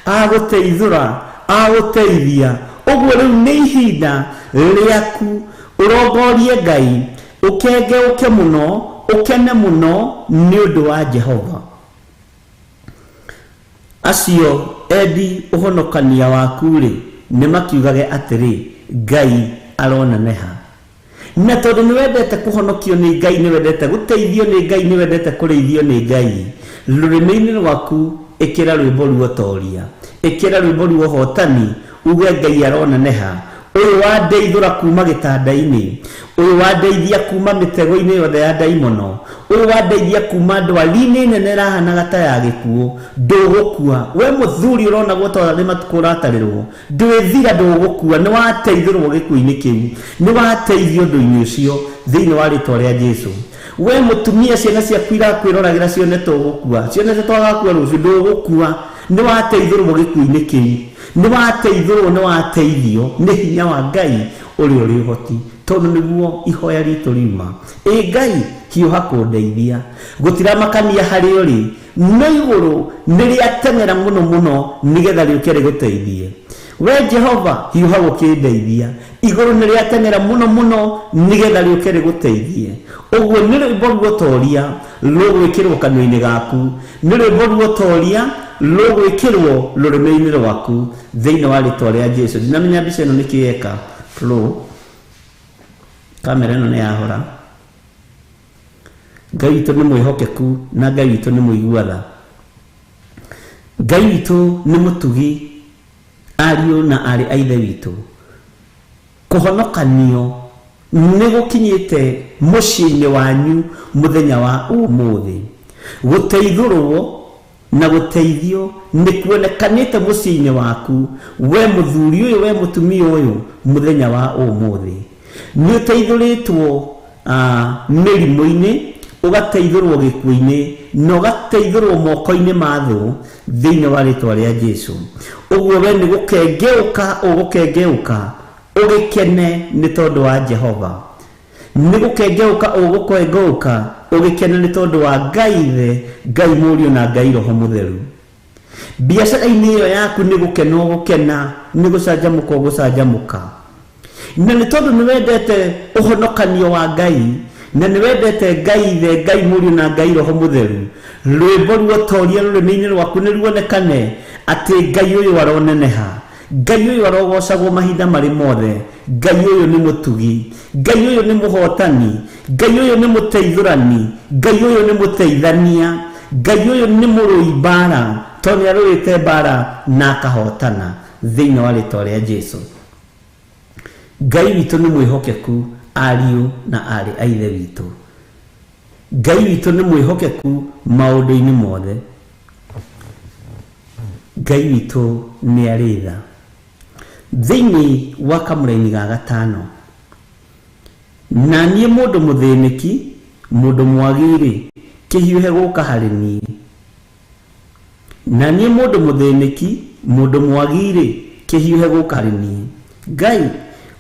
agũteithũra, agũteithia. Ũguo rĩu nĩ ihinda rĩaku ũrongorie Ngai, ũkengeuke mũno, ũkene mũno nĩ ũndũ wa Jehova. Acio endi ũhonokania waku rĩ, nĩ makiugage atĩrĩ, Ngai aroneneha. Na tondũ nĩ wendete kũhonokio nĩ Ngai, nĩ wendete gũteithio nĩ Ngai, nĩ wendete kũrĩithio nĩ Ngai, rũrĩmĩ-inĩ rwaku ĩkĩra rwĩmbo rwa ũtoria, ĩkĩra rwĩmbo rwa ũhotani, uge Ngai aroneneha. Ũyũ wandeithũra kuma gĩtanda-inĩ, ũyũ wandeithia kuma mĩtego-inĩ yothe ya ndaimono, ũyũ wandeithia kuma ndwari-inĩ nene ĩrahanaga ta ya gĩkuũ, ndũgũkua. We mũthuri ũronagwo ta nĩ matukũ ũratarĩrwo, ndwĩthira, ndũgũkua. Nĩ wateithũrwo gĩkuũ-inĩ kĩu, nĩ wateithio ũndũ-inĩ ũcio thĩinĩ wa rĩtwa rĩa Jesu. We mũtumia, ciana ciaku irakwĩroragĩra cione tũgũkua, cione ta twagakua rũciũ, ndũgũkua. Nĩ wateithũrwo gĩkuũ-inĩ kĩu, Nĩ wateithũrwo, nĩ wateithio nĩ hinya wa Ngai ũrĩa ũrĩ ũhoti, tondũ nĩguo ihoya ritũ riuma. Ĩ Ngai hiũha kũndeithia, gũtiramakania harĩa ũrĩ, no igũrũ nĩ rĩateng'era mũno mũno nĩgetha rĩũke rĩgũteithie. We Jehova hiũha gũkĩndeithia, igũrũ nĩ rĩateng'era mũno mũno nĩgetha rĩũke rĩgũteithie. Ũguo nĩ rwĩmbo ruotoria rũgwĩkĩrwo kanua-inĩ gaku, nĩ rwĩmbo ruotoria rũgwĩkĩrwo rũrĩmĩ-inĩ rwaku thĩinĩ wa rĩtwa rĩa Jesu. Ndinamenya mbica ĩno nĩkĩ yeka flow, kamera ĩno nĩ yahora. Ngai witũ nĩ mwĩhokeku na Ngai witũ nĩ mũigua tha. Ngai witũ nĩ mũtugi, ariũ na aarĩ a Ithe witũ. Kũhonokanio nĩ gũkinyĩte mũciĩ-inĩ wanyu mũthenya wa ũmũthĩ. Gũteithũrwo na gũteithio nĩ kuonekanĩte mũciĩ-inĩ waku, we mũthuri ũyũ, we mũtumia ũyũ, mũthenya wa ũmũthĩ. Nĩ ũteithũrĩtwo mĩrimũ-inĩ, ũgateithũrwo gĩkuũ-inĩ, na ũgateithũrwo moko-inĩ ma thũ thĩinĩ wa rĩtwa rĩa Jesu. Ũguo we nĩ gũkengeũka ũgũkengeũka ũgĩkene nĩ tondũ wa Jehova. Nĩ gũkengeũka ũgũkengeũka ũgĩkene nĩ tondũ wa Ngai Ithe, Ngai Mũriũ na Ngai Roho Mũtheru. Biacara-inĩ ĩyo yaku nĩ gũkena ũgũkena, nĩ gũcanjamũka ũgũcanjamũka. Na nĩ tondũ nĩ wendete ũhonokanio wa Ngai, na nĩ wendete Ngai Ithe, Ngai Mũriũ na Ngai Roho Mũtheru, rwĩmbo ruotoria rũrĩmĩ-inĩ rwaku nĩ ruonekane atĩ Ngai ũyũ aroneneha, Ngai ũyũ arogocagwo mahinda marĩ mothe, Ngai ũyũ nĩ mũtugi, Ngai ũyũ nĩ mũhotani, Ngai ũyũ nĩ mũteithũrani, Ngai ũyũ nĩ mũteithania, Ngai ũyũ nĩ mũrũi mbara, tondũ nĩ arũĩte mbara na akahotana thĩinĩ wa rĩtwa rĩa Jesu. Ngai witũ nĩ mwĩhokeku, ariũ na aarĩ a Ithe witũ. Ngai witũ nĩ mwĩhokeku maũndũ-inĩ mothe. Ngai witũ nĩ arĩ tha. Thĩinĩ wa kamũraini ga gatano, na niĩ mũndũ mũthĩnĩki, mũndũ mwagi-rĩ, kĩhiũhe gũka harĩ niĩ. Na niĩ mũndũ mũthĩnĩki, mũndũ mwagi-rĩ, kĩhiũhe gũka harĩ niĩ. Ngai,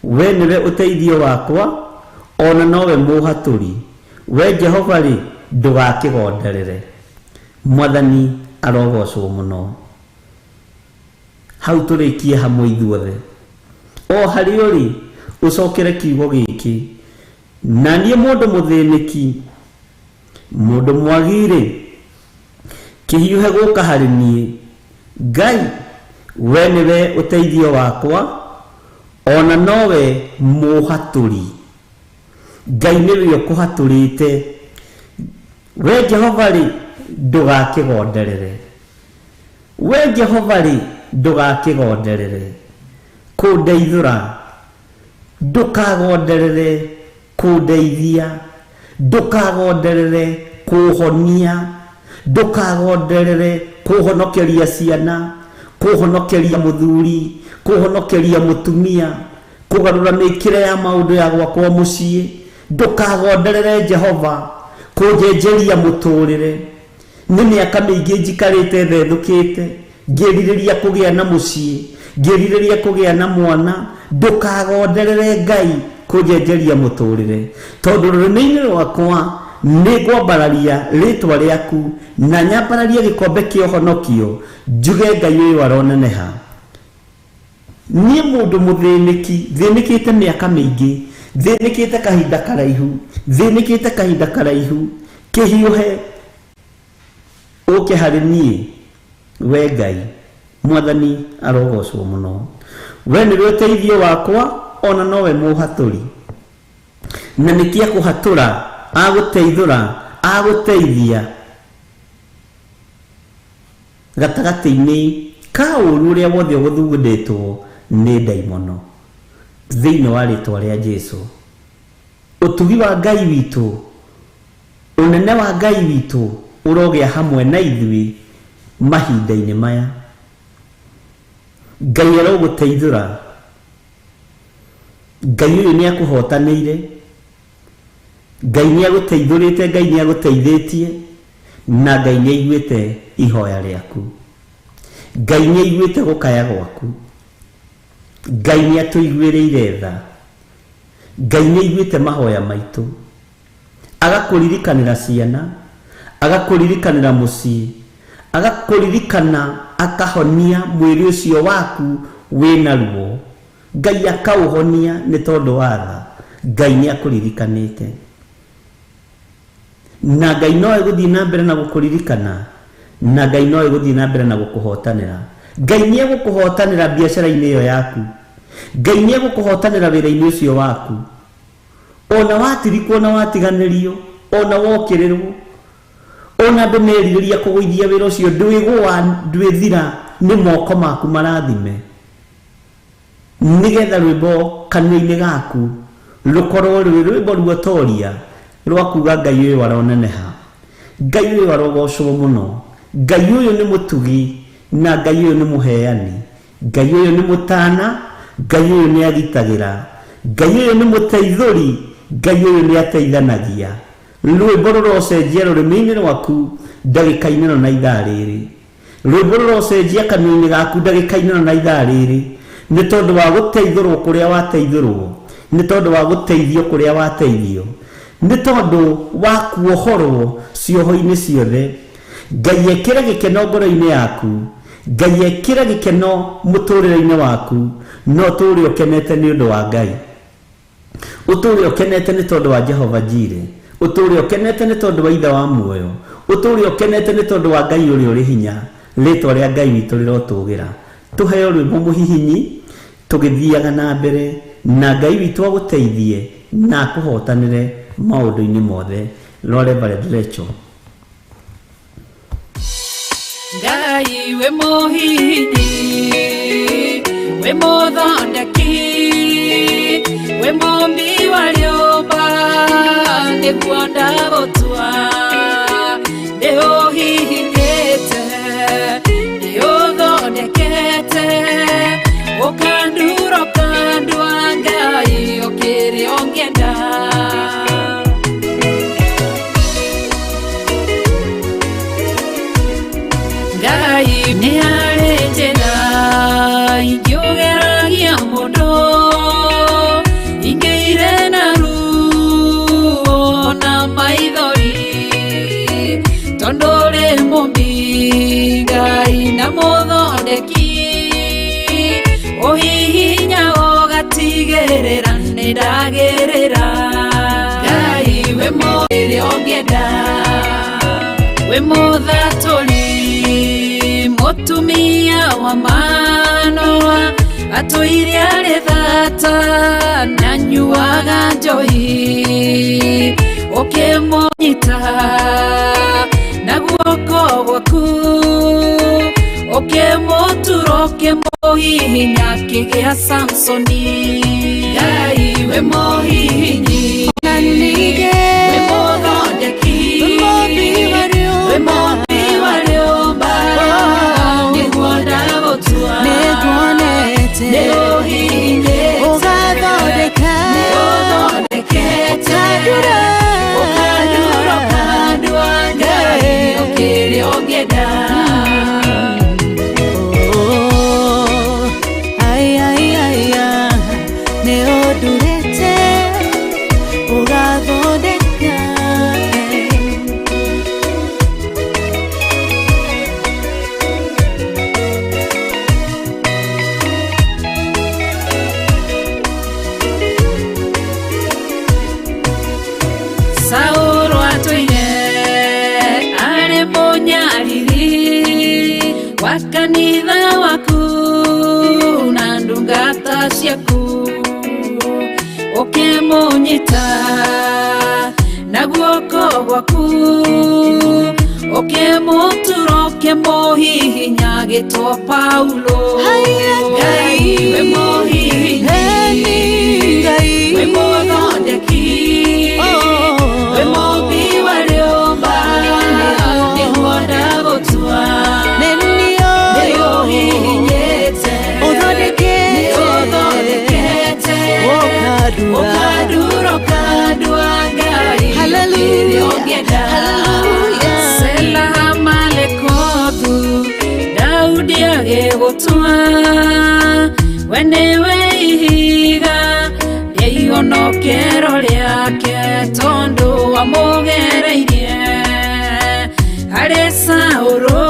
we nĩwe ũteithio wakwa, ona nowe mũhatũri. We Jehova-rĩ, ndũgakĩgonderere. Mwathani arogocwo mũno. Hau tũrĩkie hamwe ithuothe. O harĩ ũrĩ, ũcokere kiugo gĩkĩ. Na niĩ mũndũ mũthĩnĩki, mũndũ mwagi-rĩ, kĩhiũhe gũka harĩ niĩ. Ngai, we nĩwe ũteithio wakwa, ona nowe mũhatũri. Ngai nĩwe ũkũhatũrĩte. We Jehova-rĩ, ndũgakĩgonderere. We Jehova-rĩ, ndũgakĩgonderere kũndeithũra, ndũkagonderere kũndeithia, ndũkagonderere kũhonia, ndũkagonderere kũhonokeria ciana, kũhonokeria mũthuri, kũhonokeria mũtumia, kũgarũra mĩkĩre ya maũndũ ya gwakwa mũciĩ. Ndũkagonderere Jehova kũnjenjeria mũtũrĩre. Nĩ mĩaka mĩingĩ njikarĩte thethũkĩte, ngĩrirĩria kũgĩa na mũciĩ, ngĩrirĩria kũgĩa na mwana. Ndũkagonderere Ngai kũnjenjeria mũtũrĩre, tondũ rũrĩmĩ-inĩ rwakwa nĩ ngwambararia rĩtwa rĩaku na nyambararie gĩkombe kĩa ũhonokio, njuge Ngai ũyũ aroneneha. Niĩ mũndũ mũthĩnĩki, thĩnĩkĩte mĩaka mĩingĩ, thĩnĩkĩte kahinda karaihu, thĩnĩkĩte kahinda karaihu, kĩhiũhe ũke harĩ niĩ, we Ngai. Mwathani arogocwo mũno. We nĩwe ũteithio wakwa, ona nowe mũhatũri. Na nĩkĩ akũhatũra, agũteithũra, agũteithia gatagatĩ-inĩ ka ũũru ũrĩa wothe ũgũthugundĩtwo nĩ ndaimono thĩinĩ wa rĩtwa rĩa Jesu. Ũtugi wa Ngai witũ, ũnene wa Ngai witũ ũrogĩa hamwe na ithuĩ mahinda-inĩ maya. Ngai arogũteithũra. Ngai ũyũ nĩ akũhotanĩire, Ngai nĩ agũteithũrĩte, Ngai nĩ agũteithĩtie, na Ngai nĩ aiguĩte ihoya rĩaku. Ngai nĩ aiguĩte gũkaya gwaku, Ngai nĩ atũiguĩrĩire tha, Ngai nĩ aiguĩte mahoya maitũ, agakũririkanĩra ciana, agakũririkanĩra mũciĩ, agakũririkana akahonia mwĩrĩ ũcio waku wĩna ruo. Ngai akaũhonia nĩ tondũ wa tha. Ngai nĩ akũririkanĩte, na Ngai no egũthiĩ na mbere na gũkũririkana, na Ngai no egũthiĩ na mbere na gũkũhotanĩra. Ngai nĩ egũkũhotanĩra biacara-inĩ ĩyo yaku, Ngai nĩ egũkũhotanĩra wĩra-inĩ ũcio waku. Ona watirikwo na watiganĩrio, ona wokĩrĩrwo, ona andũ merirĩria kũgũithia wĩra ũcio, ndwĩgũa ndwĩthira, nĩ moko maku marathime, nĩgetha rwĩmbo kanua-inĩ gaku rũkorwo rwĩ rwĩmbo ruotoria rwa kuga Ngai ũyũ aroneneha, Ngai ũyũ arogocwo mũno, Ngai ũyũ nĩ mũtugi, na Ngai ũyũ nĩ mũheani, Ngai ũyũ nĩ mũtana, Ngai ũyũ nĩ agitagĩra, Ngai ũyũ nĩ mũteithũri, Ngai ũyũ nĩ ateithanagia. Rwĩmbo rũrocenjia rũrĩmĩ-inĩ rwaku ndagĩka-inĩ ĩno na ithaa rĩrĩ, rwĩmbo rũrocenjia kanua-inĩ gaku ndagĩka-inĩ ĩno na ithaa rĩrĩ, nĩ tondũ wa gũteithũrwo kũrĩa wateithũrwo, nĩ tondũ wa gũteithio kũrĩa wateithio, nĩ tondũ wa kuohorwo cioho-inĩ ciothe. Ngai ekĩre gĩkeno ngoro-inĩ yaku, Ngai ekĩre gĩkeno mũtũrĩre-inĩ waku, no ũtũre ũkenete nĩ ũndũ wa Ngai, ũtũre ũkenete nĩ tondũ wa Jehova Jireh, ũtũre ũkenete nĩ tondũ wa Ithe wa muoyo, ũtũre ũkenete nĩ tondũ wa Ngai ũrĩa ũrĩ hinya. Rĩtwa rĩa Ngai witũ rĩrotũgĩra. Tũheo rwĩmbo mũhihinyi tũgĩthiaga na mbere, na Ngai witũ agũteithie na akũhotanĩre maũndũ-inĩ mothe. Rwa Reverend Rachel. Ngai wĩ mũhihinyi, wĩ mũthondeki, wĩ mũmbi wa rĩũmba, nĩguo ndagũtua. Nĩ ũhihinyĩte, nĩ ũthondekete, ũkandura ũkandua, Ngai ũkĩrĩ ũngĩenda. Ngai nĩ harĩ njĩra ingĩũgeragia mũndũ, ingĩire na ruo na maithori, tondũ ũrĩ mũmbi Ngai na mũthondeki, ũhihinya ũgatigĩrĩra nĩ ndagĩrĩra. Ngai wĩ mũrĩ ũngĩenda, wĩ mũthatũri, mũtumia wa Manoa, atũire arĩ thata na nyuaga njohi, ũkĩmũnyita na guoko gwaku, ũkĩmũtura ũkĩmũhihinya akĩgĩa Samsoni. Ngai wĩ mũhihinyi, wĩ mũthondeki, wĩ mũmbi wa rĩũmba, nĩguo ndagũtua. Nĩ ũhihinyĩte, nĩ ũthondekete, ũkandura ũkandua, Ngai ũkĩrĩ ũngĩenda. Nĩ ũndurĩte ũgathondeka. Saũlũ atũire arĩ mũnyariri wa kanitha waku na ndungata ciaku, ũkĩmũnyita na guoko gwaku, ũkĩmũtura ũkĩmũhihinya agĩtwo Paulo. Ngai wĩ mũhihinyi, wĩ mũthondeki, wĩ mũmbi wa rĩũmba, nĩguo ndagũtua. Nĩ ũhihinyĩte, nĩ ũthondekete, ũkandura ũkandua, Ngai ũkĩrĩ ũngĩenda. Sela Malekothu, Daudi ndagũtua we nĩwe ihiga rĩa ihonokero rĩake tondũ wamũgereirie harĩ Saũlũ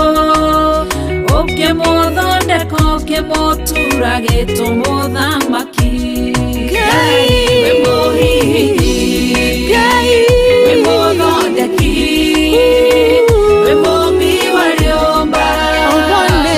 ũkĩmũthondeka ũkĩmũtura gĩtũmũthamaki. Ngai wĩ mũhihinyi, Ngai wĩ mũthondeki, wĩ mũmbi wa rĩũmba,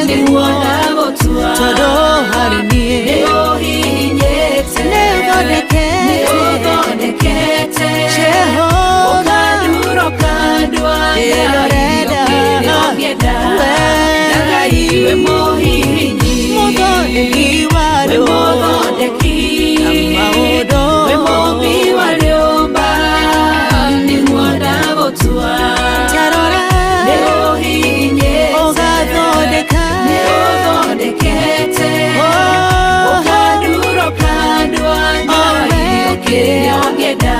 nĩguo ndagũtua tondũ harĩ niĩ nĩ ũhihinyĩte, Nĩ ũthondekete. nĩ ũthondekete Jehova. ũkandura ũkandua Kĩrĩa ũrenda. kĩrĩa ũngĩenda. Wee. Ngai wĩ mũhihinyi, Mũthondeki wa wĩ andũ. mũthondeki, Na maũndũ. wĩ mũmbi wa rĩũmba, nĩguo ndagũtua Ta rora. nĩ ũhihinyĩte, Ũgathondeka. nĩ ũthondekete Oh. ũkandura ũkandua O Ngai we kĩrĩa ũngĩenda.